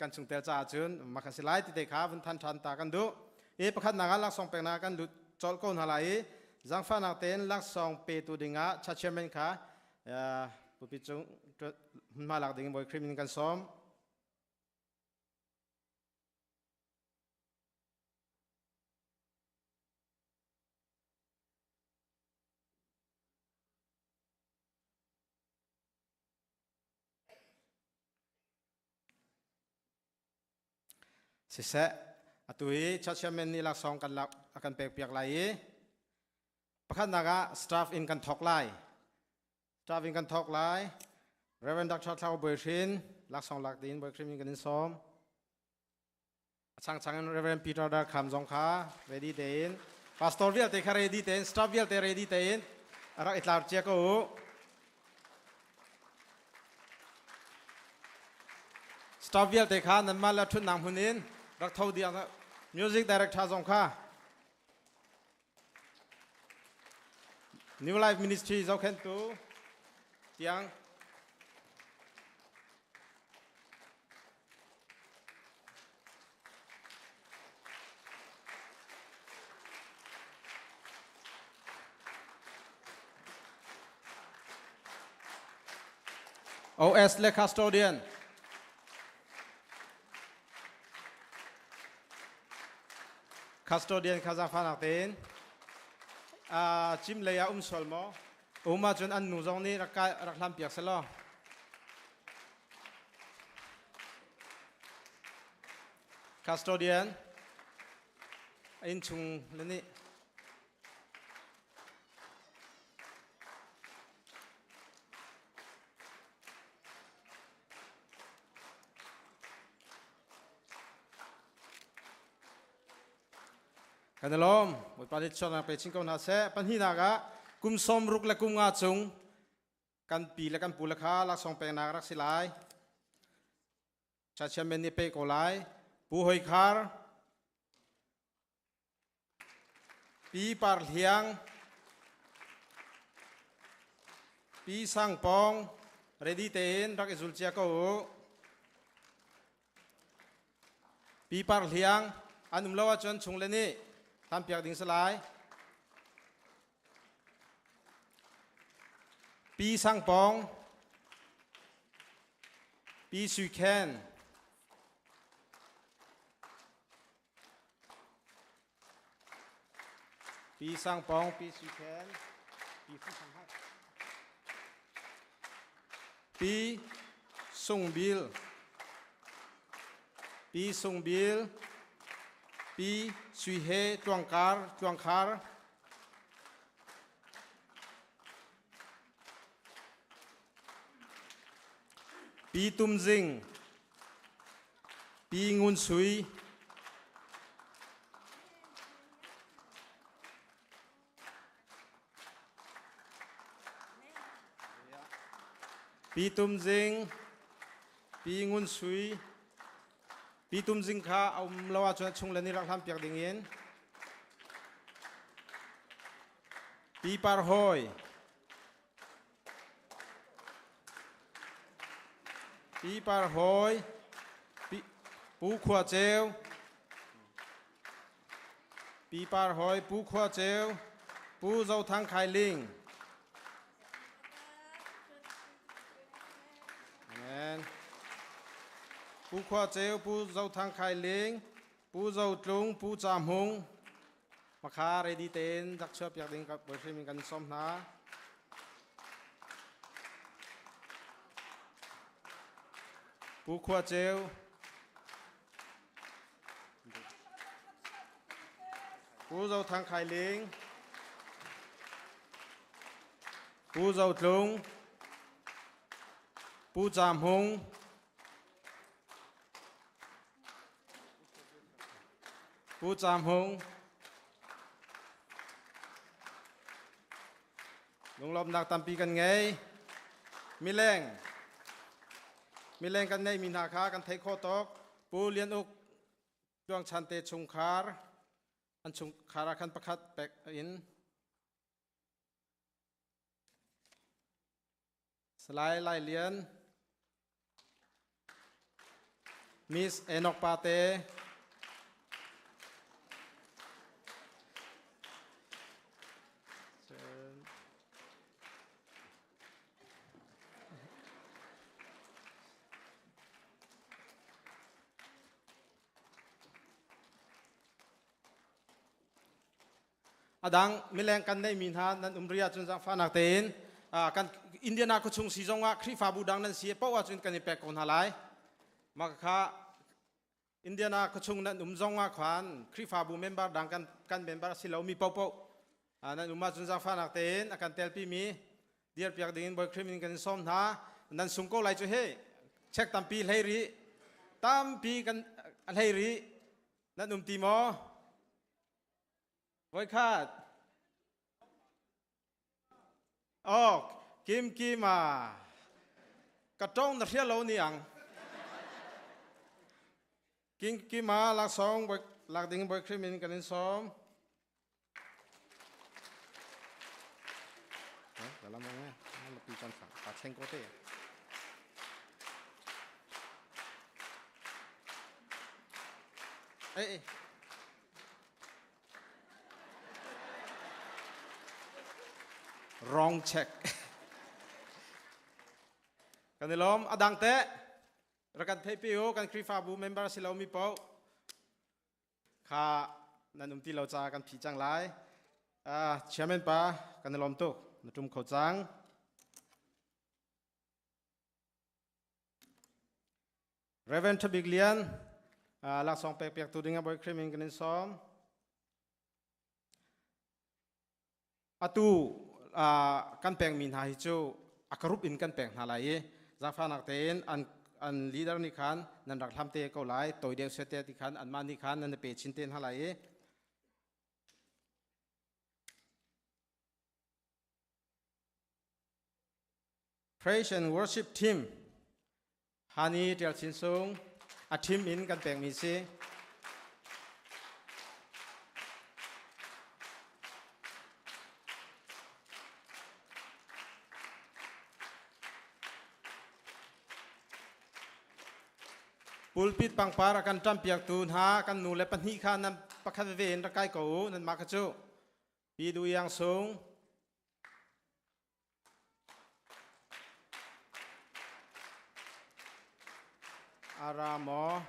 kan chungtel caah cun makha si lai ti te kha vun than ṭhan ta kan duh. I pakhatnak ah laksawng peknak kan lut colh ko hna lai i zaangfahnak tein laksawng petu dingah church chairman kha pupi cung hmunhma lak ding in Bawi Khrih min kan sawm. Siseh, atu hi church chairman nih laksawng kan lak a kan pek piak lai i pakhatnak ah staff in kan thawk lai. Staff in kan thawk lai. Reverend Dr. Thlau Bawi Hrin laksawng lak ding Bawi Hrin kan in sawm. A changchang in Reverend Peter Dar Kham zong kha ready tein pastor vialte kha ready tein staff vialte ready tein a rak i tlar cia ko u. Staff vialte kha nanmah le ṭhutnak hmun in rak tho dih music director zong kha. New Life Ministry zohkhenhtu tiang. OS le custodian. Custodian kha zaangfahnak tein cim lei ah um sual maw? Um ahcun an nu zong nih rak rak hlam piak selaw. Custodian inn chung le nih Kan i lawm. Bawipa nih chuaknak pe chin ko hna seh. Pahnihnak ah kum sawm ruk le kum nga chung kan pi le kan pu le kha laksawng peknak rak si lai. Chachiamen nih pe ko lai. Pu Hoi Khar, Pi Par Hliang, Pi Sang Pong, ready tein rak i zul cia ko u. Pi Par Hliang, an um lo ahcun chung le nih hlampiak ding si lai. Pi Sang Pong, Pi Sui Khen, Pi Sang Pong, Pi Sui Khen, Pi Fu Sang Hai. Pi Sung Bil, Pi Sung Bil, Pi Sui He Tluangkar, Tluangkhar, Pi Tum Zing, Pi Ngun Sui, Pi Tum Zing, Pi Ngun Sui, Pi Tum Zing kha a um lo ahcun chung le nih rak hlam piak ding in. Pi Par Hoi, Pi Par Hoi, Pu Khua Ceu, Pi Par Hoi, Pu Khua Ceu, Pu Zo Thang Khai Ling. Amen. Pu Khua Ceu, Pu Zo Thang Khai Ling, Pu Zo Tlung, Pu Ca Hmung, Makha ready tein rak chuah piak ding Bawi in kan sawm hna. Pu Khua Ceu, Pu Zo Thang Khai Ling, Pu Zo Tlung, Pu Ca Hmung, Pu Cam Hung. Lunglawmhnak tampi kan ngei. Mileng. Mileng kan neihmi hna kha kan theih khawh tawk. Pu Lian Uk Tluang Chan te chungkhar an chungkhar ah khan pakhat pek in Salai Lai Lian, Miss Enoch Pate, A dang mileng kan neihmi hna nan um rih ahcun zaangfahnak tein kan Indiana khuachung si zongah Khrihfabu dang nan si paoh ahcun kan i pek ko hna lai. Mah kha Indiana khuachung nan um zongah khan Khrihfabu member dang kan kan member a si lomi paohpaoh nan um ahcun zaangfahnak tein a kan telpimi dirpiak dingin Bawi Khrih min kan in sawm hna. Nan sung ko lai cu he check tampi hlei rih tampi kan hlei rih nan um ti maw? Voikhat. Oh, kim kima. Ka tong na hria lo ni ang. King kima laksawng lak ding boy khrim in kan in sawm. Dalam nge pi chan sa ta thleng ko te. Eh eh. Wrong check. Kan i lawm adang te rakan thei pi u kan Khrihfabu member si lo mi paoh kha nan um ti lo ca kan phi cang lai. Chairman pa kan i lawm tuk na tum kho cang. Reverend Thabik Lian laksawng pek piak tu ding ah Bawi Khrih min kan in sawm. Atu kan pekmi hna hi cu a karup in kan pek hna lai i zaangfahnak tein an leader nih khan nan rak hlam te ko lai toi deuh sete ti khan anmah nih khan nan pe chin te hna lai i Praise and worship team Hani Tial Chin Sung a team in kan pekmi si. Pulpit pangpar a kan ṭampiaktu hna kan nu le pahnih kha nan pakhat veve in rak kai ko u nan mah kha cu Pi Du Iang Sung Ara maw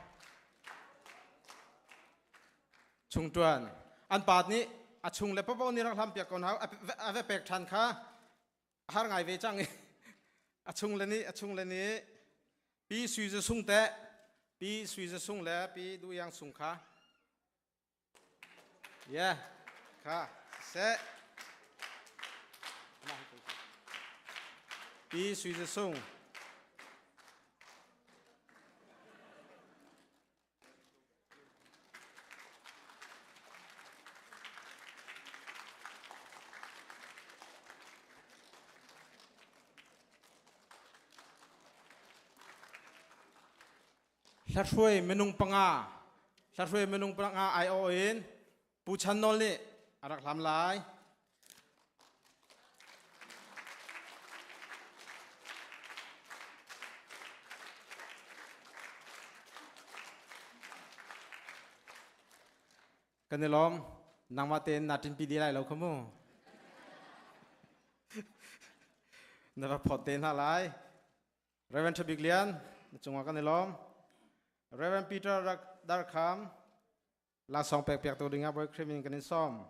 chungṭuan an pa nih a chung le papo nih rak hlam piak ko hna a va pek ṭhan kha a har ngai ve cang i a chung le nih a chung le nih pi sui za sung teh pi sui za sung le pi du yang sung kha Yeah. Kha. Seh. Pi Sui Za Sung. Hlahruai minung panga hlahruai minung panga aiawh in Pu Chan Nawl nih a rak hlam lai. Kan i lawm. Nangmah tein naa ṭinpi dih lai lo kha mu. Na va phawt te hna lai. Reverend Thabik Lian, na cungah kan i lawm. Reverend Peter Darkham, laksawng pek piak tu dingah Bawi Khrih min kan in sawm.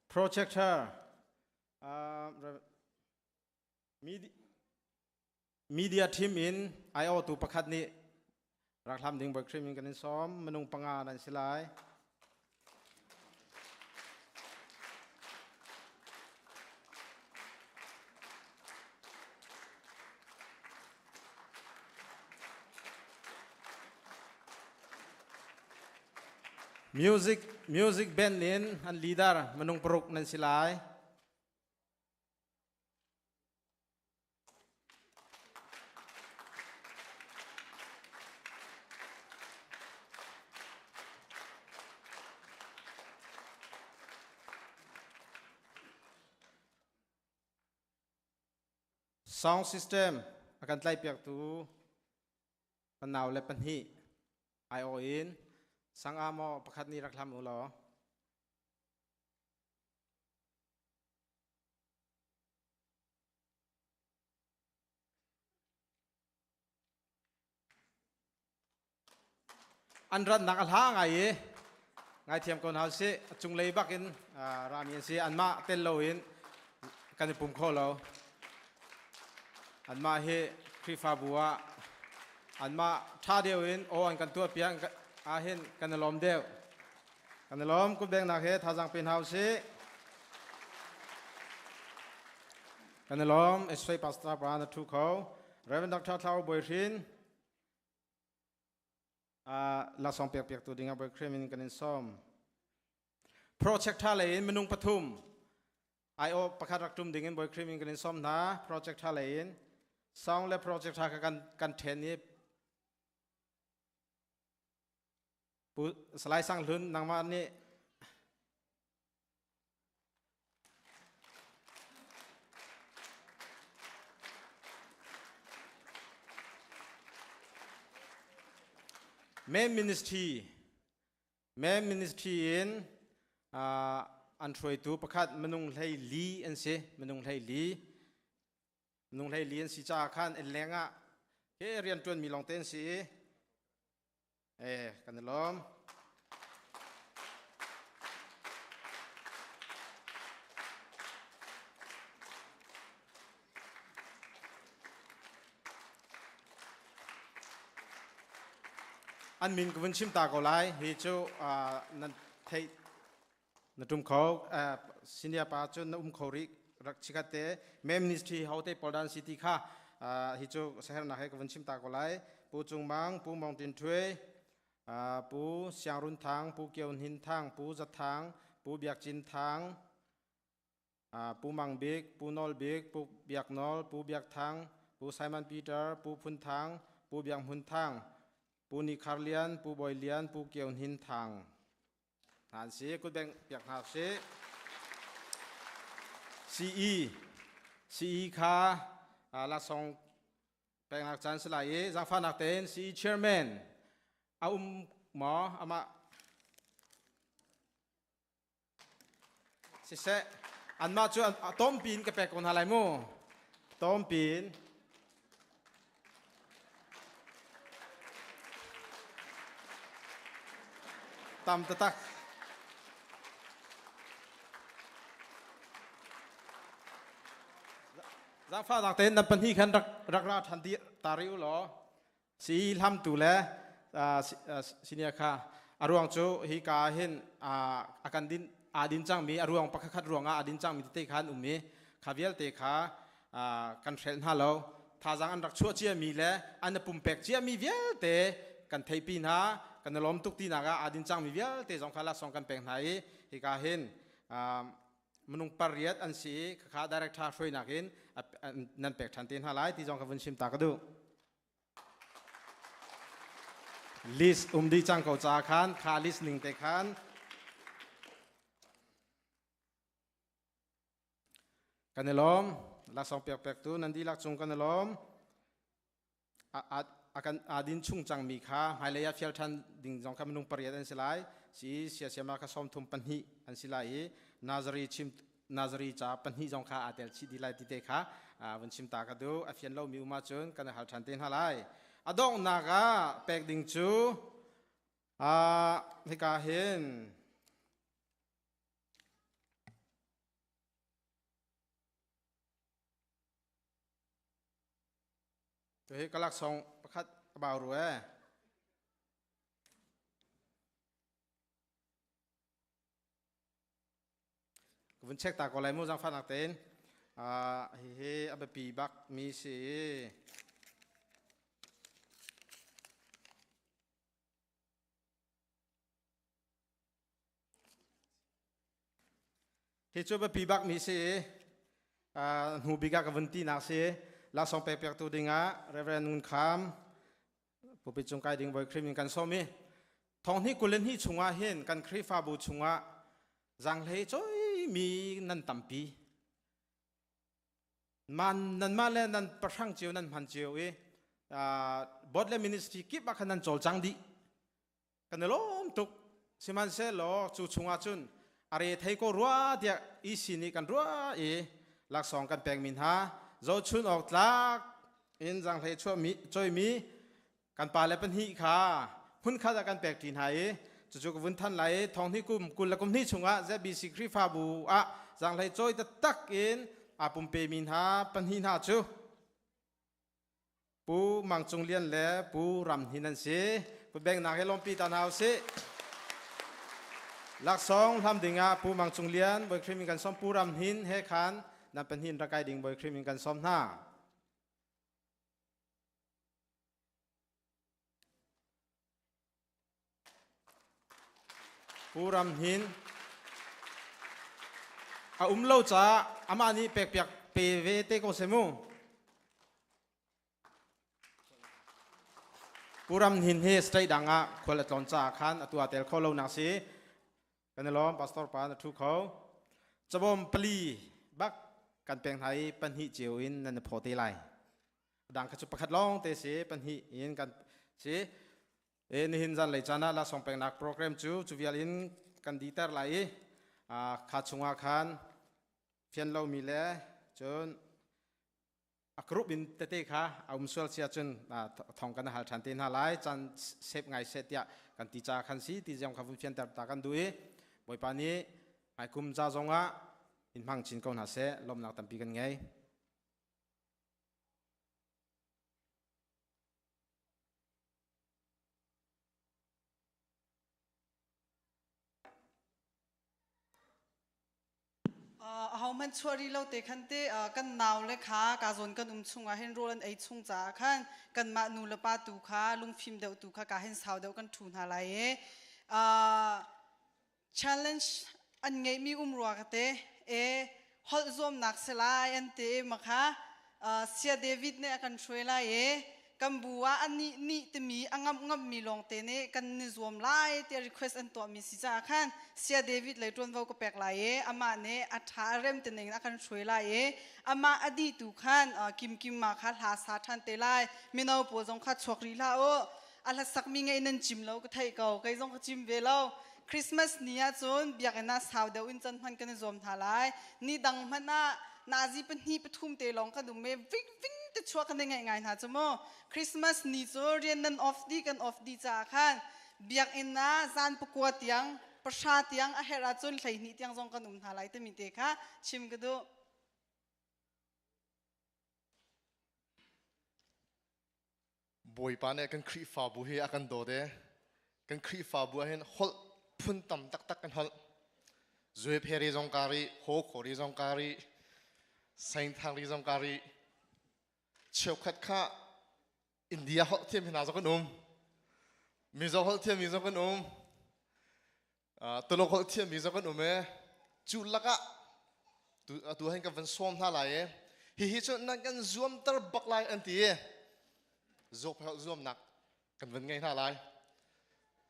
Projector Media team in aiawhtu pakhat nih rak hlam ding Bawi Khrih min kan in sawm. Minung panga nan si lai. Music music band in an leader minung paruk nan si lai. Sound system a kan tlaihpiaktu kan nau le pahnih aiawh in sangah maw pakhat nih rak hlam u law. An ratnak a hla ngai i ngaithiam ko hna usih. A cunglei bak in rami an si. Anmah tel loin kan i pum kho lo. Anmah hi Khrihfabu ah anmah ṭha deuh in aw an kan tuahpiak ahhin kan i lawm deuh. Kan i lawm. Kutbengnak he thazaang pe hna usih. Kan i lawm. Esrei Pastor pa na ṭhu kho. Reverend Dr. Thlau Bawi Hrin laksawng pek piaktu dingah Bawi Khrih min kan in sawm. Project ṭha lei in minung pathum IO pakhat rak ṭum dingin Bawi Khrih min kan in sawm hna. Project ṭha lei in. Sound le project tha kan kan then i Pu Salai Sang Hlun nangmah nih Main Ministry Main Ministry in an hruaitu pakhat minung hlei li an si minung hlei li minung hlei li an si caah khan in leng ah ke rian ṭuan mi lawng te an si i eh kan i lawm. An min ka vun chim ta ko lai. Hi cu nan theih na tum kho senior pa cu na um kho rih rak chikhat te mem ministry ho te poldan city kha hi cu sahernak he ka vun chim ta ko lai. Pu Cung Mang, Pu Mong Tin Thwe, Pu Siang Run Thang, Pu Kio Hnin Thang, Pu Za Thang, Pu Biak Cin Thang, Pu Mang Bik, Pu Nawl Bik, Pu Biak Nawl, Pu Biak Thang, Pu Simon Peter, Pu Phun Thang, Pu Biak Hmun Thang, Pu Ni Khar Lian, Pu Bawi Lian, Pu Kio Hnin Thang. Hna an si. Kutbeng piak hna usih. CE CE kha laksawng peknak caan si lai i zaangfahnak tein CE chairman a um maw amah siseh anmah cu tompi in ka pek ko hna lai mu tompi in Tam taktak. Zaangfahnak tein nan pahnih khan rak rak ra ṭhan ti ta rih u law si hlamtu le senior kha a ruang cu hi ka hin a kan din aa din cangmi a ruang pakhat ruangah aa din cangmi tete kha an um i kha vialte kha kan hrelh hna lo thazaang an rak chuah ciami le an pumpek ciami vialte kan theipi hna kan i lawm tuk tinak ah aa din cangmi vialte zong kha laksawng kan pek hna i hika hin minung pariat an si i khakha director hruainak in nan pek ṭhan te hna lai ti zong ka vun chim ta ka duh. List um dih cang ko ca khan kha list ning te khan Kan i lawm. Laksawng pek pektu nan dihlak cung kan i lawm. A kan aa din chung cangmi kha hmailei ah fial ṭhan ding zong kha minung pariat an si lai. Si siasiama kha 32 an si lai i Nazari chim Nazari ca pahnih zong kha aa tel chih dih lai ti te kha vun chim ta ka duh. A fian lomi um ahcun kan i hal ṭhan te hna lai. A donghnak ah pek ding cu hika hin Hi ka laksawng pakhat a bau ru ee. Ka vun check ta ko lai mu zaangfahnak tein. Hihi a biapi bak mi si. Hi cu biapi bak mi si i hnu bik ah ka vun ti nak si. Laksawng pek piaktu dingah Reverend Ngun Kham pulpit cung kai ding Bawi Khrih min kan sawm i thong hnih 22 chungah hin kan Khrihfabu chungah zaanghlei choi mi nan tampi. Man nanmah le nan pahrang cio nan hman cio i board le ministry kip ah khan nan cawlcang dih. Kan i lawm tuk. Sihmanhsehlaw cu chungah cun a re thei ko rua tiah EC nih kan ruah i laksawng kan pekmi hna zohchun awk tlak in zanghlei chuahmi coimi kan pale pahnih kha hmunkhat ah kan pek ṭi hna i cucu ka vun than lai i thong hnih kum kul le kum hnih chungah ZBC Khrihfabu ah zanghlei cawi taktak in aa pumpemi hna pahnih hna cu Pu Mang Cung Lian le Pu Ram Hnin an si. Kutbengnak he lawmpi ta hna usih. Laksawng hlam dingah Pu Mang Cung Lian, Bawi Khrih min kan sawm Pu Ram Hnin he khan nan pahnih rak kai ding Bawi Khrih min kan sawm hna. Pu Ram Hnin a um lo caah amah nih pekpiak pe ve te ko seh mu. Puram hin hi state dang ah khual a tlawn caah khan atu ah tel kho lo nak si. Kan i lawm pastor pa na thu kho. Cabawm pali bak kan peng hna i pahnih cio in nan i phaw te lai. Dang kha cu pakhat lawng te si pahnih in kan si. E nihin zan lei caan ah laksawng peknak program cu cu vial in kan diter lai i kha chungah khan fian lomi le cun a group in tete kha a um sual sia cun thong kan hal ṭhan te hna lai caan sep ngai seh tiah kan ti ca khan si ti zong kha vun fianter ta kan duh i Bawipa nih hmaikum ca zongah in hmang chin ko hna seh lawmnak tampi kan ngei. Ahohmanh chuah rih lo te khan te kan nau le kha ka zawn kan um chungah hin rawl an ei chung caah khan kanmah nu le pa tu kha lungfim deuh tu kha ka hin sau deuh kan ṭhu hna lai i challenge an ngeihmi um rua ka te e holh zuamnak si lai an ti i makha Sia David nih a kan hruai lai i kan bu ah anih nih timi a ngamh ngamhmi lawngte nih kan ni zuam lai tiah request an tuahmi si caah khan Sia David lei ṭuanvo ka pek lai i amah nih a ṭha a rem te ning in a kan hruai lai i amah a dih tu khan Kim Kim ma kha hla sa ṭhan te lai mino pawl zong kha chuak rih hlah u a hlasakmi ngeih nan cim lo ka theih ko kei zong ka cim ve lo Christmas ni ahcun biakinn ah sau deuh in can hman kan i zuam hna lai. Ni dang hmanh ah nazi pahnih pathum te lawng kan um i ving ving te chuah kan i ngaih ngai hna cu mu. Christmas ni cu rian nan off dih kan off dih caah khan biakinn ah zan pakua tiang pahra tiang a herh ahcun 12 tiang zong kan um hna lai timi te kha chim ka duh. Bawipa nih kan Khrihfabu hi a kan dawt i kan Khrihfabu ah hin holh phun tam taktak kan holh. Zuipheri zong ka ri, Hawkhawri zong ka ri, Saingthangri zong ka ri. Cheukhat kha India holh thiam hna zong kan um. Mizo holh thiammi zong kan um. Tuluk holh thiammi zong kan um i cu lakah atu hin kan van sawm hna lai i hihi cu nan kan zuamter bak lai an ti i zawkphel zuamnak kan van ngei hna lai.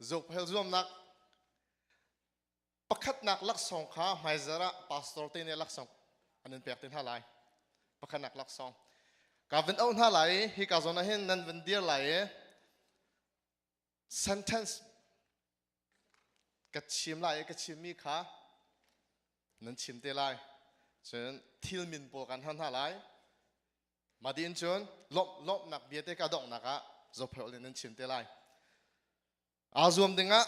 Zawkphel zuamnak pakhatnak laksawng kha hmaizar ah pastor te nih laksawng an in pek te hna lai. Pakhatnak laksawng. Ka van auh hna lai i hi ka zawn ah hin nan van dir lai i sentence ka chim lai i ka chimmi kha nan chim te lai cun thil min pawl kan hal hna lai mah tiin cun lawmhnak bia te ka donghnak ah zophel in nan chim te lai aa zuam dingah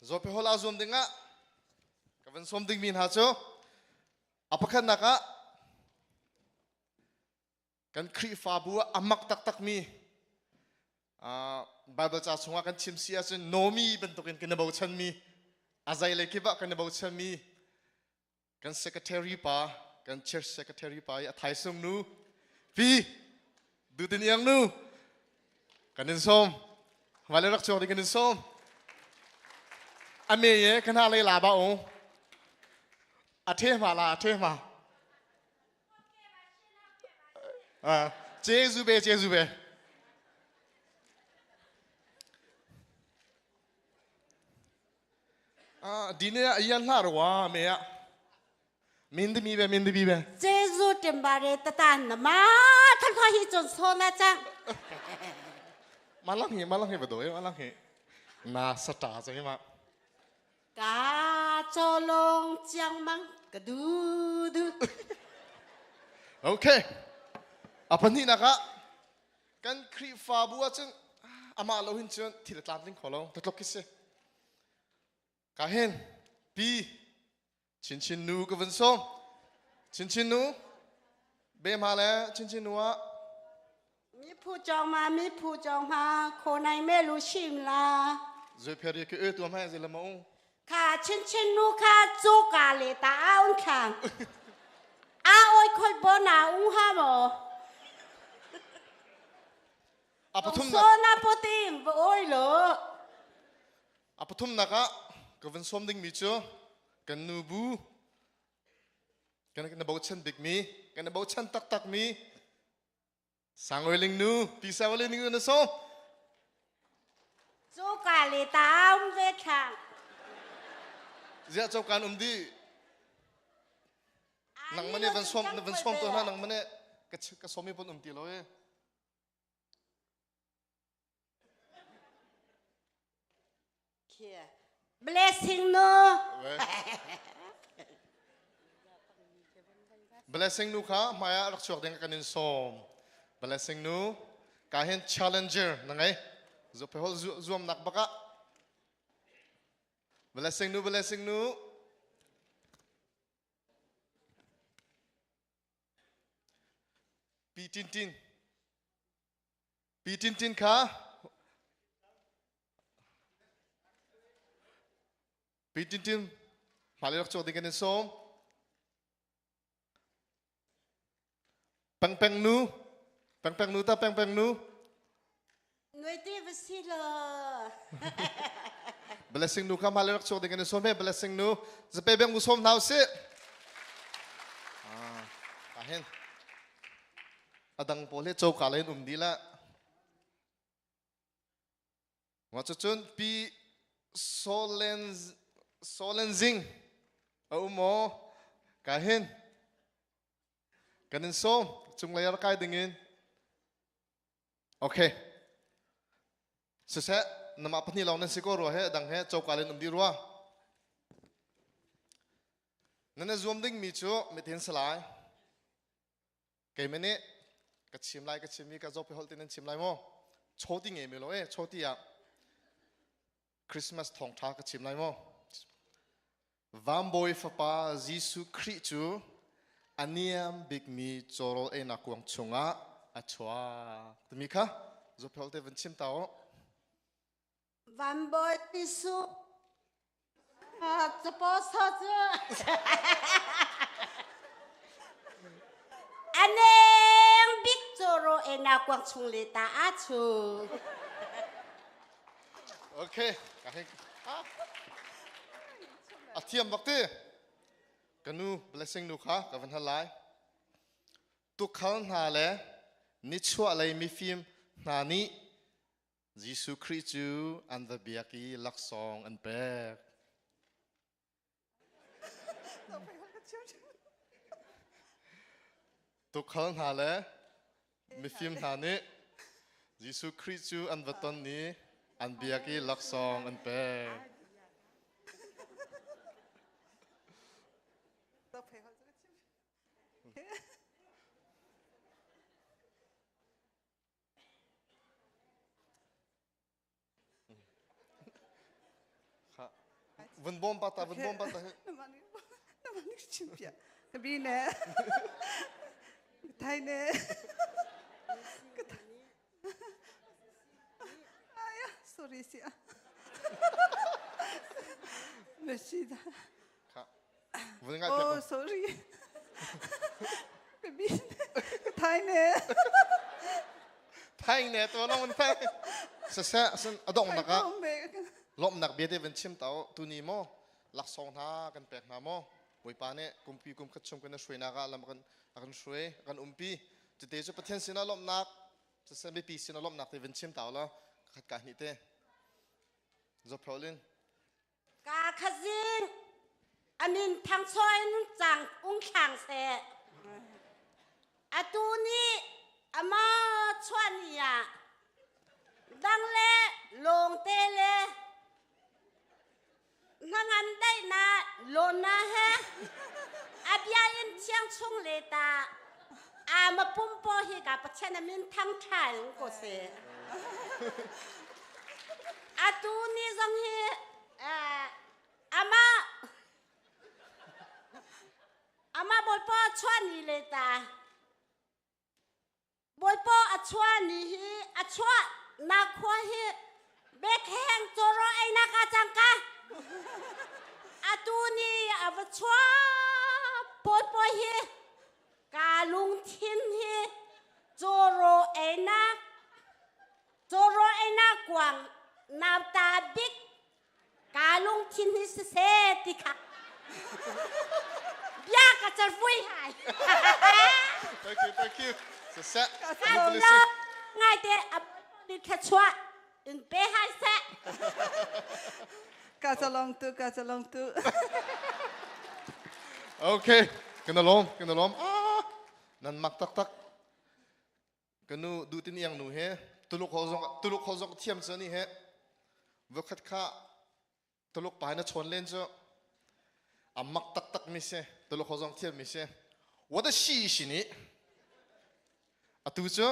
zophel aa zuam dingah ka van sawm dingmi hna cu a pakhatnak ah Kan Khrihfabu ah a mak taktakmi Bible ca chungah kan chim si ahcun Nomi bantukin kan i bochanmi a zei le kip ah kan i bochanmi kan secretary pa kan church secretary pa i a thaisung nu pi dutin iang nu kan in sawm hmai rak chuak ding kan in sawm a me ye kan ha lei la ba o a the ma la a the ma ကျေးဇူးပဲကျေးဇူးပဲအာဒီနေ့အရင်လှတော့ဝါမေကမင်းသမီးပဲမင်းသမီးပဲ ကျေးဇူးတင်ပါတယ်တတနမထခွာဟိကျန်ဆောနာချန် မလဟိမလဟိဘဒိုမလဟိနာစတာဆိုရင်မ ကာချောလုံးချန်မန်ကဒူဒူ Okay apani naka kan Khrihfabu ahcun amah lo hin cun thil a tlamtling kho lo tatlok khi si ka hin pi chinchin nu ka vun sawm chinchin nu be ma le chinchin nu ah มีผู้จองมามีผู้จองมาโคในแม่รู้ชิมลา zoi pheri ke e tu ma zai la mau ค่ะชินชินนูค่ะจูกาเลตาอาอุนค่ะอาโอยคอยบนาอุฮาโม a pathum โซนาปติมโอยโล a pathum naka ka van som ding mi chu kan nu bu kan na bochan bik mi kan na bochan taktak mi Sangoi ling nu pi sangoi ling nu na so. Coka le ta um ve thlang. Ziah cokan um di. Nang mane van som van som to na nang mane ka ka somi pon um ti lo e. Blessing nu. Blessing nu kha hmai ah rak chuak ding kan in sawm. Blessing nu ka hin challenger na ngei. Zo pe hol zuam nak baka. Blessing nu blessing nu. Pi Tin Tin. Pi Tin Tin kha Pi Tin Tin hmailei rak chuak ding kan in sawm. Peng Peng nu Peng Peng nu ta Peng Peng nu Nuai te va si lo. Blessing nu kha hmailei rak chuak ding kan in sawm he blessing nu zape beng mu sawm hna usih. Ah, ahin. Adang pawl hi coka lei in um dih la. Wa cucun pi Solen Solen Zing a um maw? Ka hin kan in sawm cunglei ah kai ding in. Okay. Siseh namah pahnih lawng nan si ko rua he dang he coka len um dih rua. Nan i zuam ding mi cu mitin salai. Keimah nih ka chim lai ka chim i ka zawp holh tin nan chim lai maw? Chawti ngei mi lo e chawti ah Christmas thawngtha ka chim lai maw? Vambawi fapa Jesuh Khrih cu a niam bikmi cawrawl einak kuang chungah a chuak timi kha zawp te van chim ta u. Vambawi Jesuh Capo so cu a neng bik cawraw ena kuang chung le ta a chu. Okay, a thiam bak ti. Ka nu blessing nu kha ka van hal lai. Tukhal hna le nichuah lei mifim hna nih Jesuh Khrih cu an va biak i laksawng an pek. Tukhal hna le mifim hna nih Jesuh Khrih cu an va ton i an biak i laksawng an pek. Vun bawm pa ta, vun bawm pa ta. Chim pia. Bi ne. Thai ne. Aya, sorry sia. Merci. Vun ngai Oh, sorry. Bi Thai ne. Thai ne to long thai. Sa sa san adong nak ah lomnak bia te van chim tao tu ni mo laksong hna kan pek hna mo Bawipa nih kumpi kum khat chung kan hruainak ah lam kan kan hruai kan umpi cute cu Pathian sinah lomnak saseh mipi sinah lomnak te van chim tao la khat ka hnih te Zophrolin Ka khazing amin thangchawi in cang ung thlang seh. Atu nih ama chuan ni ah dang le lawng te le hnangan daih na lawn na he abia in thiang chung le ta ama pumpo hi ka Pathian amin thang tha in ko se. Atu ni zong hi ama ama bawipa chuah ni le ta bawipa a chuah ni hi a chuah nak khua hi Bethlehem cawraw einak ah cangka atu ni a va chuah pawi hi ka lungthin hi cawraw einak Cawraw einak kuang nauta bik ka lungthin hi siseh ti kha bia ka carvui hai. Thank you, thank you. Siseh. Ka lo ngai te a ni thluachuah in pe hai seh. Ka calong tu, ka calong tu. Okay, kana lom, kana lom. Ah, nan mak tak tak. Kanu dutin iang nu he tuluk ho zong tuluk ho zong thiam chu ni he. Vakhat kha Tuluk pa na chawn len cu a mak taktak mi si Tuluk ho zong thiam mi si what a shi shi nih atu cu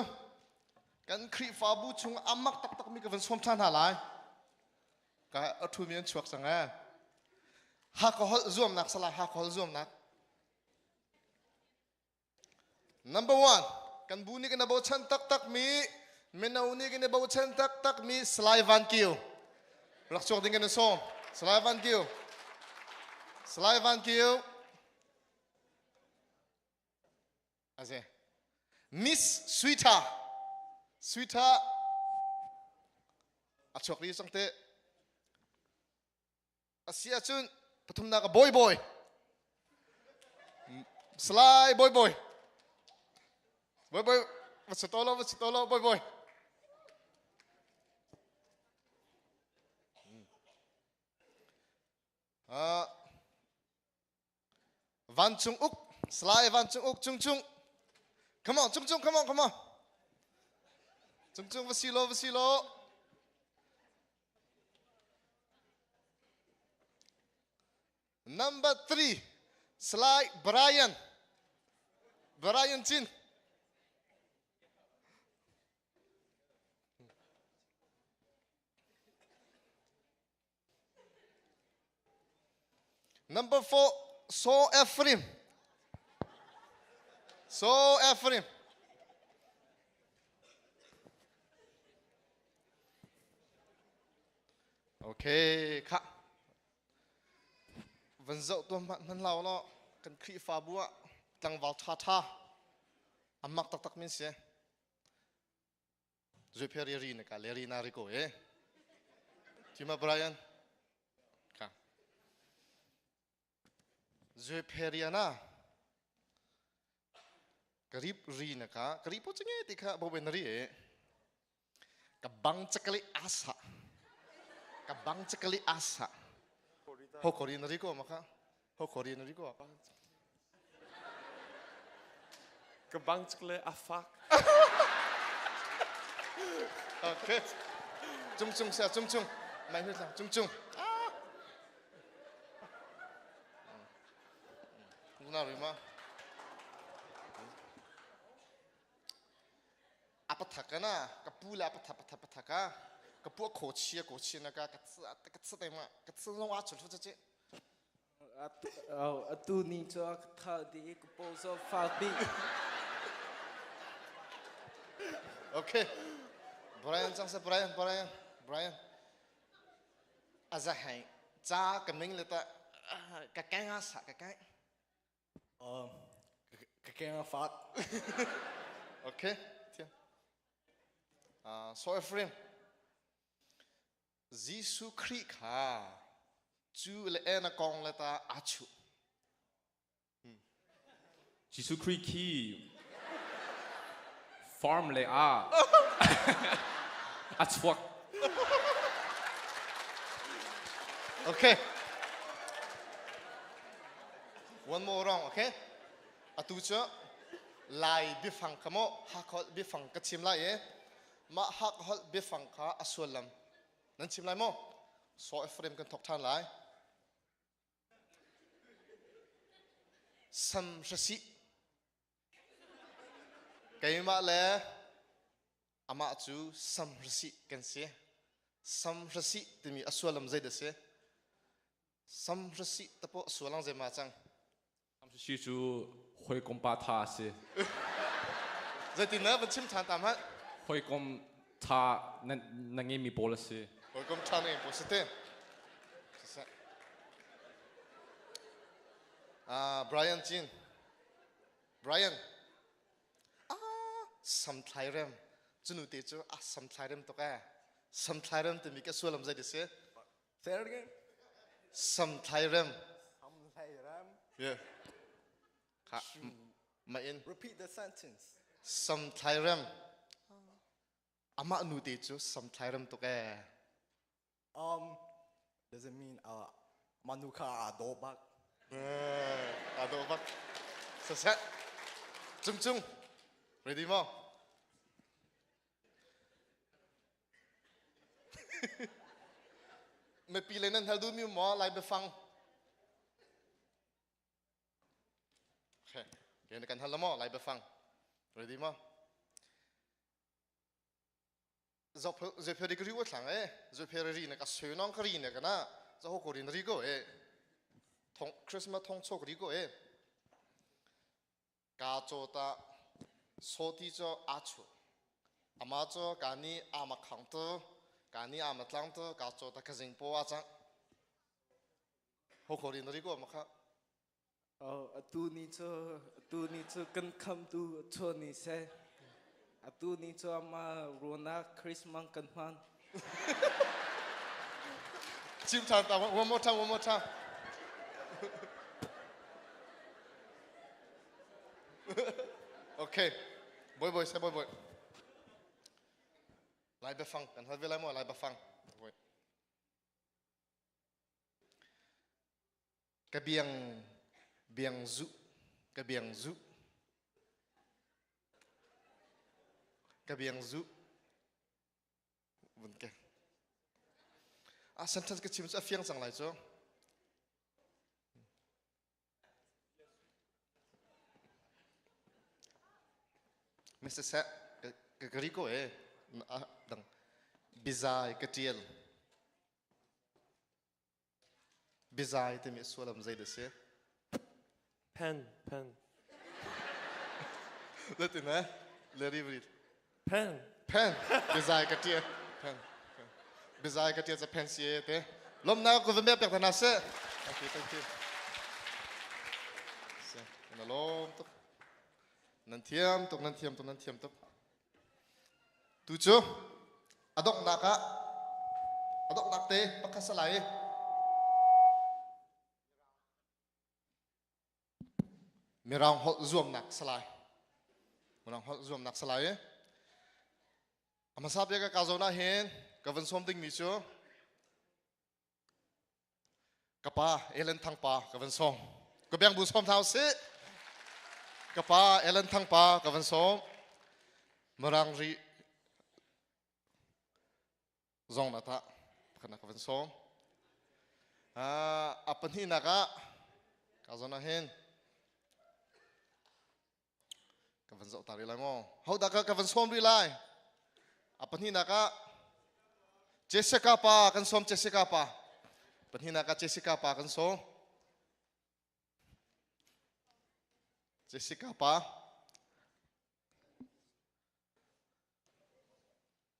kan Khrihfabu chung a mak taktak mi ka van sawm ṭhan hna lai ka a ṭhu mi an chuak cang ee Hakha holh zuamnak salai Hakha holh zuamnak Number one, kan bu nih kan i bochan taktak mi, mino nih kan i bochan taktak mi Salai Van Kio. Rak chuak ding kan in sawm. Salai Van Kio. Salai Van Kio. Aze. Miss Sweeta. Sweeta. A chuak ri sang te. A si ahcun pathumnak ah bawi bawi. Salai bawi bawi. Bawi bawi va si to lo va si to lo bawi bawi. Uh, Vancung uk Salai Vancung uk cung cung Come on cung cung come on come on Cung cung va si lo va si lo Number 3 Salai Brian Brian Chin Number 4 So Ephraim So Ephraim Okay, kha. Van zoh tuan hman lau lo kan Khrihfabu ah tlangval tha tha amak taktak min si. Zui phe ri ri na ka le ri na ri ko e. Tima Brian. Ka. Zui phe ri ana. Karib ri na ka karib po chinge ti kha bo ben ri e. Ka bang chakali asa. Ka bang chakali asa. Ho kori na ri ko maka. Ho kori na ri ko. Ka bang chakle a fak. Okay. Cung cung sia cung cung. Mai hu thlang cung cung. Na ri ma. A pathak na ka pu la patha patha pathaka ka pu kho chia ko chia na ka ka ka tsa te ma ka tsa long a chul chu che Atu ni cu a ka thah dih i ka paw zaw fak dih. Okay. Brian cang sa Brian Brian Brian. Aza hai cha ka ming le ta ka keng a sa ka keng. Ka keng a fak. Okay. Thiam. So Ephraim. Jesuh Khrih kha cu le en a kong le ta aa chuh. Jesuh Khrih khi farm le ah a chuak. Okay. One more round, okay? Atu cu Lai biafang kha maw Hakha biafang ka chim lai i mah Hakha holh biafang kha a sullam Nan chim lai maw? Saw Ephraim kan thok ṭhan lai. Sam hrasih. Keimah le amah cu sam hrasih kan si. Sam hrasih timi a sullam zei dah si? Sam hrasih tapo sualang zei ma cang? Sam hrasih cu hawikom pa tha a si. Zeitin na van chim ṭhan ta hmanh? Hawikom ṭha na ngeimi pawl a si. Hawikom ṭha na ngeimi pawl si te. Brian Chin. Brian. Ah, samthlai rem. Cunu te cu ah samthlai rem tuk eh. Samthlai rem timi ka sualam zei si? Say it again. Samthlai rem. Samthlai rem. Yeah. Kha ma in. Repeat the sentence. Samthlai rem. Amah nu te cu samthlai rem tuk eh. Does it mean manu kha aa dawh bak? Aa dawh bak. Saseh. Cung cung. Ready maw? Mipi le nan hal duhmi maw Lai biafang? Okay. Okay, kan hal maw Lai biafang? Ready maw? Zepheri ka ri thlang e zepheri ri na ka sui nong ka ri na kana za ho ko rin ri ko e thong Christmas thong chok ri ko e ka cho ta so ti cho a chu ama cho ka ni ama khang to ka ni ama tlang to ka cho ta ka jing po a chang ho ko rin ri ko ma kha Oh, atu ni cu atu ni cu kan khamtu chuah ni seh. Atu ni cu ama ruanak Christmas kan hman. Chim than ta one more time one more time. Okay. Boy boy say boy boy. Lai befang kan hal ve lai mo lai befang. Boy. Ka biang biang zu ka biang zu ka biang zu vun ke a sentence ka chim cu a fiang cang lai cu Mr. Sa ka ka ri ko e dang bizai ka tial Biazai timi sullam zei dah si? Pen, pen. Latin eh? Leri vri. Pen. Pen. Biazai ka tia. Pen. Biazai ka tia ca pen si e te. Lomnak ko vame pek hna se. Thank you, thank you. Se, na lom tuk. Nan thiam tuk, nan thiam tuk, nan thiam tuk. Tu cu a donghnak ah a donghnak te pakhat salai Mirang holh zuamnak salai Mirang holh zuamnak salai a hmasa bik ka zawn ah hin ka van sawm dingmi cu Ka pa Ellen Thang pa ka van sawm. Ka biang bu sawm hna usih. Ka pa Ellen Thang pa ka van sawm. Mirang ri zong na ta kana ka van sawm. A pahnihnak ah ka zawn ah hin ka van zoh ta rih lai maw hodah ka van sawm rih lai a pahnihnak ah Jessica pa kan sawm Jessica pa pahnihnak ah Jessica pa kan sawm Jessica pa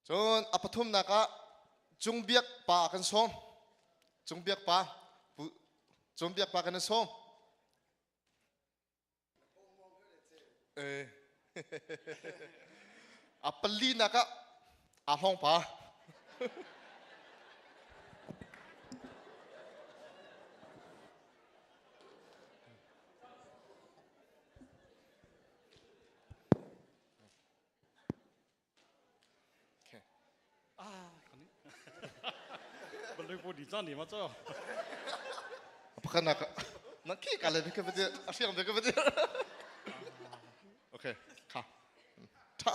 Cun a pathumnak ah Cung Biak pa kan sawm. Cung Biak pa, Cung Biak pa kan sawm. A palinak ah aa hlawng pa. Pakhat nak na khi ka le ka bati a hriang ve ka bati okay kha tha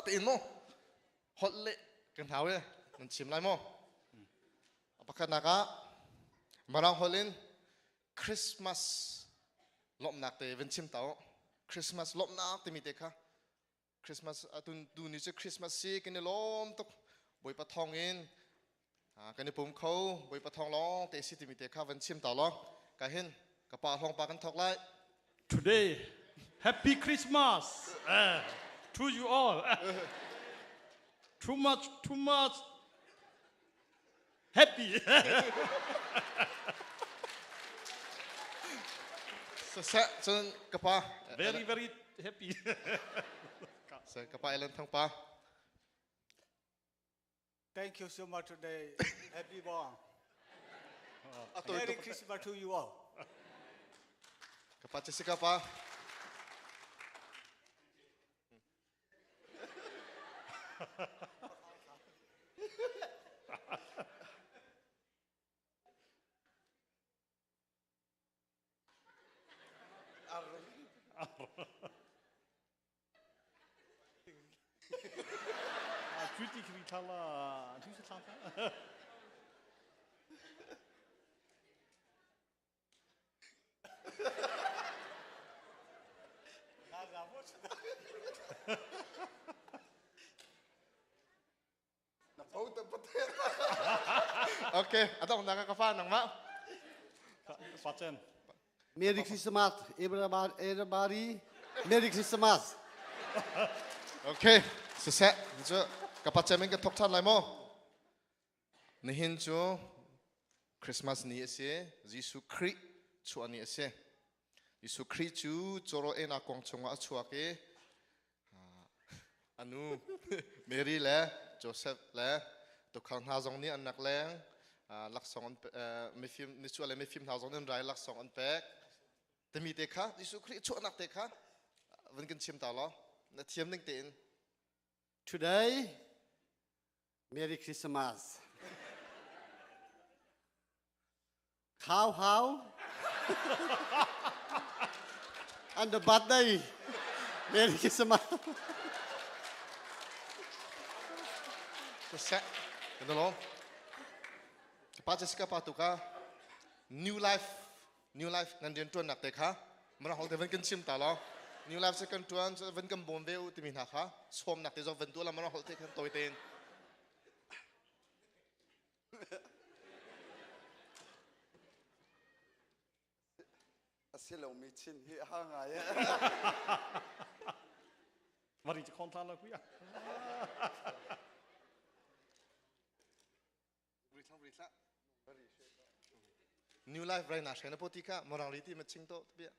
tein mo holh le kan hau e nan chim lai mo pakhat nak ah marang holh in Christmas lawmhnak te van chim tau Christmas lawmhnak timi te kha Christmas atun tu ni cu Christmas si kan i lawm tuk Bawipa thawng in kan i pum kho Bawipa thawng lawng te si timi te kha van chim ta law ka hin ka pa hlawng pa kan thawk lai Today happy Christmas to you all too much too much happy Saseh cun ka pa very very happy Se ka pa Ellen Thang pa Thank you so much today. Happy born. Merry Christmas to you all. Ka pa Jessica pa. ri thla la tu si thla thla. Na po te patet. Okay, adong na ka fa nang ma. Pachen. Merry Christmas everybody, everybody. Merry Christmas. Okay, siseh cu ka pacem in ka thok than lai mo. Nihin cu Christmas ni a si, Jesuh Khrih chuah ni a si. Jesuh Khrih cu cawraw enak kong chungah a chuak i a nu Mary le Joseph le tukhal hna zong nih an rak leng laksawng an mifim nichuah le mifim hna zong nih an rai laksawng an pek timi te kha Jesuh Khrih chuahnak te kha van kan chim ta law na thiam ning tein Today Merry Christmas. How how? And the birthday. Merry Christmas. Siseh, kan lo. Pa Jessica pa tu ka New Life New Life nan rian tuan nak te kha mara hol te van kan chim ta lo. New Life se kan tuan van kan bawm ve u timi hna kha sawm nak te zong van tu la mara hol te khan toi ten. A si lomi chin hi a har ngai. Mari ci khon than la kuya. New Life rai na hre na poti kha morang ri ti ma ching to bia.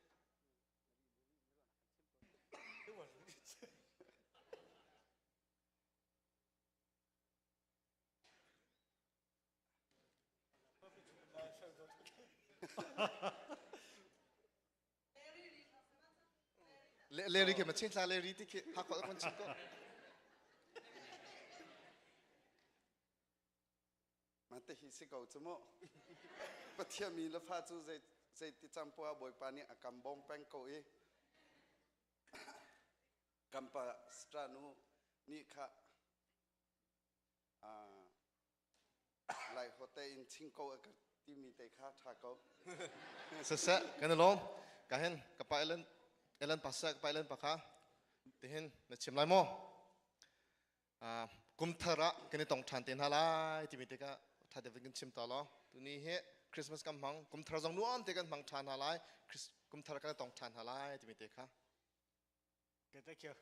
Leri ke ma ching tla leri ti ke ha ko kon ching ko. Ma te hi si ko chu mu. Pathian mi le fa cu zei zei ti cang pua Bawipa nih a kam bong peng ko i kampa stranu nih kha Lai hote in ching ko a ka timi te kha tha ko. Siseh kan i lawm. Ka hin ka pa Ellen Ellen pa seh ka pa Ellen pa kha tihin na chim lai maw? Kum thar ah kan i tong ṭhan te hna lai timi te kha ṭha te kan chim ta law. Tuni hi Christmas kan hmang kum thar zong nuam te kan hmang ṭhan hna lai. Kum thar kan i tong ṭhan hna lai timi te kha. Okay, thank you.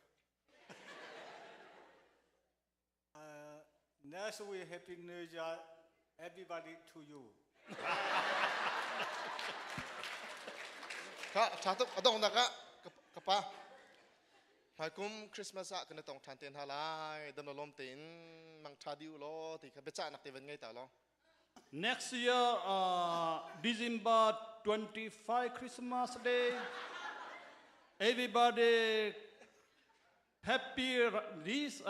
Next week, Happy New Year, everybody to you. Kha tha tuk adong nak ah ka pa hmaikum Christmas ah kan i tong than te hna lai dam lom tein mang tha diu law ti kha biachah nak te van ngei ta law Next year, December 25 Christmas Day, everybody happy this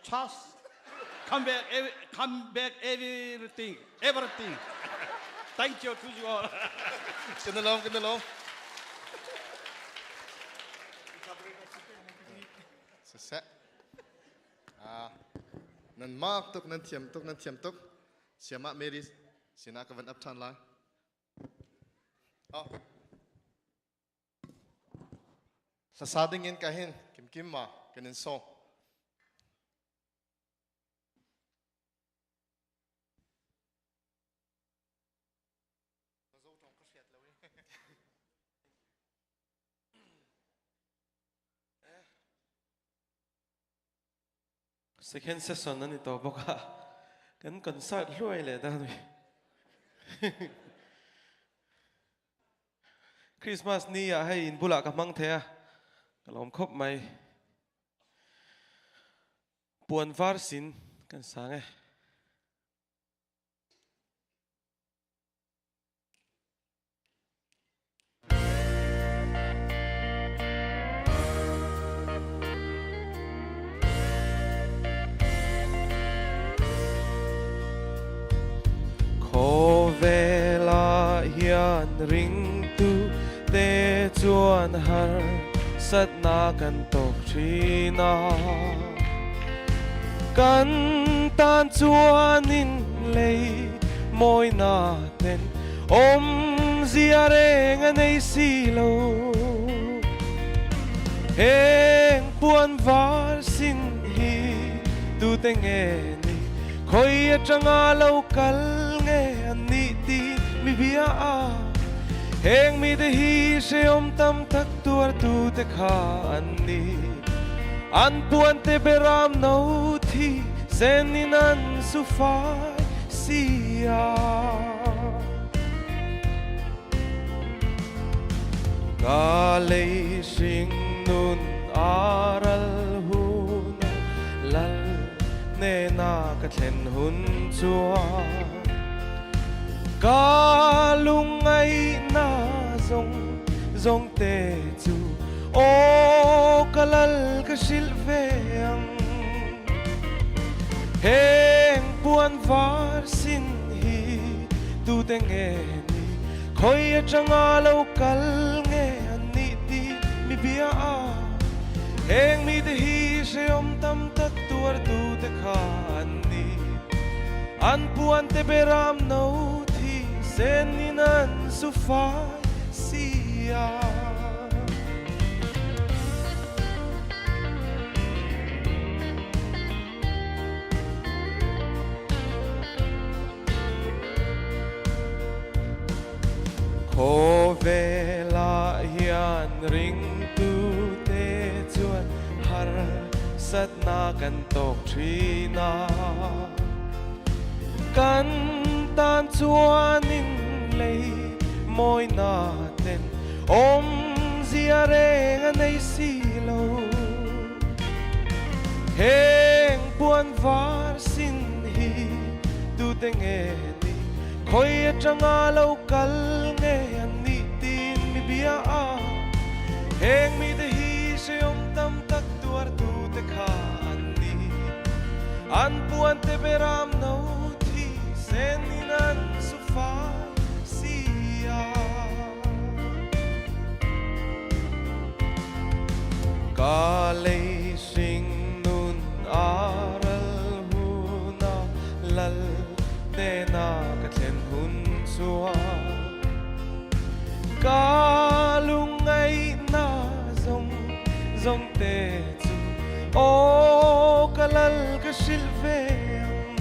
trust come back every, come back everything everything thank you to you all Kinalong kinalong Siseh ah nan mak tuk nan thiam tuk nan thiam tuk siamah Mary sinah ka van up than lai oh Hlasa ding in ka hin kimkim ma kan in sawm. Second session ani to bawk a kan concert hluai leh ta ni. Christmas ni ah hei in bulah ka hmang thei a ka lawm khawp mai. Puan var sin kan sang e. Khawvel ah hian ringtu te chuan harsatna kan tawk thin a. Kan tan chuanin lei mawina ten awmzia reng a nei si lo. Heng puan var sin hi tute nge ni khoi atanga lo kal nge an nih ti mi bia a. Heng mite hi hreawm tam tak tuartu te kha an ni. An puan te beram no thi sen in an su fai si a. Ka lei hring nun a ral hun lal nena ka thlen hun chuan ka lungngaihna zong zong te chu aw ka lal ka hrilh ve ang. Heng puan var sin hi tute nge ni khoi atanga lo kal nge an nih ti mi bia a. Heng mi te hi hreawm tam tak tuartu te kha an ni. An puan te beram no thi sen in an su fai si a. Khawvel ah hian ringtu te chuan harsatna kan tawk thin a. Kan tan chuanin lei mawina ten awmzia reng a nei si lo. Heng puan var sin hi tute nge ni khoi atanga lo kal nge an nih tin mi bia a. Heng mite hi hreawm tam tak tuartu te kha an ni. An puan te beram no thi sen in an su fai si a. Ka lei hring nun a ral hun a lal hnena ka thlen hun chuan ka lungngaihna zawng zawng te chu aw ka lal ka hrilh ve ang.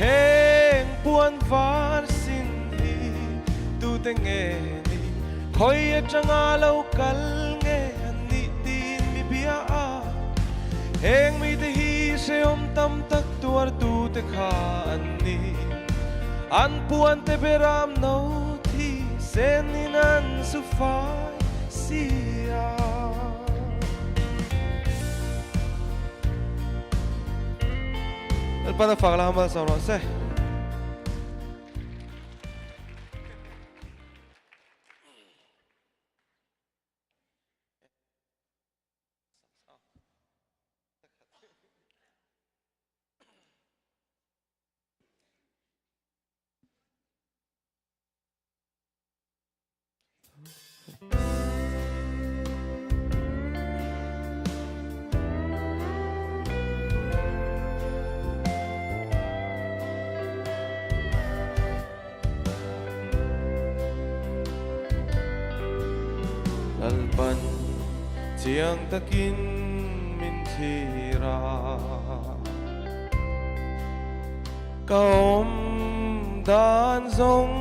Heng puan var sin hi tute nge ni khoi atanga lo kal nge an nih tin mi bia a. Heng mite hi hreawm tam tak tuartu te kha an ni. An puan te beram no thi sen in an su fai si a. Lalpa na fak la hamal sam rawh seh. Lalpan chiang takin min thlir a, ka awm dan zawng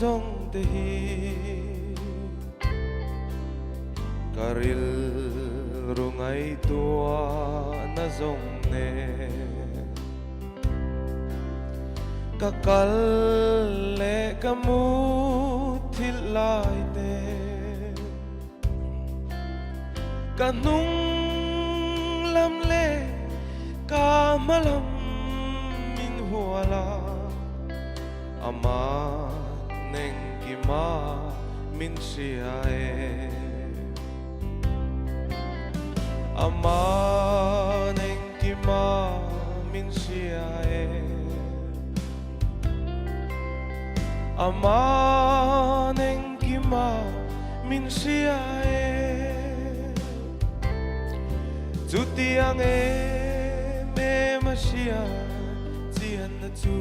zawng te hi ka rilru ngaihtuahna zawng nen ka kal leh ka mu thil lai te ka hnung lam leh ka hma lam min hual a, amah nengkima min hria e. Amah nengkima min hria e. Amah nengkima min hria e. Chu tiang em em a sia chian na chu.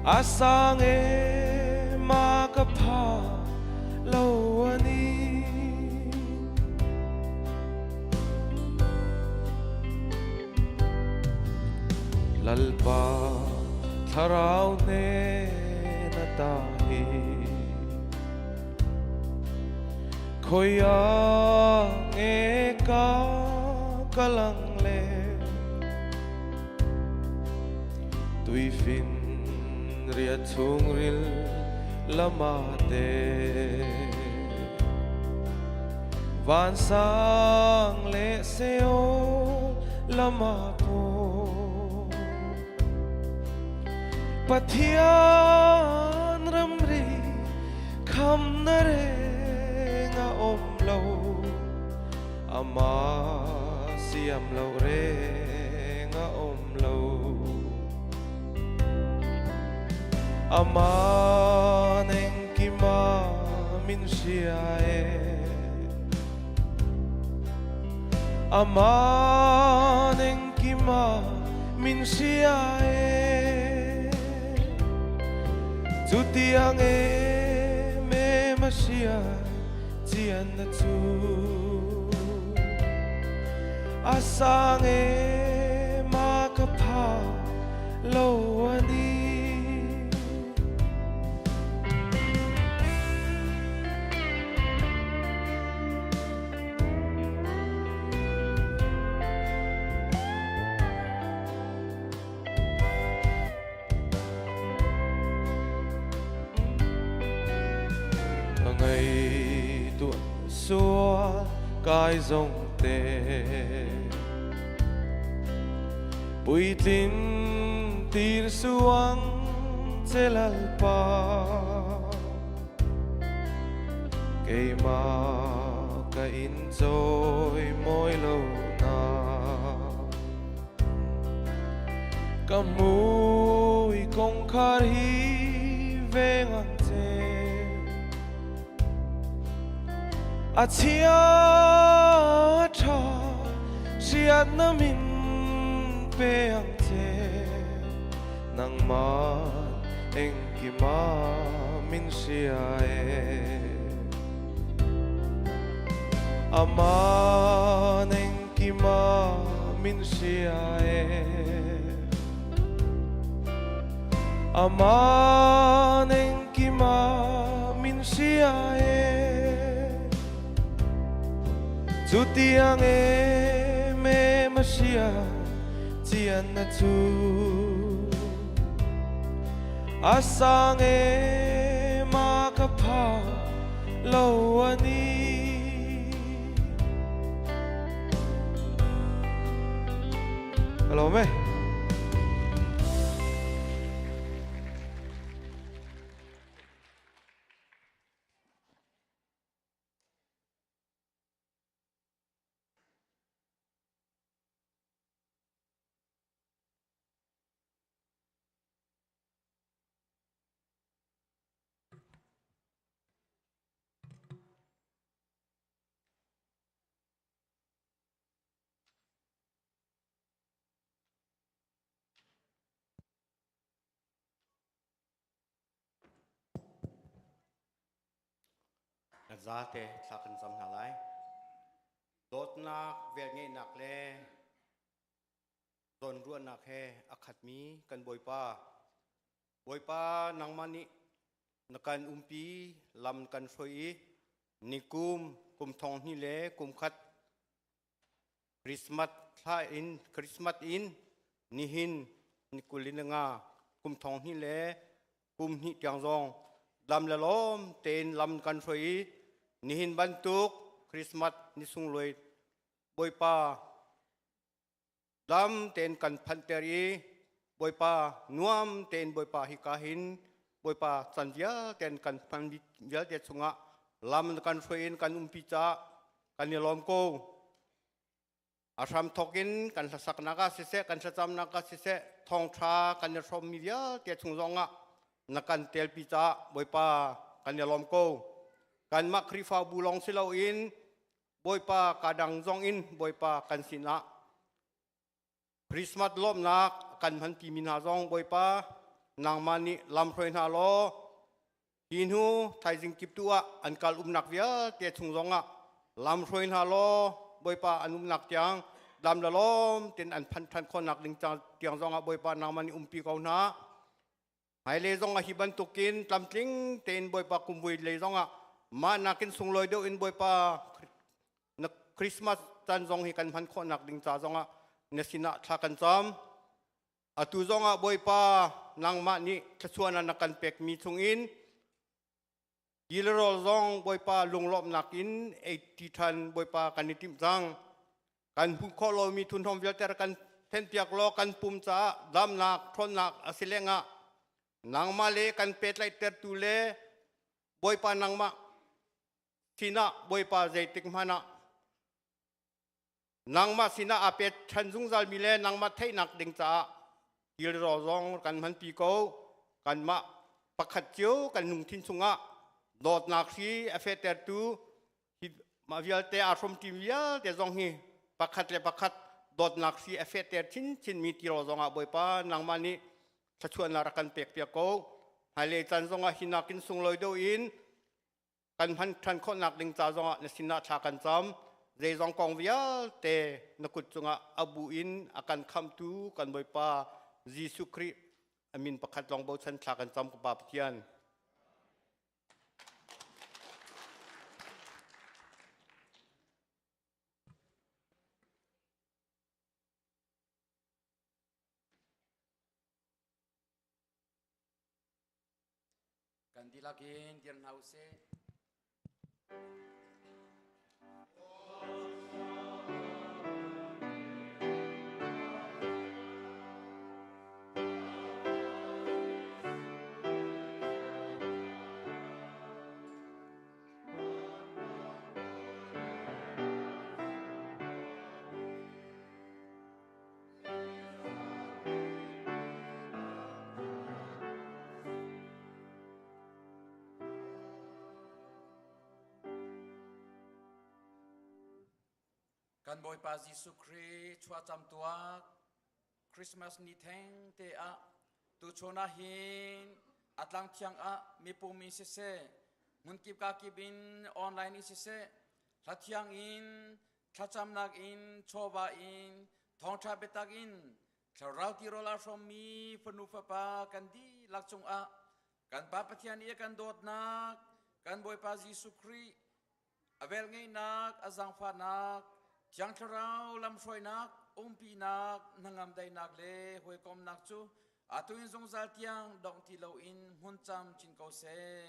A sang e ma ka pha lo ani. Lalpa thlarau hnen ata hi Khoi ah nge ka kalang le Tuifin riat chungril lama te Vansang le Seol lama po Pathian ramri kham na reng a om lo Ama siam lo reng a om lo Ama engkima min hria e Aman engkima min hria e Chutiang em em a hria chian na chu A sang em a ka pha lo ani. Ka ngaihtuah sual kai zong te Puitlin tir suang che lalpa Keimah ka in chawi mawi lo na Ka mui kawngkhar hi veng ang che A chia tha hriatna min pe ang che Nangmah engkima min hria e Aman engkima min hria e Aman engkima min hria e Chutiang em em a hria chian na chu A sang em a ka pha lo ani. Hello me. Kan zate thla kan cam hna lai. Dawtnak, velngeihnak le zawnruahnak he a khatmi kan Bawipa. Bawipa nangmah nih na kan umpi lam kan hruai i nikum kum thong hnih le kum khat Christmas thla in Christmas in nihin ni kul in nga kum thong hnih le kum hnih tiang zong dam le lawm tein lam kan hruai i nihin bantuk Christmas ni sunglawi Bawipa dam tein kan phanhter i Bawipa nuam tein Bawipa hika hin Bawipa can vialte kan hman vialte chungah lam kan hruai in kan umpi caah kan i lawm ko. A hram thawk in kan hlasaknak ah siseh, kan thlacamnak ah siseh, thawngṭha kan i hrawmmi vialte chung zongah na kan telpi caah Bawipa kan i lawm ko. Kanmah Khrihfabu lawng si loin Bawipa kadang zong in Bawipa kan sinah Christmas lawmnak kan hman timi hna zong Bawipa nangmah nih lamhruai hna law hi hnu thaizing kip tu ah an kal umnak vialte chung zongah lamhruai hna law Bawipa an umnak tiang dam la lawm ten an phan than khawhnak ding tiang zongah Bawipa nangmah nih umpi ko hna. Hmailei zongah hi bantukin tlamtling tein Bawipa kumvui lei zongah mah nakin sunglawi deuh in Bawipa na Christmas caan zong hi kan hman khawhnak ding ca zongah na sinah thla kan cam. Atu zongah Bawipa nangmah nih thluachuahnak na kan pekmi chungin Tilrawl zong Bawipa lunglawmhnak in ei ti ṭhan Bawipa kan i timh cang. Kan hmuh khawh lomi thunhawm vialte kan thenpiak law kan pum caah damnak ṭhawnnak a si lengah nangmah le kan pehtlaihtertu le Bawipa nangmah sinah Bawipa zeitik hmanh ah nangmah sinah aa pet ṭhan zungzalmi le nangmah theihnak ding caah tilraw zong kan hmanpi ko. Kanmah pakhat cio kan lungthin chungah dawtnak hri a fehtertu hi mah vialte aa hrawmṭi vialte zong hi pakhat le pakhat dawtnak hri a fehter chinchinmi tiraw zongah Bawipa nangmah nih thluachuahnak rak kan pekpiak ko. Hmailei caan zongah hi nakin sunglawi deuh in kan hman ṭhan khawhnak ding ca zongah na sinah thla kan cam. Zeizong kong vialte na kut cungah a bu in a kan khamhtu kan Bawipa Jesuh Khrih a min pakhat lawng bochan thla kan cam ka Pa Pathian. Kan dihlak in dir hna usih. Kan Bawipa Jesuh Khrih chuahcam tuak Christmas ni theng te ah tuchun ah hin a tlang thiang ah mipum in siseh hmunkip ka kip in online in siseh hla thiang in thlacamnak in chawva in thawngṭha biatak in thlarau tirawl aa hrawmmi fanu fapa kan dihlak cungah kan Pa Pathian i a kan dawtnak kan Bawipa Jesuh Khrih a velngeihnak a zaangfahnak Thiang Thlarau lamhruainak umpinak hnangam daihnak le hawikomnak cu atu in zungzal tiang dongh ti loin hmun cam chin ko seh.